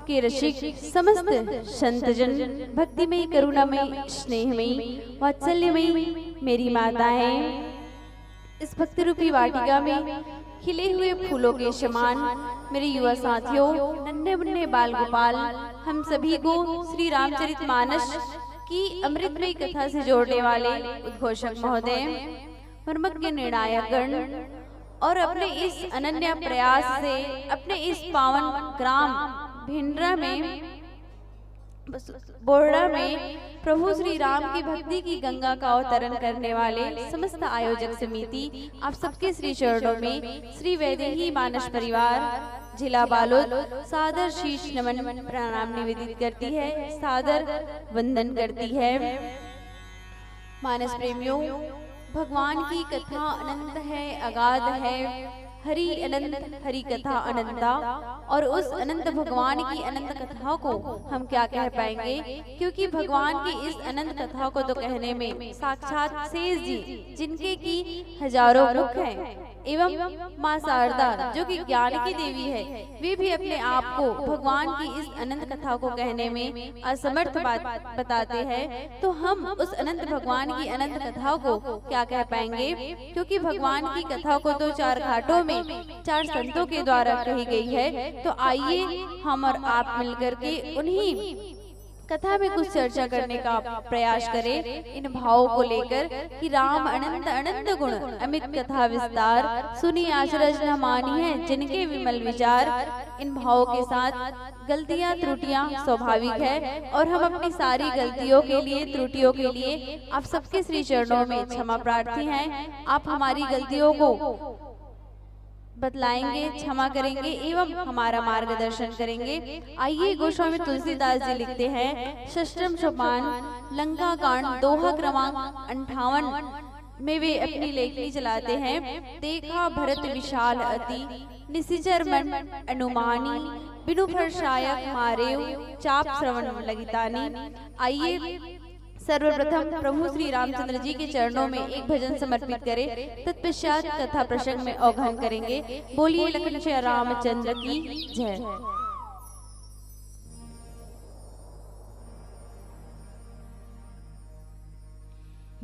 के रसिक समस्त संतजन, भक्तिमय, करुणामय, स्नेहमय, वात्सल्यमय मेरी माताएं, इस भक्ति रूपी वाटिका में खिले हुए फूलों के समान मेरे युवा साथियों, नन्हे मुन्ने बाल गोपाल, हम सभी को श्री रामचरित मानस की अमृतमय कथा से जोड़ने वाले उद्घोषक महोदय, मर्मज्ञ निर्णायक गण और अपने इस अनन्य प्रयास से अपने इस पावन ग्राम भिंडरा में, बोहड़ा में प्रभु श्री राम की भक्ति की गंगा का अवतरण करने वाले समस्त आयोजक समिति, आप सबके श्री चरणों में श्री वैदेही मानस परिवार जिला बालोद सादर शीश नमन प्रणाम निवेदित करती है, सादर वंदन करती है। मानस प्रेमियों, भगवान की कथा अनंत है, अगाध है, हरि अनंत, हरि कथा अनंता। और उस अनंत भगवान की अनंत कथा को हम क्या कह पाएंगे, क्योंकि भगवान की इस अनंत कथा को तो कहने में साक्षात शेष जी, जिनके की हजारों मुख हैं, एवं माँ शारदा, जो कि ज्ञान की देवी है, वे भी अपने आप को भगवान की इस अनंत कथा को कहने में असमर्थ बात बताते हैं, तो हम उस अनंत भगवान की अनंत कथा को क्या कह पाएंगे? क्योंकि भगवान की कथा को तो चार घाटों में चार संतों के द्वारा कही गई है, तो आइए हम और आप मिलकर के उन्हीं कथा में कुछ चर्चा करने का प्रयास करें इन भावों को लेकर कि राम अनंत अनंत गुण, अमित कथा विस्तार, सुनी अचरज न मानिहैं जिनके विमल विचार। इन भावों के साथ गलतियां त्रुटियां स्वाभाविक है और हम अपनी सारी गलतियों के लिए, त्रुटियों के लिए आप सबके श्री चरणों में क्षमा प्रार्थी हैं। आप हमारी गलतियों को बतलाएंगे, क्षमा करेंगे एवं हमारा मार्गदर्शन करेंगे। आइए, गोस्वामी तुलसीदास जी लिखते हैं, षष्टम सोपान, लंका कांड, दोहा क्रमांक अंठावन में वे अपनी लेखनी चलाते हैं। देखा भरत विशाल अति, निशिचर मन अनुमानी, बिनु फर सायक मारेउ, चाप श्रवण लगितानी। आइए, सर्वप्रथम प्रभु श्री रामचंद्र जी के चरणों में एक भजन समर्पित करें, तत्पश्चात कथा प्रसंग में अवगहन करेंगे। बोलिए लखन श्री रामचंद्र की जय।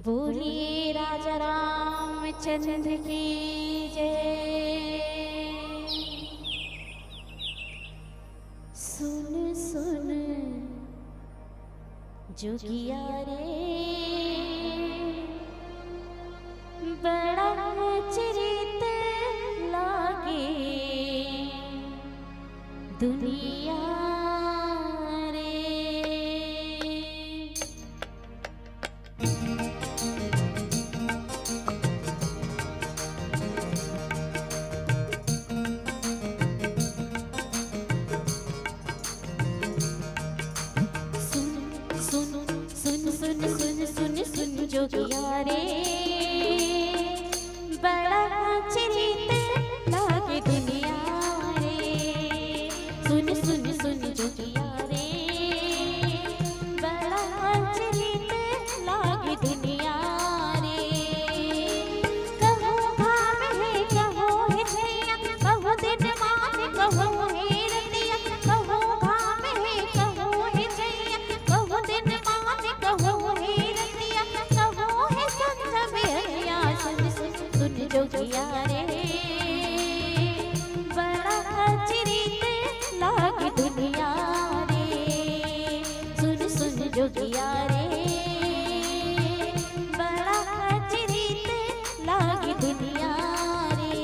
बोलिए राजा रामचंद्र की जय। सुन सुन जोगिया रे, बड़ा आचरित लागे दुनिया रे। सुन सुन सुन सुन सुन सुन सुन जोगिया रे, बड़ा आचरित लागे दुनिया रे। सुन सुन सुन जोगिया रे, बड़ा आचरित लागे दुनिया रे। कहूँ घाम है, कहूँ है छैया, कहूँ दिन मास, कहूँ है रतिया, कहूँ जोगिया रे, बड़ा अचरित लागे दुनिया रे। सुन सुन जोगिया रे, बड़ा अचरित लागे दुनिया रे।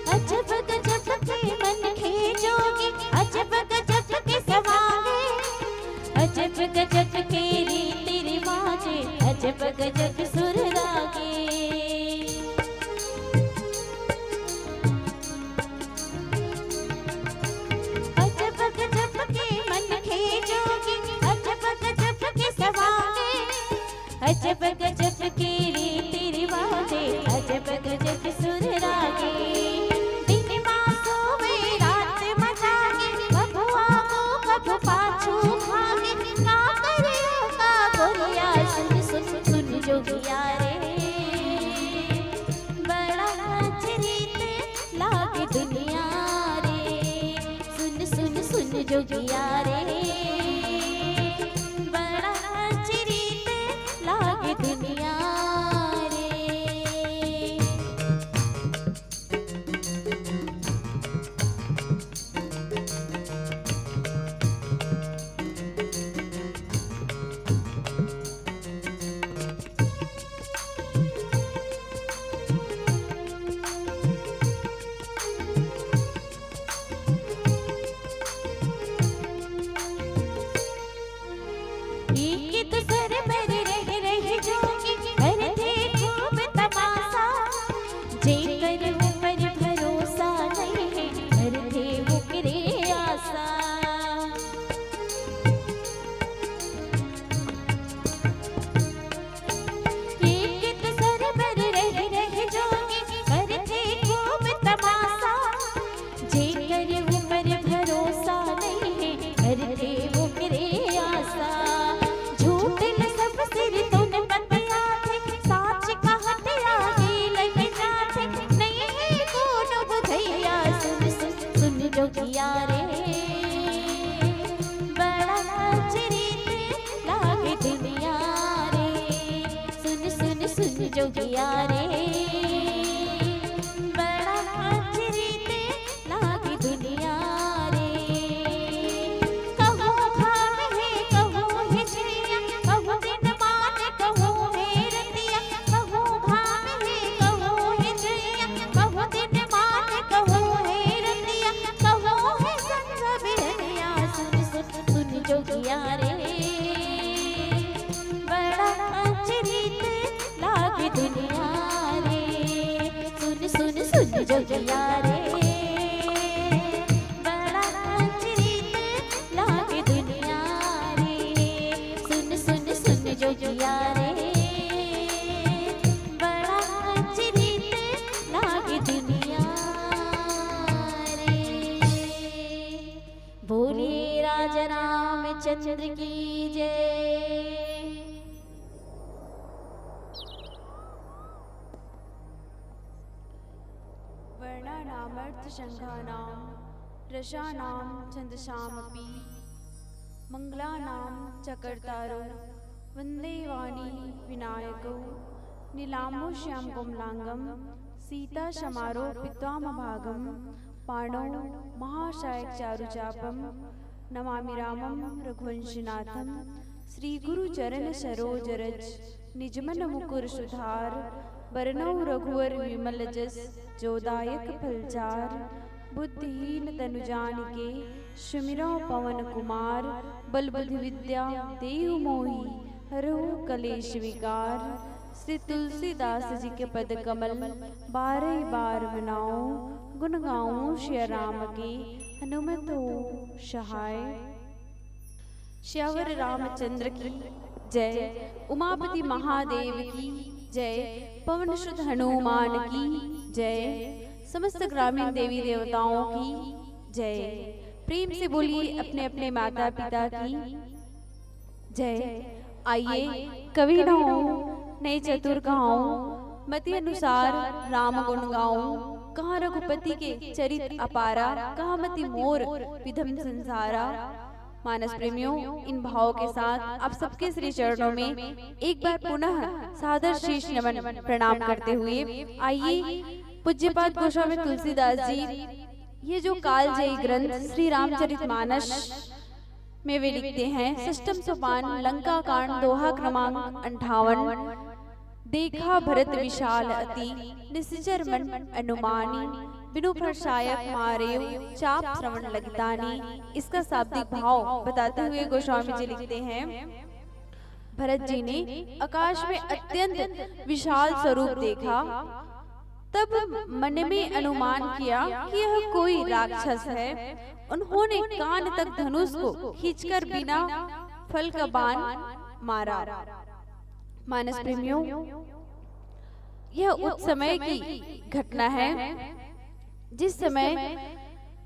अजब गजब के मनखे जोगी, अजब गजब के सवांगे, अजब गजब के रीति रिवाजे, अजब गजब सुर रागे। अजब गजब के मनखे जोगी, अजब गजब के सवांगे, अजब गजब के रीति रिवाजे, अजब गजब सुर रागे। दिन मा सोवे रात मा जागे, कभू आगू कभू पाछू भागे, का करे का गोरिया। सुन सुन सुन जोगिया रे, बड़ा अचरित लागे दुनिया रे। सुन सुन सुन जोगिया रे, बड़ा अचरित लागे दुनिया रे। एक दूसर बर रह रह जोगी करथे खूब तमाशा, जेकर ऊपर भरोसा नहीं है, करथे ओकरे आशा। एक दूसर बर रह रह जोगी करथे खूब तमाशा, जेकर ऊपर भरोसा नहीं है, करथे ओकरे आशा। झूठ ल सब सिर तुन बतियाथे, साच कहत आगे लग जाथे, नहीं है कोनो बुझैया। सुन सुन सुन जोगिया रे, बड़ा अचरित लागे दुनिया रे। सुन सुन सुन जोगिया रे, बड़ा अचरित लागे दुनिया रे। कहूँ घाम हे, कहूँ हे छइया, कहूँ दिन मान, कहूँ हे रतिया, कहूँ घाम हे, कहूँ हे छइया, कहूँ दिन मान, कहूँ हे रतिया, कहूँ हे संझा बिहनिया। सुन सुन सुन जोगिया रे, बड़ा अचरित लागे दुनिया रे। सुन सुन सुन जोगिया रे, बड़ा अचरित लागे दुनिया रे। सुन सुन सुन जोगिया रे, बड़ा अचरित लागे दुनिया रे। बोलिए राजा रामचंद्र की जय। वर्णानामर्थसंघानां रसानां छन्दसामपि। मङ्गलानां च कर्तारौ वन्दे वाणी विनायकौ। नीलाम्बुश्यामकोमलाङ्गं सीतासमारोपित्वामभागं। पाणौ महासायकचारुचापं नमामि रामं रघुवंशनाथम्। श्री गुरु चरण सरोज रज निज मन मुकुर सुधार। बरनौ रघुवर विमल जस जो दायक फल चार। बुद्धिहीन तनु जानिके सुमिरौ पवन कुमार। बल बुद्धि विद्या देहु मोहि हरहु कलेश विकार। श्री तुलसीदास जी के पद कमल बारह बार मनाऊं। गुण गाऊं सिया राम के हनुमत हो सहाय। सियावर रामचंद्र की जय। उमापति महादेव की जय। पवन सुत हनुमान की जय। समस्त ग्रामीण देवी देवताओं की जय। प्रेम से बोलिए अपने अपने माता पिता की जय। आइए, कवि नहाऊं, नए चतुर कहाऊं, मति अनुसार राम गुण गाऊं। कहाँ रघुपति के चरित अपारा, कहाँ मति मोर विधम संसारा। मानस प्रेमियों, इन भावों के साथ आप सबके श्री चरणों में एक बार पुनः सादर शीश नमन प्रणाम करते हुए आइए, पूज्यपाद गोस्वामी तुलसीदास जी ये जो कालजयी ग्रंथ श्री रामचरित मानस में वे लिखते हैं, षष्टम सोपान, लंका कांड, दोहा क्रमांक अंठावन। देखा भरत विशाल अति, निशिचर मन अनुमानी, बिनु फरसायक मारेव, चाप श्रवण लगितानी। इसका शाब्दिक भाव बताते हुए गोस्वामी जी लिखते हैं, भरत जी ने आकाश में अत्यंत विशाल स्वरूप देखा, तब मन में अनुमान किया कि यह कोई राक्षस है। उन्होंने कान तक धनुष को खींचकर बिना फल का बाण मारा। मानस प्रेमियों, यह उस समय की घटना है जिस समय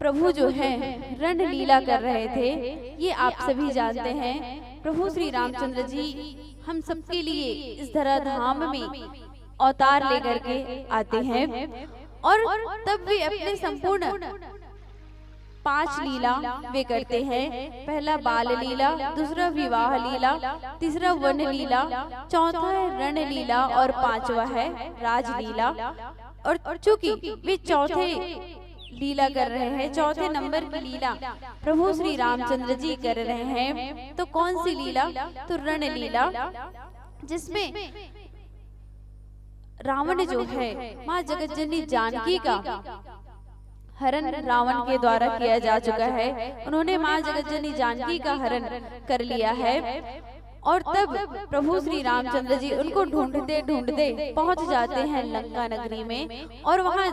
प्रभु जो है रण लीला कर रहे थे। ये आप सभी जानते हैं, प्रभु श्री रामचंद्र जी हम सबके लिए इस धरा धाम में अवतार लेकर के आते हैं और तब वे अपने संपूर्ण पांच लीला वे करते हैं। पहला बाल लीला, दूसरा विवाह लीला, तीसरा वन लीला, चौथा है रण लीला और पांचवा है राजलीला। और चूंकि वे चौथे लीला कर रहे हैं, चौथे नंबर की लीला प्रभु श्री रामचंद्र जी कर रहे हैं, तो कौन सी लीला? तो रण लीला, जिसमें रावण जो है माँ जगत जननी जानकी का हरण रावण के द्वारा किया जा चुका है। उन्होंने माँ जगत जननी जानकी का हरण कर लिया है और तब प्रभु श्री रामचंद्र जी उनको ढूंढते ढूंढते पहुंच जाते हैं लंका नगरी में और वहां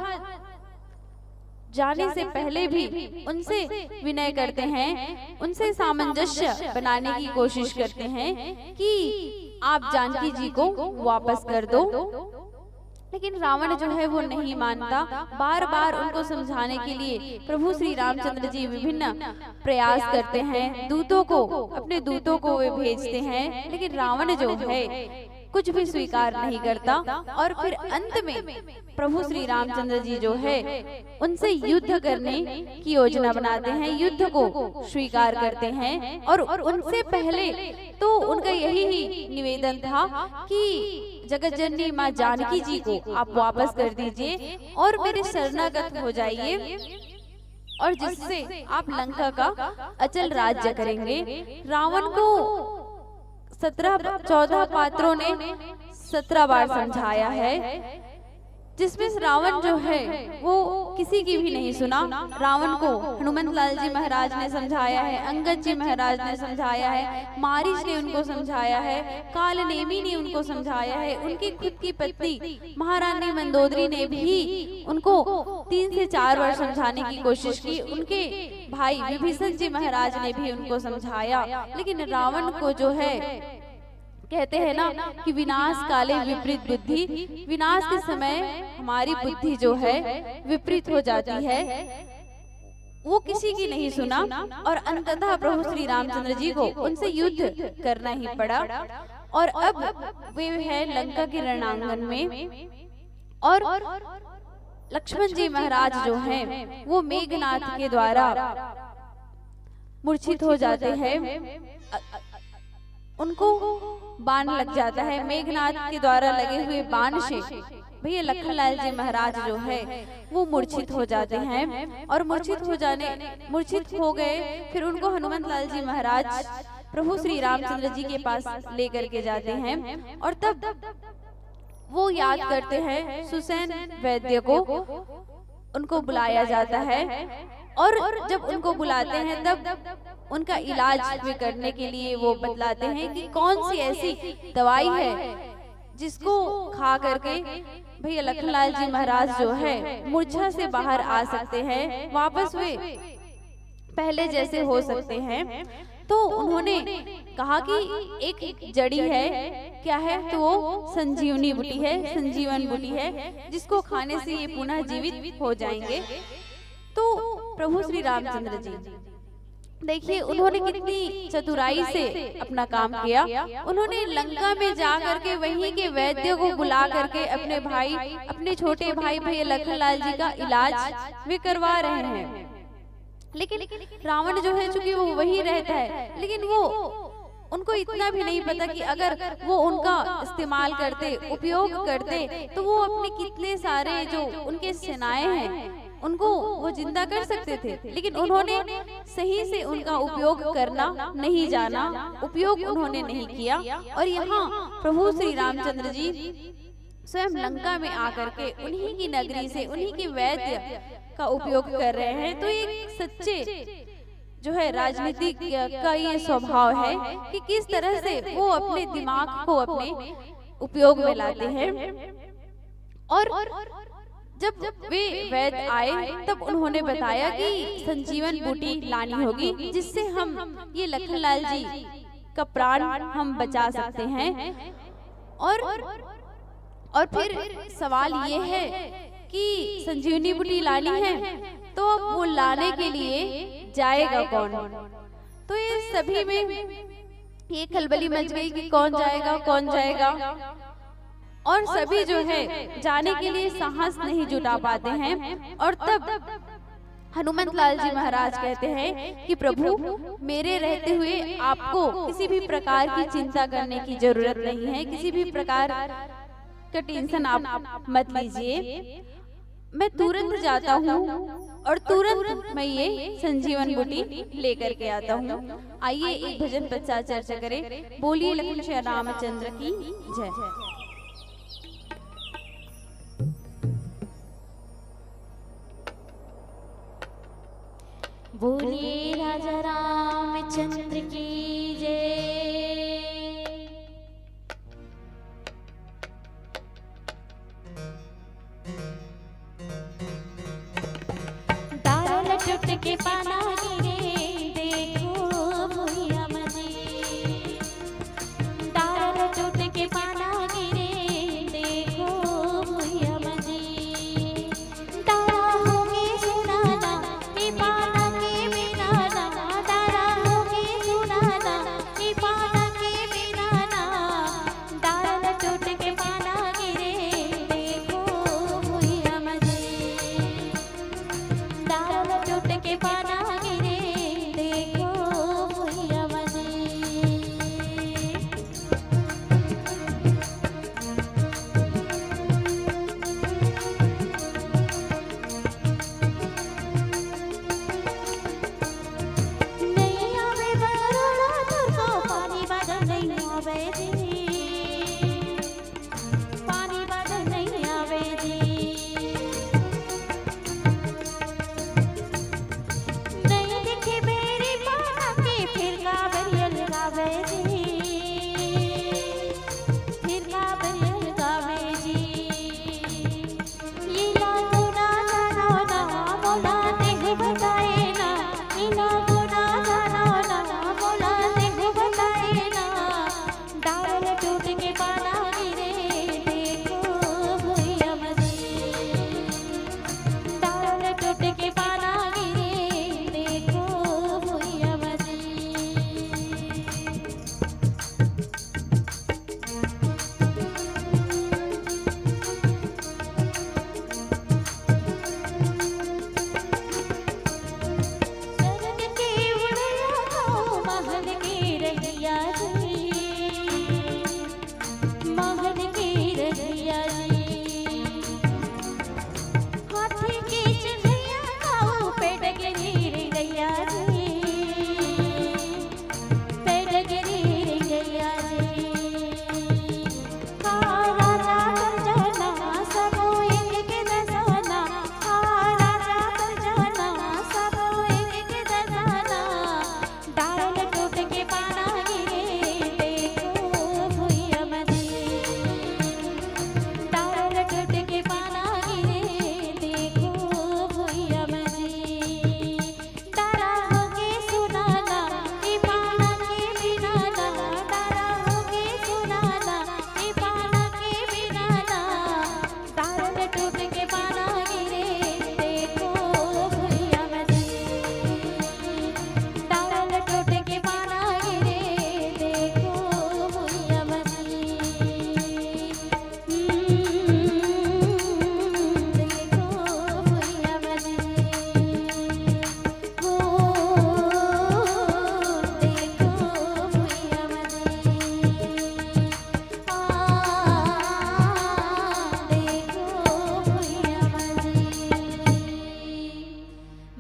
जाने से पहले भी उनसे विनय करते हैं, उनसे सामंजस्य बनाने की कोशिश करते हैं कि आप जानकी जी को वापस कर दो। लेकिन रावण जो है वो नहीं मानता। बार बार उनको समझाने के लिए प्रभु श्री रामचंद्र जी विभिन्न प्रयास करते हैं, दूतों को, अपने दूतों को वे भेजते हैं, लेकिन रावण जो है कुछ भी स्वीकार नहीं करता। और फिर अंत में प्रभु श्री रामचंद्र जी जो है उनसे युद्ध करने की योजना बनाते हैं, युद्ध को स्वीकार करते हैं और उनसे पहले तो उनका यही ही निवेदन था कि जगत जननी माँ जानकी जी को आप वापस कर दीजिए और मेरे शरणागत हो जाइए और जिससे आप लंका का अचल राज्य करेंगे। रावण को सत्रह चौदह पात्रों ने सत्रह बार समझाया है, जिसमें से रावण जो है वो किसी की भी नहीं सुना। रावण को हनुमंत लाल जी महाराज ने समझाया है, अंगद जी महाराज ने समझाया है, मारीच ने उनको समझाया है, काल नेमी ने उनको समझाया है, उनकी खुद की पत्नी महारानी मंदोदरी ने भी उनको तीन से चार बार समझाने की कोशिश की, उनके भाई विभीषण जी महाराज ने भी उनको समझाया, लेकिन रावण को जो है कहते हैं ना कि विनाश काले विपरीत बुद्धि, विनाश के समय हमारी बुद्धि जो है विपरीत हो जाती है, वो किसी की नहीं सुना और अंततः प्रभु श्री रामचंद्र जी को उनसे युद्ध करना ही पड़ा। और अब वे हैं लंका के रणांगन में और लक्ष्मण जी महाराज जो हैं वो मेघनाथ के द्वारा मूर्छित हो जाते हैं। अ- अ- उनको बाण लग जाता है, मेघनाथ के द्वारा लगे हुए बाण से भैया लखनलाल जी महाराज जो है वो मूर्छित हो जाते हैं और मूर्छित हो जाने मूर्छित हो गए। फिर उनको हनुमंत लाल जी महाराज प्रभु श्री रामचंद्र जी के पास लेकर के जाते हैं और तब वो याद करते हैं सुसैन वैद्य को, उनको बुलाया जाता है और जब उनको बुलाते हैं तब उनका इलाज भी करने के लिए वो बतलाते हैं कि कौन सी ऐसी दवाई है जिसको खा करके भैया लखनलाल जी महाराज जो है मूर्छा से बाहर आ सकते हैं, वापस वे पहले जैसे हो सकते हैं। तो उन्होंने कहा कि एक जड़ी है, क्या है? तो वो संजीवनी बूटी है, संजीवन बूटी है, जिसको खाने से ये पुनः जीवित हो जाएंगे। तो प्रभु श्री रामचंद्र जी देखिए, उन्होंने कितनी चतुराई से अपना काम किया। उन्होंने लंका में जा करके वहीं के वैद्य को बुला करके अपने भाई, अपने छोटे भाई भैया लखनलाल जी का इलाज वे करवा रहे हैं। लेकिन रावण जो है, चूंकि वो वहीं रहता है, लेकिन वो, उनको इतना भी नहीं पता कि अगर वो उनका इस्तेमाल करते, उपयोग करते, तो वो अपने कितने सारे जो उनके सेनाएं हैं, उनको वो जिंदा कर सकते थे। लेकिन उन्होंने सही से उनका उपयोग करना नहीं जाना, उपयोग उन्होंने नहीं किया। और यहाँ प्रभु श्री रामचंद्र जी स्वयं लंका में आकर के उन्हीं की नगरी से, उन्हीं के वैद्य का उपयोग कर रहे हैं। तो एक सच्चे जो है राजनीतिक का ये स्वभाव है कि किस तरह से वो अपने दिमाग को अपने उपयोग में लाते हैं। और जब वे वैद्य आए, तब उन्होंने बताया कि संजीवन बूटी लानी होगी, जिससे हम ये लखनलाल जी का प्राण हम बचा सकते हैं। और और फिर सवाल ये है कि संजीवनी बूटी लानी है, तो अब वो लाने के लिए जाएगा कौन? तो ये सभी में ये खलबली मच गई कि कौन जाएगा, कौन जाएगा। और सभी जो है जाने के लिए साहस नहीं जुटा पाते हैं। और तब हनुमंत लाल जी महाराज कहते हैं कि प्रभु, मेरे रहते हुए आपको किसी भी प्रकार की चिंता करने की जरूरत नहीं है, किसी भी प्रकार का टेंशन आप मत लीजिए। मैं तुरंत जाता हूँ और तुरंत मैं ये संजीवन बूटी लेकर के आता हूँ। आइए, एक भजन पश्चात चर्चा करें। बोलिए लक्ष्मी श्री रामचंद्र की जय। बोलिए राजा रामचंद्र की जय। दारल टूट के पाना गिरे, देखो भुइया मजी। दारल टूट के पाना गिरे, देखो भुइया मजी। दारा होगे सुनाना, ए पाना के बिनाना। दारा होगे सुनाना, ए पाना के बिनाना। दारल टूट के पाना गिरे, देखो भुइया मजी। दारल टूट के पाना गिरे, देखो भुइया मजी। नहीं आवे बरोड़ा तुरको पानी बादल नहीं आवे जी। पानी बादल नहीं आवे जी। नहीं दिखे मेरी पाना के फिर कावरियल गावे जी। फिर कावरियल गावे जी। ये लागू ना जानो ना, मोला देहु बताए ना। ये लागू ना जानो ना, मोला देहु बताए ना। दारल टूट के पाना गिरे, देखो भुइया मजी। दारल टूट के पाना गिरे, देखो भुइया मजी। सरग के उड़ैया को महल के रहिया जी, महल के रहिया जी। हाथी के चढ़ैया को पेट के रहिया जी। पेट गिरी गया जी। हा राजा कर जाना, सबो एक के दसाना। हा राजा कर जाना, सबो एक के दसाना। दारल टूट के पाना गिरे,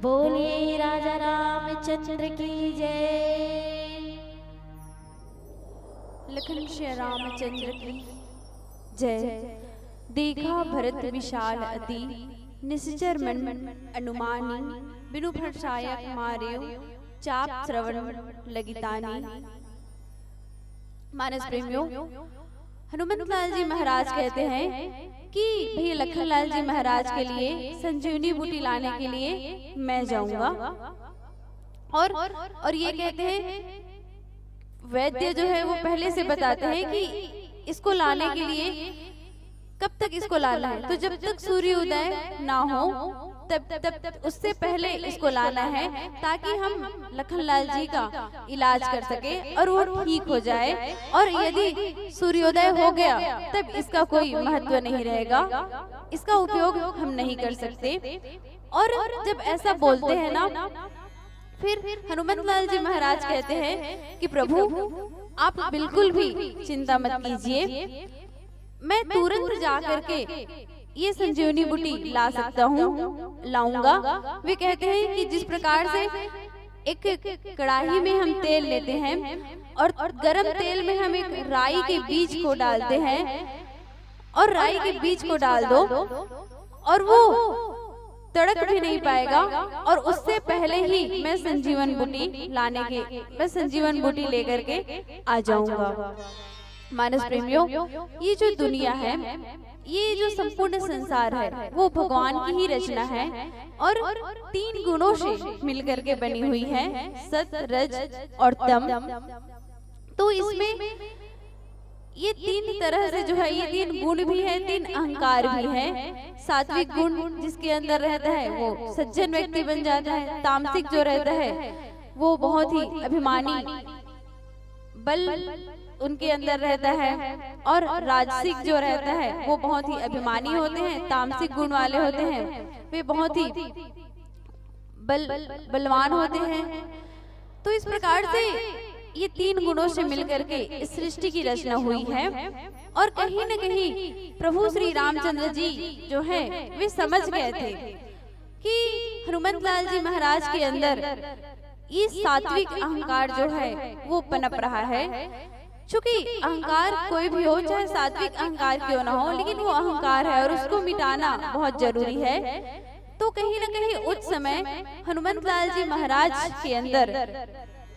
बोलिए राजा रामचंद्र की जय। लखन श्री रामचंद्र की जय। देखा भरत विशाल अति, निश्चर मन अनुमानी, बिनु भरसायक मारेउ चाप श्रवण लगितानी। मानस प्रेमियों, हनुमंत लाल जी महाराज कहते हैं कि भैया लखन लाल जी महाराज के लिए संजीवनी बूटी लाने के लिए मैं जाऊंगा। और और ये कहते हैं, वैद्य जो है वो पहले से बताते हैं कि इसको लाने के लिए कब तक इसको लाना है, तो जब तक सूर्योदय ना हो तब तब उससे पहले इसको लाना है, ताकि हम लखन लाल जी का इलाज कर सके और वो ठीक हो जाए। और यदि सूर्योदय हो गया तब इसका कोई महत्व नहीं रहेगा, इसका उपयोग हम नहीं कर सकते। और जब ऐसा बोलते हैं ना, फिर हनुमंत लाल जी महाराज कहते हैं कि प्रभु, आप बिल्कुल भी चिंता मत कीजिए, मैं तुरंत जा करके ये संजीवनी बूटी ला सकता हूँ, लाऊंगा। वे कहते हैं कि जिस प्रकार से एक कढ़ाई में हम तेल लेते हैं और गर्म तेल में हम एक राई के बीज को डालते हैं और राई के बीज को डाल दो और वो तड़क भी नहीं पाएगा, और उससे पहले ही मैं संजीवन बूटी लाने के, मैं संजीवन बूटी लेकर के आ जाऊंगा। मानस प्रेमियों, ये जो दुनिया है, ये जो संपूर्ण संसार है, वो भगवान की ही रचना है और तीन गुणों से मिलकर के बनी हुई है, सत, रज और तम। तो इसमें ये तीन तरह से जो है, ये तीन गुण भी है, तीन अहंकार भी है। सात्विक गुण जिसके अंदर रहता है, वो सज्जन व्यक्ति बन जाता है। तामसिक जो रहता है, वो बहुत ही अभिमानी, बल उनके अंदर रहता है, और राजसिक जो रहता है, वो बहुत ही अभिमानी होते हैं, तामसिक गुण वाले होते हैं, वे बहुत ही बल बलवान होते हैं। तो इस प्रकार से ये तीन गुणों से मिलकर के इस सृष्टि की रचना हुई है। और कहीं न कहीं प्रभु श्री रामचंद्र जी जो है, वे समझ गए थे कि हनुमंत लाल जी महाराज के अंदर ये सात्विक अहंकार जो है, वो पनप रहा है। चूंकि अहंकार कोई भी हो, चाहे सात्विक अहंकार क्यों ना हो, लेकिन वो अहंकार है और उसको मिटाना बहुत जरूरी है। तो कहीं ना कहीं उस समय हनुमंत लाल जी महाराज के अंदर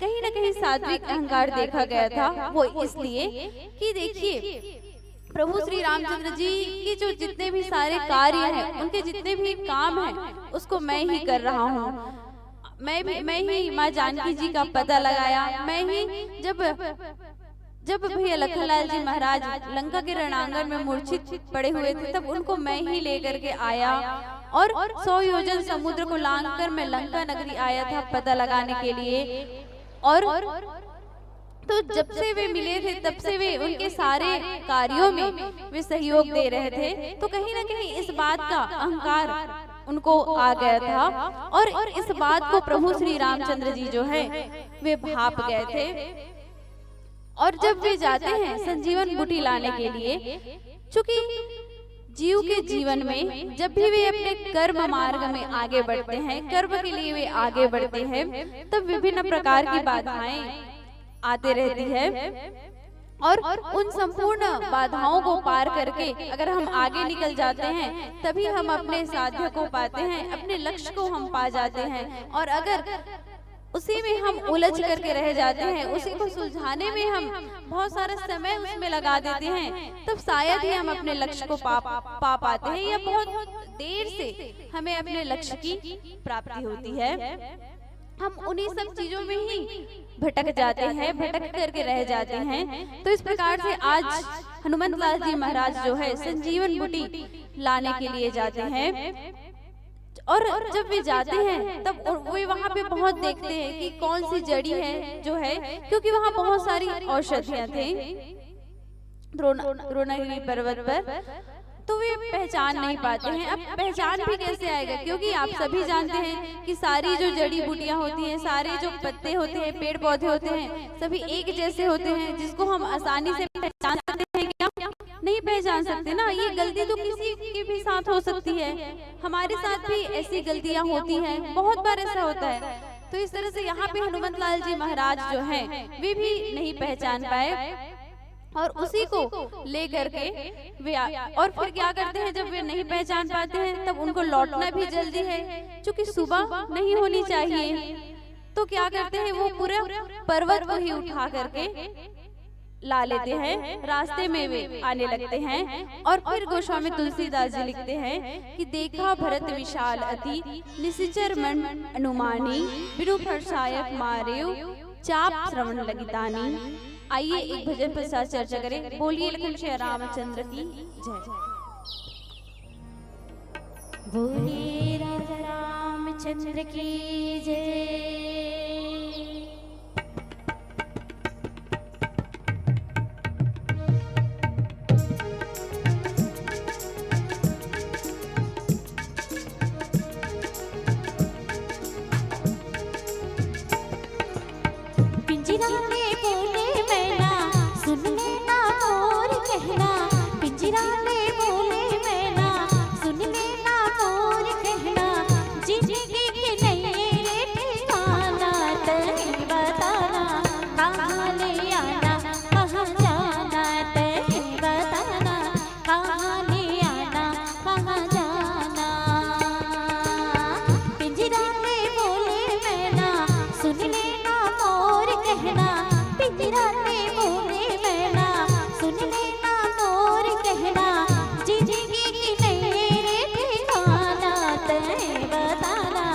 कहीं ना कहीं सात्विक अहंकार देखा गया था। वो इसलिए कि देखिए, प्रभु श्री रामचंद्र जी के जो जितने भी सारे कार्य हैं, उनके जितने भी काम हैं, उसको मैं ही कर रहा हूँ। मैं भी, मैं ही माँ जानकी जी का पता लगाया। मैं ही जब जब भैया लखनलाल जी महाराज लंका के रणांगण में मूर्छित पड़े हुए थे, तब उनको मैं ही लेकर के आया और सौ योजन समुद्र को लांघकर मैं लंका नगरी आया था पता लगाने के लिए। और तो जब से वे मिले थे, तब से वे उनके सारे कार्यों में वे सहयोग दे रहे थे। तो कहीं ना कहीं इस बात का अहंकार उनको आ गया था और इस बात को प्रभु श्री रामचंद्र जी जो है, वे भाप गए थे। और जब वे जाते हैं संजीवन बूटी लाने के लिए, चूंकि जीव के जीवन में जब भी वे अपने कर्म मार्ग में आगे बढ़ते हैं, कर्म के लिए वे आगे बढ़ते हैं, तब विभिन्न प्रकार की बाधाएं आते रहती है। और उन संपूर्ण बाधाओं को पार करके अगर हम आगे निकल जाते हैं, तभी हम अपने साध्य को पाते हैं, अपने लक्ष्य को हम पा जाते हैं। और अगर उसी में हम उलझ करके रह जाते हैं, उसी को सुलझाने में हम बहुत सारा समय उसमें लगा देते हैं, तब शायद ही हम अपने लक्ष्य को पा पा पाते हैं, या बहुत देर से हमें अपने लक्ष्य की प्राप्ति होती है। हम उन्हीं सब चीजों में ही भटक जाते हैं, भटक करके रह जाते हैं। तो इस प्रकार से आज हनुमंत लाल जी महाराज जो है, संजीवन बूटी लाने के लिए जाते हैं। और जब वे जाते हैं, तब वे वहां पे बहुत देखते हैं कि कौन सी जड़ी है जो है, क्योंकि वहां बहुत सारी औषधियां थी द्रोण द्रोणागिरी पर्वत पर। तो वे पहचान नहीं पाते हैं। अब पहचान भी कैसे आएगा, क्योंकि आप सभी जानते हैं कि सारी जो जड़ी बूटियां होती हैं, सारे जो पत्ते होते हैं, पेड़ पौधे होते हैं, सभी एक जैसे होते हैं, जिसको हम आसानी से पहचान सकते हैं क्या? नहीं पहचान सकते ना। ये गलती तो किसी के भी साथ हो सकती है, हमारे साथ भी ऐसी गलतियां होती हैं, बहुत बार ऐसा होता है। तो इस तरह से यहाँ पे हनुमंत लाल जी महाराज जो हैं, वे भी नहीं पहचान पाए और उसी को लेकर के वे आ, और फिर क्या करते हैं, जब वे नहीं पहचान पाते हैं तब उनको लौटना भी जल्दी है, क्योंकि सुबह नहीं होनी चाहिए। तो क्या करते हैं, वो पूरा पर्वत को ही उठा करके ला लेते हैं, रास्ते में वे आने लगते हैं। और फिर गोस्वामी तुलसीदास जी लिखते हैं कि देखा भरत विशाल अति, निसिचर मन अनुमानी, बिनु फरसायक मारेव चाप श्रवण लगितानी। आइए, एक भजन पश्चात चर्चा करें। बोलिए लखन श्री रामचंद्र की जय। बोलिए राजा रामचंद्र की जय। पिंजरा में बोले मैना, सुन लेना मोर कहना। पिंजरा में बोले मैना, सुन लेना मोर कहना। जिंदगी के नैये रे ठिकाना, तैं बताना, कहाँ ले आना, कहाँ जाना, तैं बताना, कहाँ ले आना, कहाँ जाना। पिंजरा में बोले मैना, सुन लेना मोर कहना। पिंजरा में बोले मैना, सुन लेना मोर कहना। जिंदगी की नैये रे ठिकाना, तैं बताना,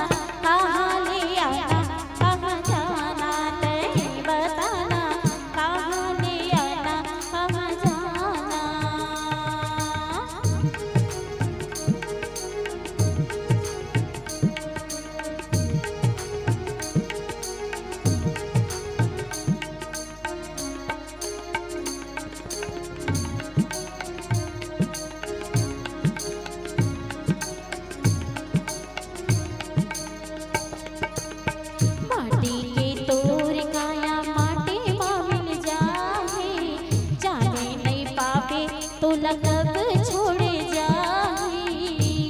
कहाँ ले आना, कहाँ जाना, तैं बताना, कहाँ ले आना, कहाँ जाना। माटी के तोर काया माटी मा मिल जाही, जाने नइ पाबे तोला कब छोड़े जाही।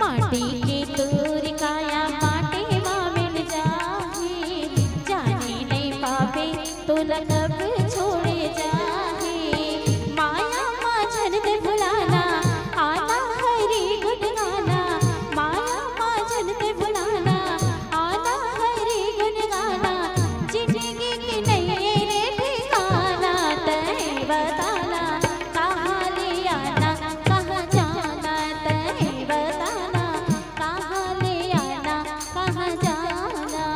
माटी के तोर काया माटी मा मिल जाही, जाने नइ पाबे तोला कब छोड़े जाही। माया मा झन तैं भुलाना, आना हरि गुन गाना। माया मा झन तैं भुलाना, आना हरि गुन गाना। जिंदगी के नैये रे ठिकाना, तैं बताना, कहाँ ले आना, कहाँ जाना, तैं बताना, कहाँ ले आना, कहाँ जाना।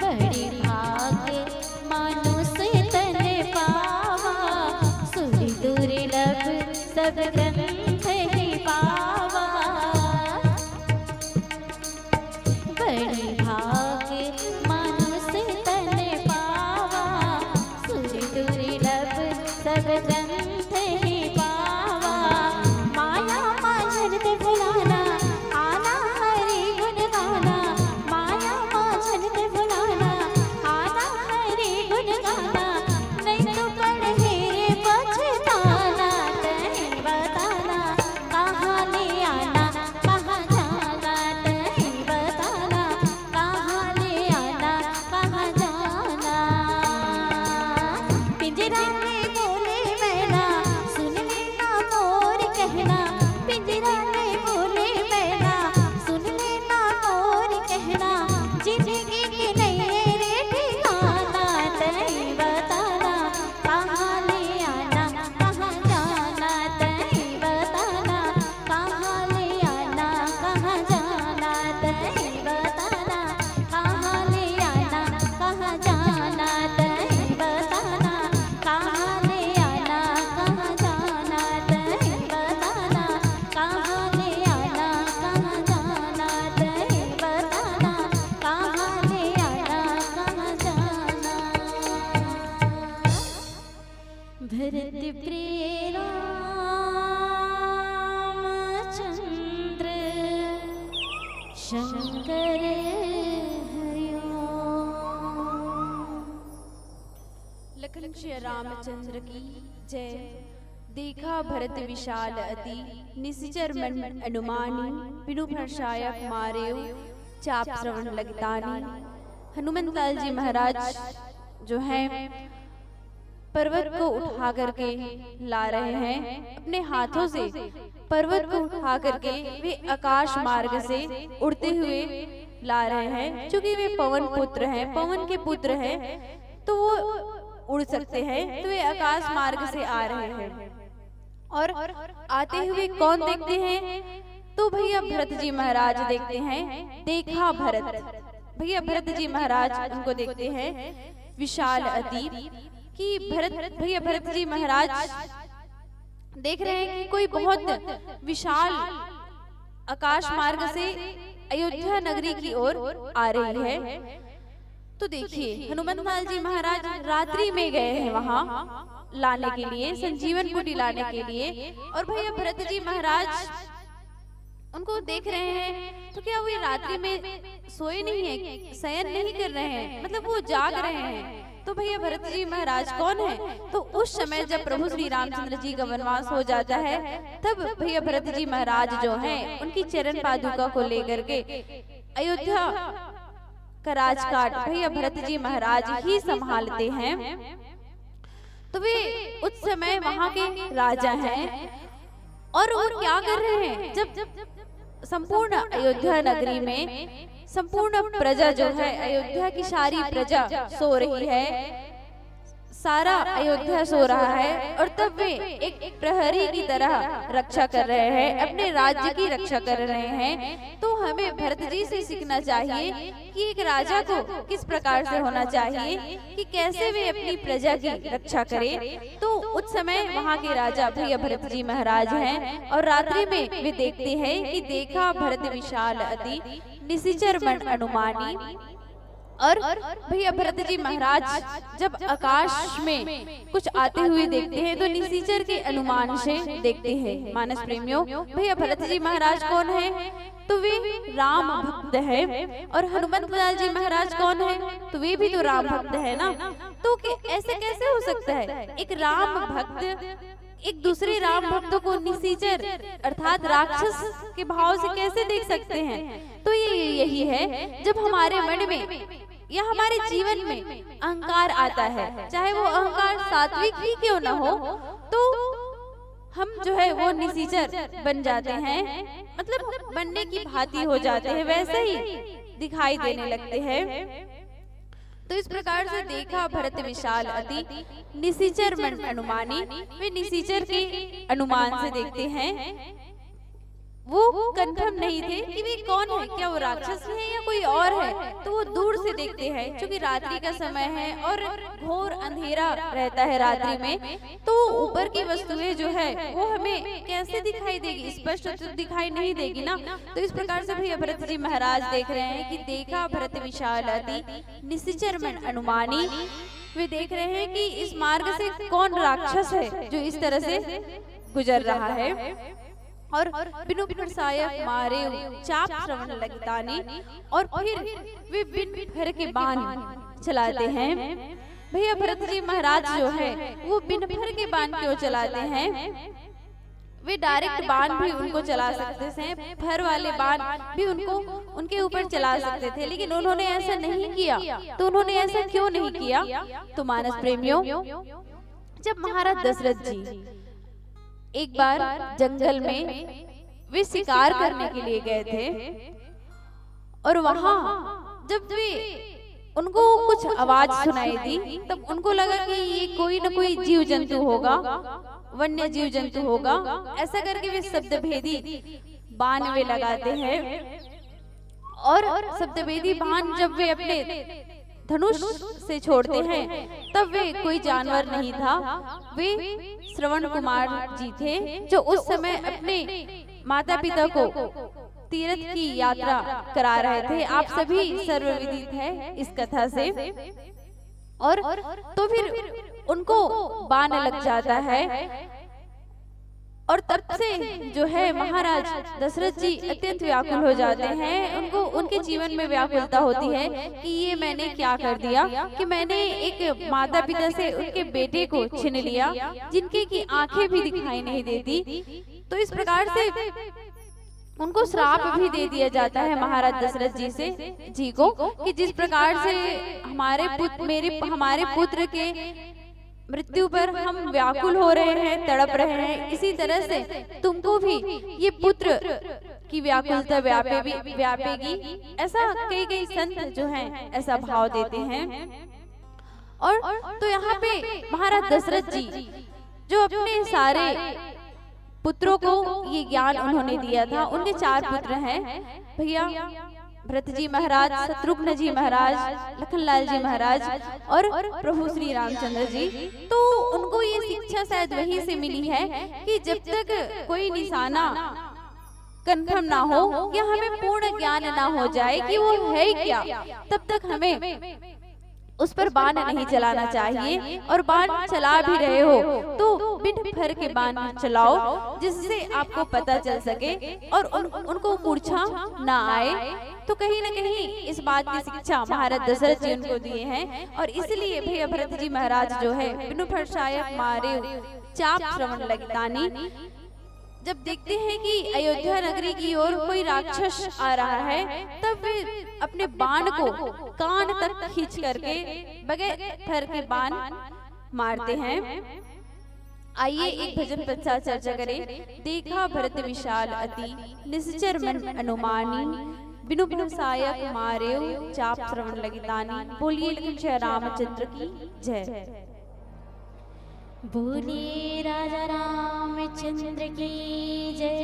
बड़े भाग मानुष तन पावा, सुर दुर्लभ सब ग्रंथ ही पावा। बड़े भाग मानुष तन पावा, सुर दुर्लभ सब ग्रंथ ही पावा। माया मा झन तैं भुलाना, आना हरि गुन गाना। माया मा झन तैं भुलाना, आना हरि गुन गाना। नइ तो पड़ही रे पछताना, तैं बताना, कहाँ ले आना, कहाँ जाना, तैं बताना, कहाँ ले आना, कहाँ जाना। पिंजरा में बोले मैना, सुन लेना मोर कहना। पिंजरा में बोले मैना, सुन लेना मोर कहना। जिंदगी के नैये रे ठिकाना, तैं बताना, कहाँ ले आना, कहाँ जाना, तैं बताना, कहाँ ले आना, कहाँ जाना, तैं बताना, कहाँ ले आना, कहाँ जाना, तैं बताना, कहाँ ले आना, कहाँ जाना, तैं बताना, कहाँ भरत प्रे रामचंद्र शंकर हरिओ। लखन श्री रामचंद्र की जय। देखा भरत विशाल अति, निसिचर मन अनुमानी, बिनु फरसायक मारेउ, चाप श्रवण लगितानी। हनुमंत लाल जी महाराज जो हैं, पर्वत को उठा करके ला रहे हैं, अपने हाथों से पर्वत को उठा करके वे आकाश मार्ग से उड़ते हुए ला रहे हैं, क्योंकि वे पवन पुत्र हैं, पवन के पुत्र हैं, तो वो उड़ सकते हैं, तो वे आकाश मार्ग से आ रहे हैं। और आते हुए कौन देखते हैं? तो भैया भरत जी महाराज देखते हैं। देखा भरत, भैया भरत जी महाराज उनको देखते हैं, विशाल अति, कि भरत, भैया भरत जी महाराज देख रहे हैं कि कोई बहुत विशाल आकाश मार्ग से अयोध्या नगरी की ओर आ रही है। तो देखिए, हनुमंत लाल जी महाराज रात्रि में गए हैं वहां लाने के लिए, संजीवन बूटी लाने के लिए। और भैया भरत जी महाराज उनको देख रहे हैं, तो क्या वे रात्रि में सोए नहीं है, शयन नहीं कर रहे हैं, मतलब वो जाग रहे हैं? तो भैया भरत जी महाराज कौन है? तो उस समय जब प्रभु श्री रामचंद्र जी का वनवास हो जाता है, तब भैया भरत जी महाराज जो हैं, उनकी चरण पादुका को लेकर के अयोध्या का राजकाट भैया भरत जी महाराज ही संभालते हैं। तो वे उस समय वहां के राजा हैं और वो क्या कर रहे हैं? जब संपूर्ण अयोध्या नगरी में संपूर्ण प्रजा जो है, अयोध्या की सारी प्रजा सो रही है, सारा अयोध्या सो रहा है, और तब वे एक प्रहरी की तरह रक्षा कर रहे हैं, अपने राज्य की रक्षा कर रहे हैं। तो हमें भरत जी से सीखना चाहिए कि एक राजा को किस प्रकार से होना चाहिए, कि कैसे वे अपनी प्रजा की रक्षा करें। तो उस समय वहां के राजा भैया भरत जी महाराज हैं और रात्रि में वे देखते हैं कि देखा भरत विशाल अति, निसिचर मन अनुमानी। और भैया भरत जी महाराज जब आकाश में कुछ आते हुए देखते हैं, तो निसिचर के अनुमान से देखते हैं। मानस प्रेमियों, भैया भरत जी महाराज कौन है? तो वे राम भक्त हैं। और हनुमंत लाल जी महाराज कौन है? तो वे भी तो राम भक्त है ना। तो कि ऐसे कैसे हो सकता है, एक राम भक्त एक दूसरे राम भक्त को निसिचर अर्थात राक्षस के भाव से कैसे देख सकते हैं? तो ये यही है, जब हमारे मन में या हमारे जीवन में अहंकार आता है, चाहे वो अहंकार सात्विक ही क्यों ना हो, तो हम जो है वो निसिचर बन जाते हैं, मतलब बनने की भांति हो जाते हैं, वैसे ही दिखाई देने लगते हैं। तो इस प्रकार से देखा भरत विशाल अति, निसिचर मन अनुमानी, वे निसिचर के अनुमान से देखते हैं। वो कंफर्म नहीं थे कि वे कौन है, क्या वो राक्षस ही है या कोई और है। तो वो दूर से देखते हैं, क्योंकि रात्रि का समय है और घोर अंधेरा रहता है रात्रि में। तो ऊपर की वस्तुएं जो है वो हमें कैसे दिखाई देगी, स्पष्ट तो दिखाई नहीं देगी ना। तो इस प्रकार से भैया भरत जी महाराज देख रहे हैं कि देखा भरत विशाल अति, निसिचर मन अनुमानी। वे देख रहे हैं कि इस मार्ग से कौन राक्षस है जो इस तरह से गुजर रहा है। और बिनु फरसायक मारे चाप श्रवण लगितानी। और फिर वे बिन फर के बाण चलाते हैं। भैया भरत जी महाराज जो है वो बिन फर के बाण क्यों चलाते हैं? वे डायरेक्ट बाण भी उनको चला सकते थे, फर वाले बाण भी उनको, उनके ऊपर चला सकते थे, लेकिन उन्होंने ऐसा नहीं किया। तो उन्होंने ऐसा क्यों नहीं किया? तो मानस प्रेमियों, जब महाराज दशरथ जी एक बार जंगल में वे शिकार करने के लिए गए थे और वहां जब वे उनको कुछ आवाज सुनाई दी, तब उनको लगा कि ये कोई ना कोई जीव जंतु होगा, वन्य जीव जंतु होगा। ऐसा करके वे शब्द भेदी बाण वे लगाते हैं। और शब्द भेदी बाण जब वे अपने धनुष से छोड़ते हैं, तब वे कोई जानवर नहीं था, वे श्रवण कुमार जी थे, जो उस समय अपने माता पिता को तीर्थ की यात्रा करा रहे थे। आप सभी सर्वविदित है इस कथा से। और तो फिर उनको बाण लग जाता है। और तब से जो है महाराज दशरथ जी अत्यंत व्याकुल हो जाते हैं, उनको, उनके जीवन में व्याकुलता होती है कि ये मैंने क्या कर दिया कि मैंने एक माता पिता से उनके बेटे को छीन लिया, जिनके की आंखें भी दिखाई नहीं देती। तो इस प्रकार से उनको श्राप भी दे दिया जाता है महाराज दशरथ जी से, जी को, कि जिस प्रकार से हमारे पुत्र, मेरे, हमारे पुत्र के मृत्यु पर हम व्याकुल हो रहे हैं, तड़प रहे हैं, इसी तरह से तुमको भी ये पुत्र की व्याकुलता व्यापे भी, व्यापेगी। ऐसा कई कई संत जो हैं ऐसा भाव देते हैं। और तो यहाँ पे महाराज दशरथ जी जो अपने सारे पुत्रों को ये ज्ञान उन्होंने दिया था। उनके चार पुत्र हैं भैया, भरत जी महाराज, शत्रुघ्न जी महाराज, लखनलाल जी महाराज और प्रभु श्री रामचंद्र जी। तो उनको ये शिक्षा शायद वहीं से मिली है कि जब तक कोई निशाना कन्फर्म ना हो या हमें पूर्ण ज्ञान ना हो जाए कि वो है क्या, तब तक हमें उस पर बाण नहीं चलाना चाहिए। और बाण चला भी रहे हो तो बिन फर के बाण चलाओ, जिससे आपको पता चल सके और उन, उनको मूर्छा ना आए। तो कहीं ना कहीं इस बात की शिक्षा महाराज दशरथ जी उनको दिए हैं। और इसलिए भैया भरत जी महाराज जो है बिनु फर सहायक मारे चाप श्रवण लगितानी, जब देखते हैं कि अयोध्या नगरी की ओर कोई राक्षस आ रहा है, तब वे अपने बाण को कान तक खींच करके बगैर फर के बाण मारते हैं। आइए एक भजन पश्चात चर्चा करें। देखा भरत विशाल अति निश्चर मन अनुमानी, बिनु फर सहायक मारेउ चाप श्रवण लगितानी। बोलिए लखन श्री रामचंद्र की जय। बोलिए राजा रामचंद्र की जय।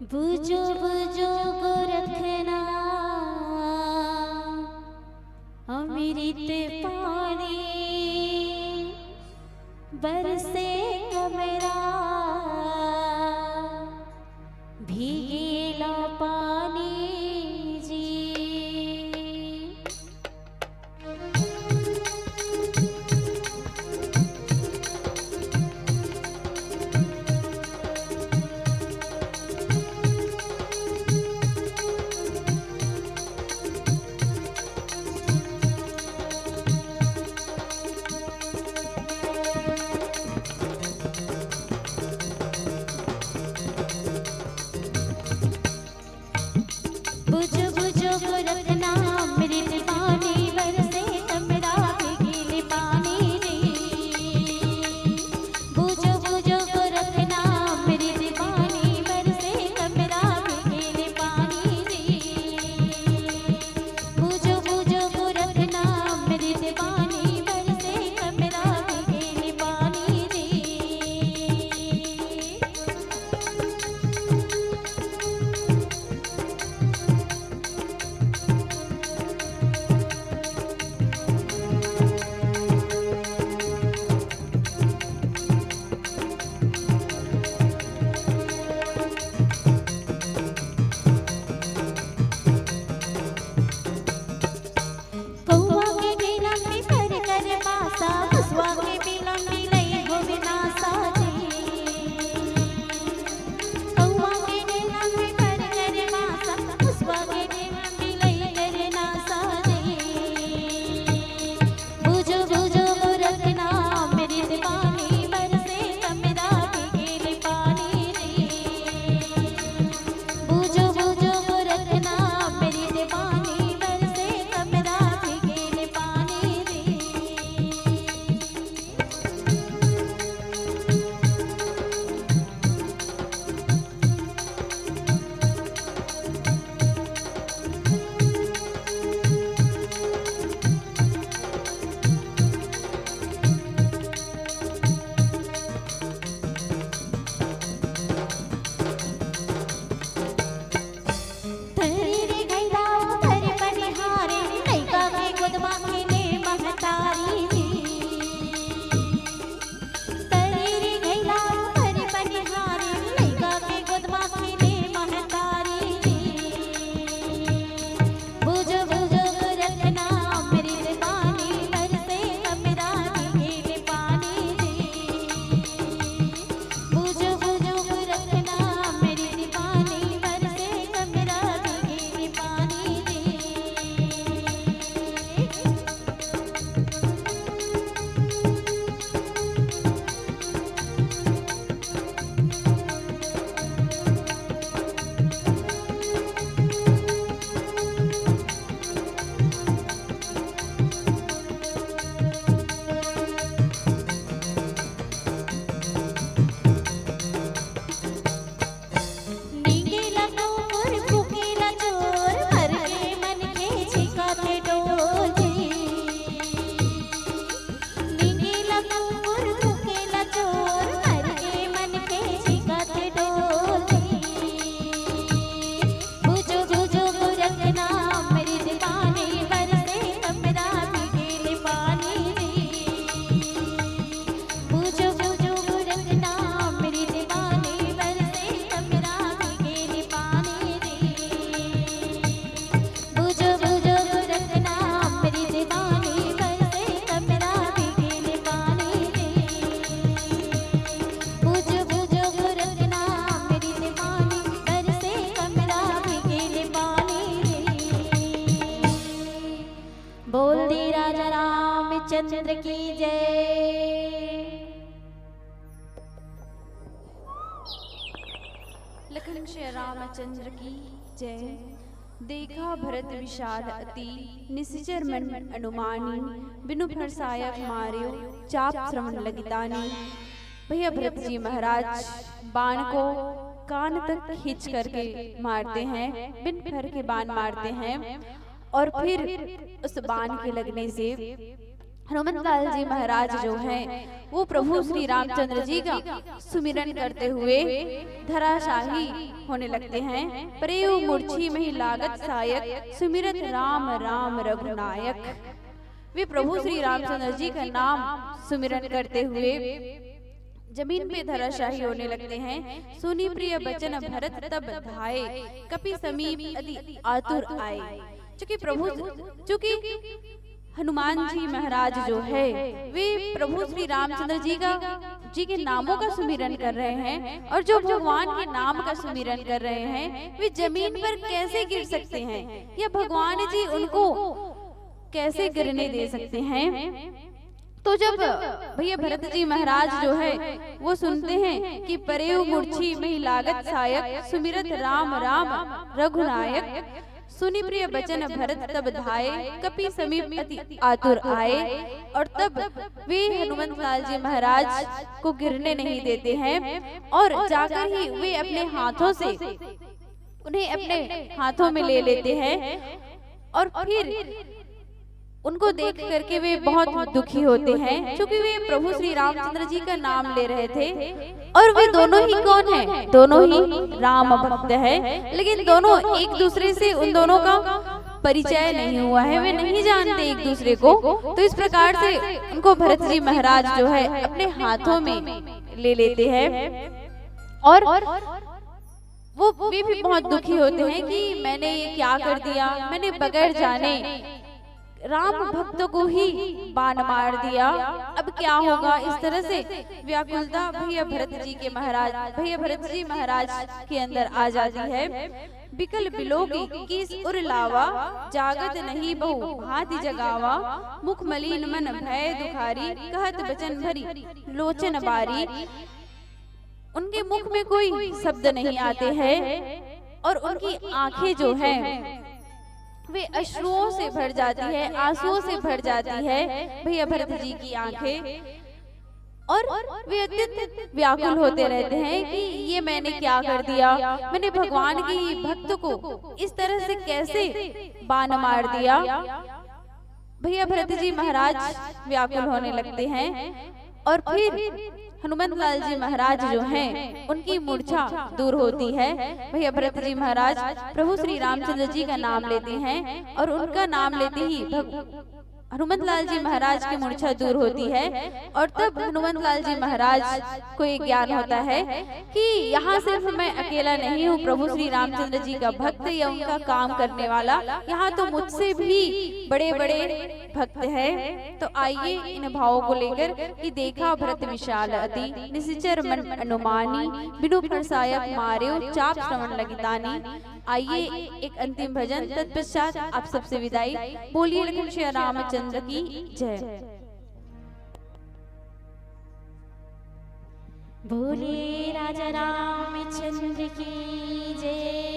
बुझो बुझो गोरखना अमृत पानी बरसे कमरा भीगेला पानी जी। लखन श्री रामचंद्र की जय। देखा भरत विशाल अति, निसिचर मन अनुमानी, बिनु फरसायक मार्यो, चाप श्रवण लगितानी। भैया भरत जी महाराज बाण को कान तक खींच करके मारते हैं, बिन फर के बाण मारते हैं और फिर उस बाण के लगने से हनुमंत लाल जी महाराज जो हैं, वो प्रभु श्री रामचंद्र जी का सुमिरन करते हुए धराशाही होने लगते हैं। परेव मूर्छी मही लागत सायक, सुमिरत राम राम रघुनायक। वे प्रभु श्री रामचंद्र जी का नाम सुमिरन करते हुए जमीन पे धराशाही होने लगते हैं। सुनि प्रिय बचन भरत तब धाए, कपि समीप अति आतुर आए। चूंकि प्रभु, चूंकि हनुमान जी महाराज जो है, वे प्रभु श्री रामचंद्र जी का, जी के नामों का सुमिरन कर रहे हैं और जो भगवान के नाम का सुमिरन कर रहे हैं, वे जमीन पर कैसे गिर सकते हैं या भगवान जी उनको कैसे गिरने दे सकते हैं? तो जब भैया भरत जी महाराज जो है, वो सुनते हैं कि परेव मूर्छी मही लागत सायक, सुमिरत राम राम रघुनायक, सुनि प्रिय बचन भरत तब धाए, कपि समीप अति आतुर आए। और तब वे हनुमंत लाल जी महाराज को गिरने नहीं देते हैं और जाकर ही वे अपने हाथों से, उन्हें अपने हाथों में ले लेते हैं और फिर उनको देख करके वे बहुत दुखी होते हैं, क्योंकि वे प्रभु श्री रामचंद्र जी का नाम ले रहे थे। और वे दोनों ही कौन हैं? दोनों ही राम भक्त हैं, लेकिन दोनों एक दूसरे से, उन दोनों का परिचय नहीं हुआ है, वे नहीं जानते एक दूसरे को। तो इस प्रकार से उनको भरत जी महाराज जो है, अपने हाथों में ले लेते हैं और वो, वे भी बहुत दुखी होते हैं कि मैंने ये क्या कर दिया, मैंने बगैर जाने राम भक्त को ही बाण मार दिया, अब क्या होगा। इस तरह से व्याकुलता भैया भरत जी के महाराज, भैया भरत जी महाराज के अंदर आ जाती है। बिकल बिलोकि कीस उर लावा, जागत नहीं बहु भांति जगावा, मुख मलीन मन भय दुखारी, कहत बचन भरी लोचन बारी। उनके मुख में कोई शब्द नहीं आते हैं और उनकी आंखें जो हैं, वे अश्रुओं से भर जाती है, आंसुओं से भर जाती है भैया भरत जी की आंखें। और वे अत्यंत व्याकुल होते रहते हैं कि ये मैंने क्या कर दिया, मैंने भगवान के भक्त को इस तरह से कैसे बाण मार दिया। भैया भरत जी महाराज व्याकुल होने लगते हैं और फिर हनुमंत लाल जी महाराज जो हैं, उनकी मूर्छा दूर होती है। भैया भरत जी महाराज प्रभु श्री रामचंद्र जी का नाम लेते हैं और उनका नाम लेते ही भग-, हनुमंत लाल जी महाराज की मूर्छा दूर होती है और तब हनुमंत लाल जी महाराज को एक ज्ञान होता है कि यहाँ सिर्फ मैं अकेला नहीं हूँ प्रभु श्री रामचंद्र जी का भक्त या उनका काम करने वाला, यहाँ तो मुझसे भी बड़े बड़े भक्त हैं। तो आइए इन भावों को लेकर कि देखा भरत विशाल अति, निसिचर मन अनुमानी, बिनु फरसायक मार्यो, चाप श्रवण लगितानी। आइए एक अंतिम भजन, तत्पश्चात आप सबसे विदाई। बोलिए लखन श्री रामचंद्र की जय। बोलिए राजा रामचंद्र की जय।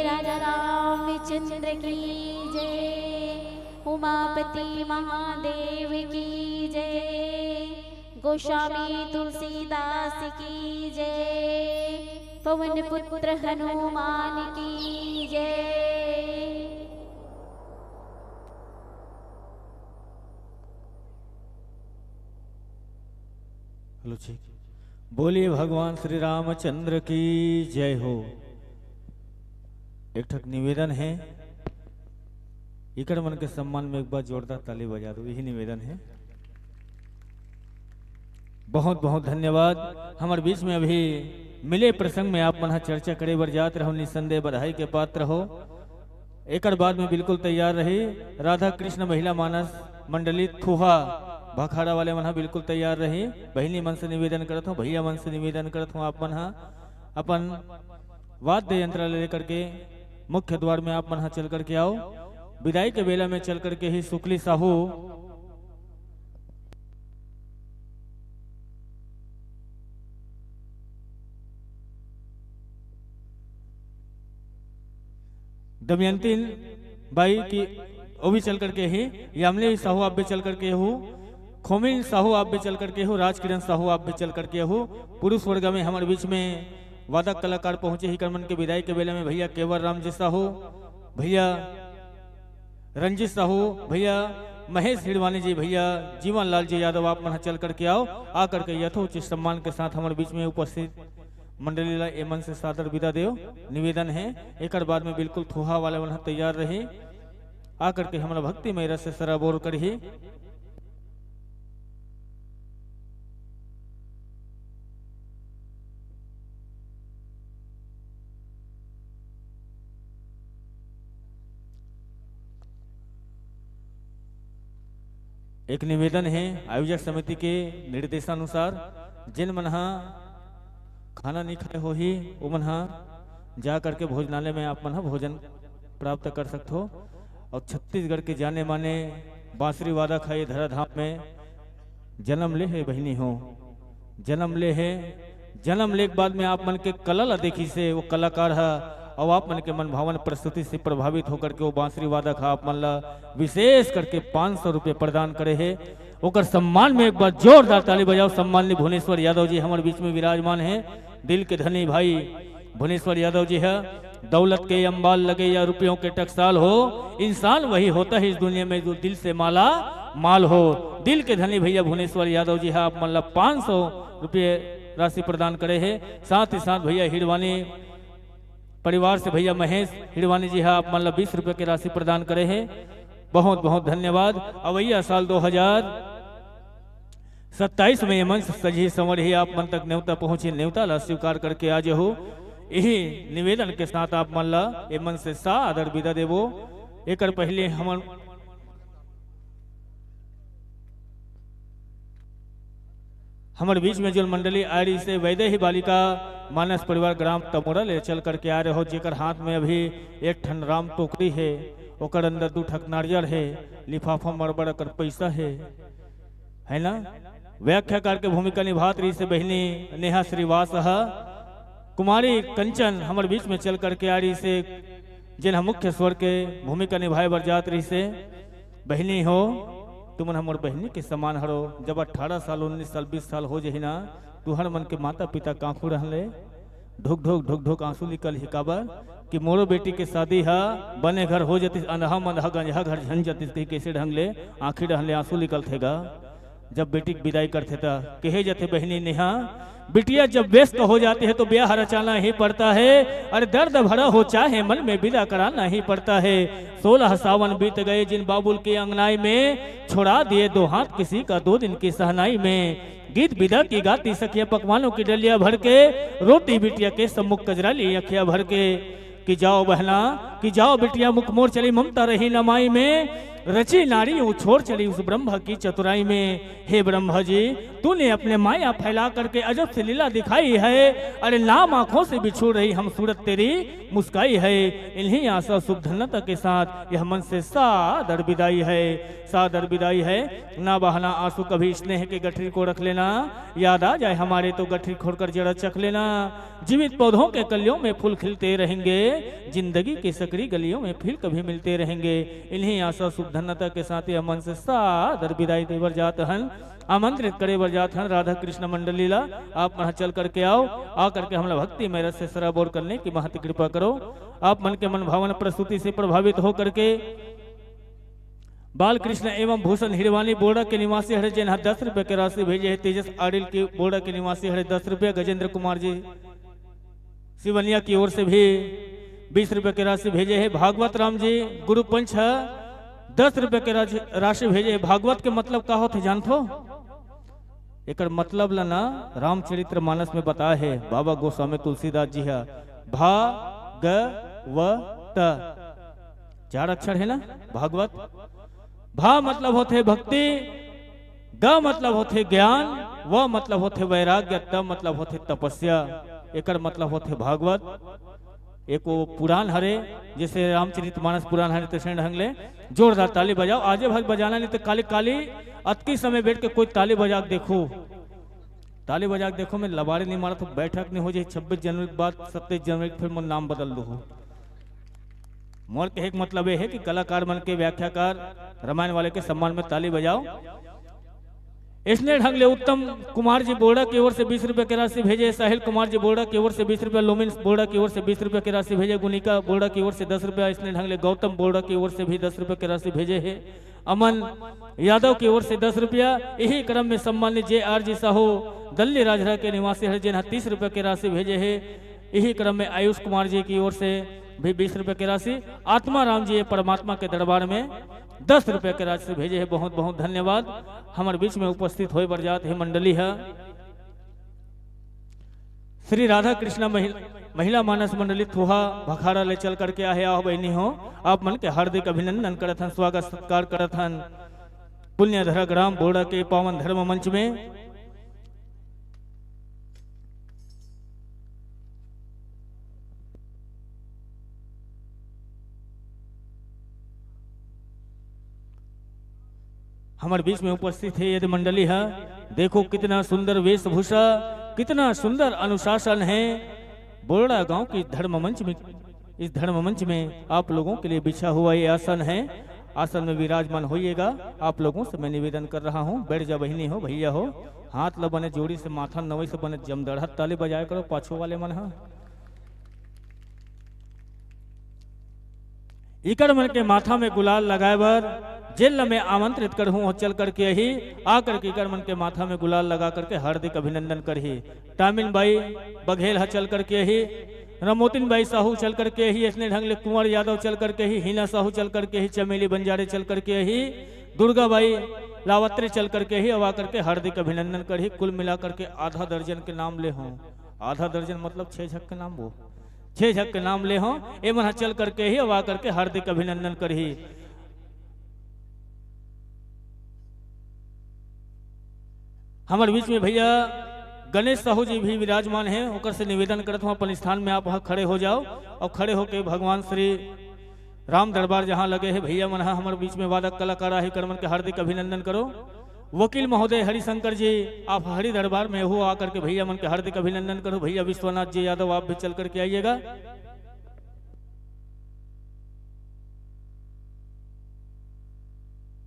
राजा रामचंद्र की जय, उमापति महादेव की जय, गोस्वामी तुलसीदास की जय, पवन पुत्र हनुमान की जय। हेलो, ठीक। बोलिए भगवान श्री रामचंद्र की जय हो। एक ठक निवेदन है, इकर मन के सम्मान में एक बार जोरदार ताली बजा दो, यही निवेदन है। बहुत बहुत धन्यवाद। हमर बीच में अभी मिले प्रसंग में आप मन ह चर्चा करे बर जात रहो, निसंदेह बधाई के पात्र हो। एकर बाद में बिल्कुल तैयार रही राधा कृष्ण महिला मानस मंडली थुहा भखाड़ा वाले मन ह बिल्कुल तैयार रही। बहिनी मन से निवेदन करत हूँ, भैया मन से निवेदन करत हूँ, आप मन ह अपन वाद्य यंत्र ले लेकर के मुख्य द्वार में आप मन ह चल करके आओ। विदाई के बेला में चल करके ही सुकली साहू दमयंती बाई की, वो भी चल करके ही, यामिनी साहू आप भी चल करके हो, खोमिन साहू आप भी चल करके हो, राजकिरण साहू आप भी चल करके हो। पुरुष वर्ग में हमारे बीच में वादक कलाकार पहुंचे ही, करमन के विदाई के बेला में भैया केवल राम जी साहू, भैया रंजीत साहू, भैया महेश हिड़वानी जी, भैया जीवन लाल जी यादव, आप मन ह चल करके आओ, आ करके यथोचित सम्मान के साथ हमारे बीच में उपस्थित मंडली ला एमन से सादर विदा देव निवेदन है। एकर बाद में बिल्कुल थोहा वाले मन ह तैयार रही, आ करके हमरा भक्तिमय रस से सराबोर करही। एक निवेदन है, आयोजक समिति के निर्देशानुसार जिन मन ह खाना नहीं खाए होही, वो मन ह जा करके भोजनालय में आप मन ह भोजन प्राप्त कर सकथो। और छत्तीसगढ़ के जाने माने बांसुरी वादक है, ये धराधाम में जन्म ले है बहिनी हो, जन्म ले है। जन्म ले के बाद में आप मन के कला ला देखिस हे वो कलाकार ह, अउ आप मन के मनभावन प्रस्तुति से प्रभावित होकर के वो बांसुरी वादक ह आप मन ला विशेष करके पाँच सौ रुपये प्रदान करे हे। ओकर सम्मान में एक बार जोरदार ताली बजाओ। सम्माननीय भुवनेश्वर यादव जी हमर बीच में विराजमान हे, दिल के धनी भाई भुवनेश्वर यादव जी ह। दौलत के अंबार लगे या रुपयों के टकसाल हो, इंसान वही होता है इस दुनिया में जो दिल से माला माल हो। दिल के धनी भैया भुवनेश्वर यादव जी ह आप मन ला पाँच सौ रुपये राशि प्रदान करे हे। साथ ही साथ भैया हिड़वानी परिवार से भैया महेश हिड़वानी जी ह आप मन ला बीस रुपये के राशि प्रदान करे हे। बहुत बहुत धन्यवाद। अवैया साल दो हजार सत्ताईस में ये मंच सजही संवरही आप मन तक नेवता पहुंची, नेवता ला स्वीकार करके आ जहू। यही निवेदन के साथ आप मन ला ये मंच से सादर विदा देबो। एकर पहले हमन हमर बीच में जोन मंडली आ रही से वैदेही बालिका मानस परिवार ग्राम तमोरा ले चल करके आ रहे हो, जेकर हाथ में अभी एक ठन राम टोकरी हे, ओकर अंदर दू ठक नारियल हे, लिफाफा मड़बड़ कर पैसा हे, है ना? व्याख्याकार के भूमिका निभात रही से बहिनी नेहा श्रीवास ह। कुमारी कंचन हमर बीच में चल करके आ रही से, जेन ह मुख्य स्वर के भूमिका निभाए बर जात रही से। बहिनी हो, तुमन हमर बहिनी के समान हरो। जब अठारह साल, उन्नीस साल, बीस साल हो जही ना, तुहर मन के माता पिता कांखू रहन ले, ढुक ढुक ढुक ढुक आंसू निकल ही। काबर कि मोरो बेटी के शादी हा बने घर हो जतिस, अंधहा मंदहा गंजहा घर झन जतिस कही, कैसे ढंग ले आंखी डहन ले आंसू निकलथे गा। जब बेटी के विदाई करथे त कहे जथे बहिनी नेहा, बिटिया जब व्यस्त हो जाती है तो ब्याह रचाना ही पड़ता है। अरे दर्द भरा हो चाहे मन में विदा कराना ही पड़ता है। सोलह सावन बीत गए जिन बाबुल के अंगनाई में, छोड़ा दिए दो हाथ किसी का दो दिन की सहनाई में। गीत विदा की गाती सखिया पकवानों की डलिया भर के, रोती बिटिया के सम्मुख कजरा ली अखिया भर के। कि जाओ बहना, कि जाओ बिटिया मुख मोर चली ममता रही न माई में। रची नारी यूं छोर चली उस ब्रह्म की चतुराई में। हे ब्रह्म जी, तूने अपने माया फैला करके अजब सी लीला दिखाई है। अरे नाम आंखों से बिछुड़ रही हम सूरत तेरी मुस्काई है। इन्हीं आशा शुभ धन्यता के साथ यह मन से सादर विदाई है, सादर विदाई है। ना बहाना आंसू कभी स्नेह के गठरी को रख लेना, याद आ जाए हमारे तो गठरी खोलकर जरा चख लेना। जीवित पौधों के कलियों में फूल खिलते रहेंगे, जिंदगी की सकरी गलियों में फिर कभी मिलते रहेंगे। इन्हीं आशा शुभ धन्यता के साथ यह मन से सादर विदाई देवर जात हन, आमंत्रित करे बर जात हन राधा कृष्ण मंडली ला। आप मन चल करके आओ, आ करके हमला भक्ति में रस से सराबोर करने की महत कृपा करो। आप मन के मन भावन प्रस्तुति से प्रभावित हो करके बालकृष्ण एवं भूषण हिरवानी बोड़ा के निवासी हरे, जेन ह दस रुपया के राशि भेजे हे। तेजस आडिल के बोड़ा के निवासी हरे, दस रुपया। गजेंद्र कुमार जी सिवनिया की ओर से भी बीस रुपया के राशि भेजे हे। भागवत राम जी गुरु पंच ह दस रुपया के राशि, राशि भेजे हे। भागवत के मतलब का होथे जानथो? एकर मतलब ल ना रामचरित्र मानस में बताए हे बाबा गोस्वामी तुलसीदास जी ह, भा ग व त, चार अक्षर हे ना। भागवत, भा मतलब होथे भक्ति, ग मतलब होथे ज्ञान, व मतलब होथे वैराग्य, त मतलब होथे तपस्या। एकर मतलब होथे भागवत। एक वो पुराण हरे, जैसे रामचरित मानस पुराण हरे, तैसने ढंग ले जोरदार ताली बजाओ। आजे भाग बजाना नहीं तो काली काली अतकी समय बैठ के कोई ताली बजा के देखो, ताली बजा के देखो। मैं लबारी नहीं मारा तो बैठक नहीं हो जाए। छब्बीस जनवरी के बाद सत्ताईस जनवरी के फिर मोर नाम बदल दो। मोर कहे के मतलब ये है कि कलाकार मन के, व्याख्याकार, रामायण वाले के सम्मान में ताली बजाओ। इसने ढंग ले उत्तम कुमार जी बोड़ा की ओर से बीस रुपए की राशि भेजे, साहिल कुमार जी बोड़ा की ओर से बीस रुपए, लोमिन बोड़ा की ओर से बीस रुपए की राशि भेजे, गुनिका बोड़ा की ओर से दस रुपया, इसने ढंग ले गौतम बोड़ा की ओर से भी दस रुपए की राशि भेजे है। अमन यादव की ओर से दस रुपया। यही क्रम में सम्मानित जे आर जी साहू दल्ली राजहरा के निवासी हरे, जेन ह तीस रुपया की राशि भेजे है। यही क्रम में आयुष कुमार जी की ओर से भी बीस रुपया की राशि, आत्मा राम जी ये परमात्मा के दरबार में दस रुपया के राशि भेजे है। बहुत बहुत धन्यवाद। हमर बीच में उपस्थित होए बर जात हे मंडली ह श्री राधा कृष्णा महिल-, महिला मानस मंडली थोहा भखाड़ा ले चल करके आहे। आहो बहिनी हो, आप मन के हार्दिक अभिनंदन करत हन, स्वागत सत्कार करत हन पुण्य धरा ग्राम बोड़ा के पावन धर्म मंच में। हमर बीच में उपस्थित है यदि मंडली है, देखो कितना सुंदर वेशभूषा, कितना सुंदर अनुशासन है। बोरड़ा गांव की धर्म मंच में, इस धर्म मंच में आप लोगों के लिए बिछा हुआ ये आसन है। आसन में विराजमान होइएगा। आप लोगों से मैं निवेदन कर रहा हूँ, बैठ जा बहिनी हो, भैया हो, हाथ ल बने जोड़ी से माथा नवई से बने जमदड़हत ताली बजाया करो पाछू वाले मन ह। इकर मन के माथा में गुलाल लगाए बर जेन ल मैं आमंत्रित करहूं, वो चल करके आही, आ करके इकर मन के माथा में गुलाल लगा करके हार्दिक अभिनंदन करही। टामिन बाई बघेल ह चल करके आही, रमोतिन बाई साहू चल करके आही, इसने ढंग ले कुंवर यादव चल करके आही, हीना साहू चल करके आही, चमेली बंजारे चल करके आही, दुर्गा बाई लावत्रे चल करके आही, अब आ करके हार्दिक अभिनंदन करही। कुल मिला करके आधा दर्जन के नाम ले हों, आधा दर्जन मतलब छह झक के नाम वो छह झक के नाम ले हों, ए मन ह चल करके ही अब आ करके हार्दिक अभिनंदन करही। हमर बीच में भैया गणेश साहू जी भी विराजमान हैं, ओकर से निवेदन करत हूँ अपन स्थान में आप वहाँ खड़े हो जाओ और खड़े होके भगवान श्री राम दरबार जहाँ लगे है भैया मन ह हमर बीच में वादक कलाकार आहे, कर मन के हार्दिक अभिनंदन करो। वकील महोदय हरिशंकर जी, आप हरि दरबार में हो, आकर के भैया मन के हार्दिक अभिनंदन करो। भैया विश्वनाथ जी यादव, आप भी चल करके आइएगा।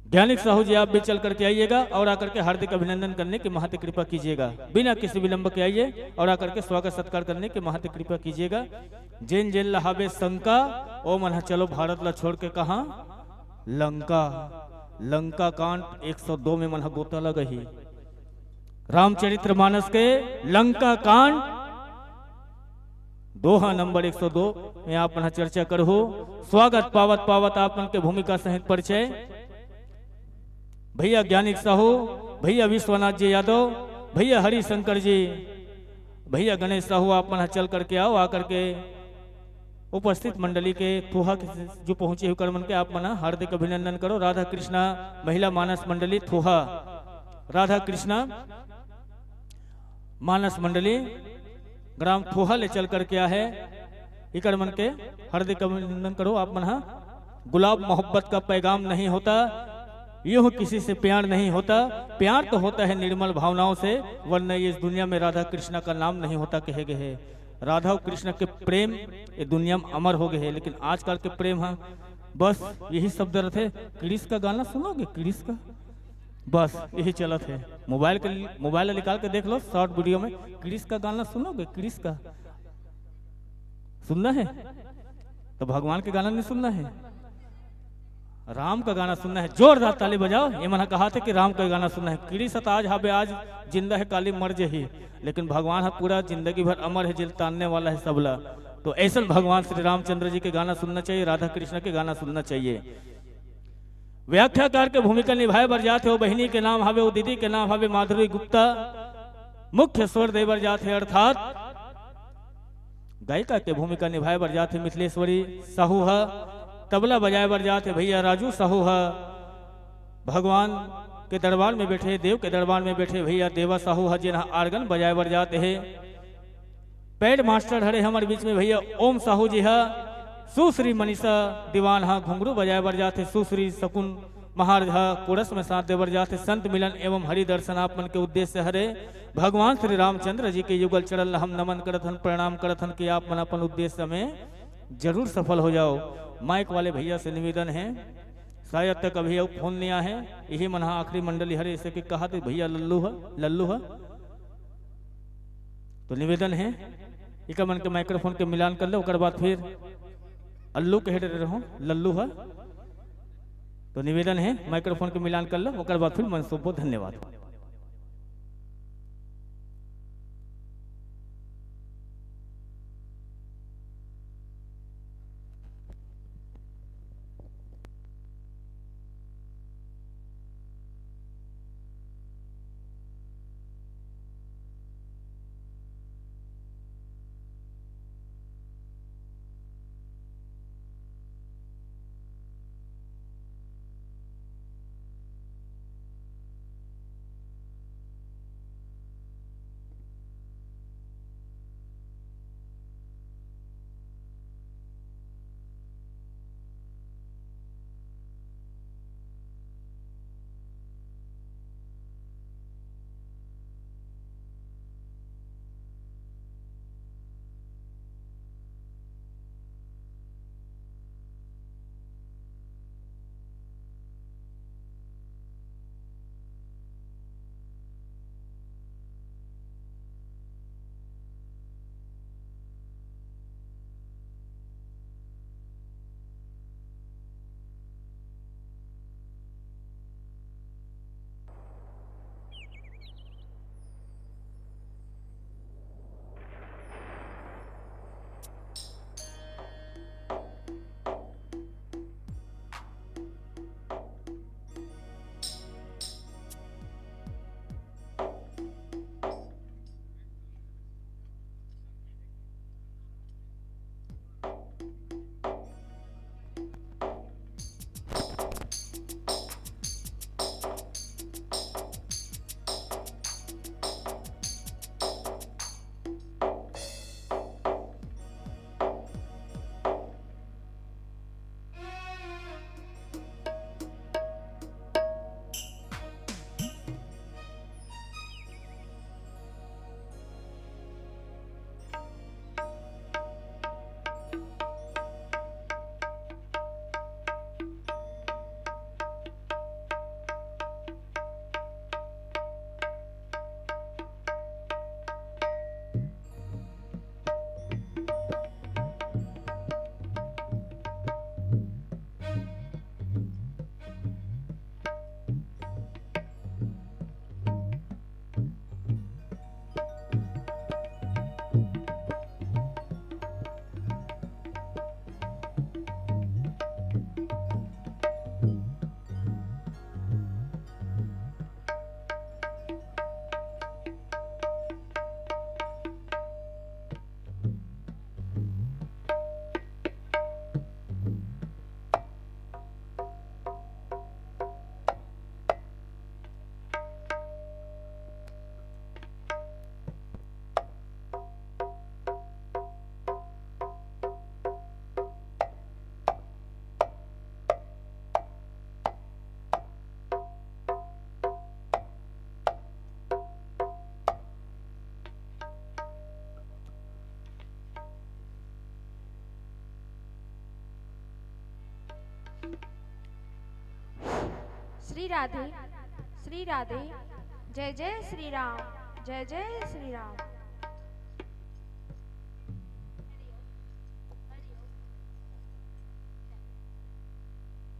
ज्ञानिक साहू जी, आप भी चल करके आइएगा और आकर के हार्दिक अभिनंदन करने की महत कृपा कीजिएगा। बिना किसी विलंब के आइए और आकर के स्वागत सत्कार करने की महत कृपा कीजिएगा। जेन जेन लहावे शंका, ओ मन ह चलो भारत ला छोड़ के कहाँ? लंका। लंका कांड एक सौ दो में मन ह गोता लगही। रामचरित्र मानस के लंका कांड दोहा नंबर एक सौ दो में आप मन ह चर्चा करहु। स्वागत पावत पावत आप मन के भूमिका सहित परिचय। भैया ज्ञानिक साहू, भैया विश्वनाथ जी यादव, भैया हरिशंकर जी, भैया गणेश साहू, आप मन ह चल करके आओ, आकर के उपस्थित मंडली के थोहा के जो पहुंचे हुए कर मन के आप मन हार्दिक अभिनंदन करो। राधा कृष्णा महिला मानस मंडली थोहा, राधा कृष्णा मानस मंडली ग्राम थोहा ले चल करके आए हे, इकर मन के हार्दिक अभिनंदन करो आप मन हा। गुलाब मोहब्बत का पैगाम नहीं होता, यूं किसी से प्यार नहीं होता। प्यार तो होता है निर्मल भावनाओं से, वरना ये इस दुनिया में राधा कृष्णा का नाम नहीं होता कहे गए हे। राधा और कृष्ण के प्रेम ये दुनिया में अमर हो गए हे, लेकिन आजकल के प्रेम हा बस यही शब्द रथे, कृष का गाना सुनोगे, कृष का, बस यही चलत हे। मोबाइल के, मोबाइल ला निकाल के देख लो, शॉर्ट वीडियो में कृष का गाना सुनोगे, कृष का सुनना हे तो भगवान के गाना नहीं सुनना हे, राम का गाना सुनना हे। जोरदार ताली बजाओ। ये मन हा कहा थे कि राम का गाना सुनना हे। कृष त आज हवे, आज जिंदा हे, काली मर जही, लेकिन भगवान हा पूरा जिंदगी भर अमर हे, जेल तानने वाला हे सबला। तो ऐसन भगवान श्री रामचंद्र जी के गाना सुनना चाहिए, राधा कृष्ण के गाना सुनना चाहिए। व्याख्याकार के भूमिका निभाए बर जात हे, वो बहिनी के नाम हवे, वो दीदी के नाम हवे माधुरी गुप्ता। मुख्य स्वर दे बर जात हे, अर्थात गायिका के भूमिका निभाए बर जात हे मिथिलेश्वरी साहू ह। तबला बजाए बर जात हे भैया राजू साहू ह। भगवान के दरबार में बैठे, देव के दरबार में बैठे भैया देवा साहू ह, जेन ह आर्गन बजाए बर जात हे। पैड मास्टर हरे हमर बीच में भैया ओम साहू जी ह। सुश्री मनीषा दीवान ह घुंघरू बजाए बर जात हे। सुश्री शकुन महाराज ह कोरस में साथ दे बर जात हे। संत मिलन एवं हरि दर्शन आप मन के उद्देश्य हरे। भगवान श्री रामचंद्र जी के युगल चरण ला हम नमन करत हन, प्रणाम करत हन कि आप मन अपन उद्देश्य में जरूर सफल हो जाओ। माइक वाले भैया से निवेदन हे, शायद तक अभी अउ फोन नहीं आए हे। यही मन हा आखिरी मंडली हरे, इसे कि कहा थे भैया लल्लू ह, लल्लू ह। तो निवेदन हे, इकर मन के माइक्रोफोन के मिलान कर लो, ओकर बाद फिर अल्लू कहे रहे हो, लल्लू ह। तो निवेदन हे, माइक्रोफोन के मिलान कर लो, ओकर बाद फिर मन सुबो। धन्यवाद। श्री राधे, श्री राधे। जय जय श्री राम, जय जय श्री राम।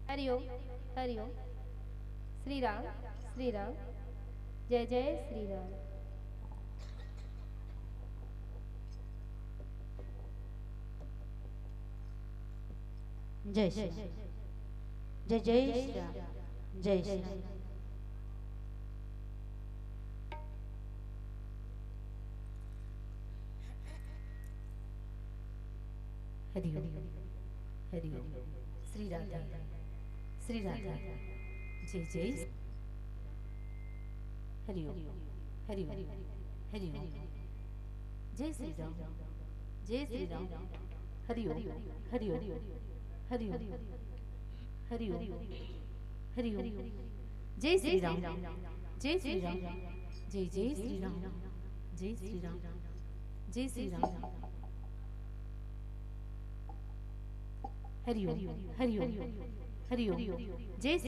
हरिओम, हरिओम। श्री राम, श्री राम। जय जय श्री राम। जय श्री राम। जय जय श्री राम। जय श्री राम। हरिओम, हरिओम। श्री राधे, श्री राधे। जय जय। हरिओम, हरिओम, हरिओम। जय श्री राम, जय श्री राम। हरिओम, हरिओम, हरिओम, हरिओम, हरिओम। जय श्री राम, जय श्री राम। जय जय श्री राम, जय श्री राम। जय श्री राम। हरिओम, हरिओम, हरिओम। जय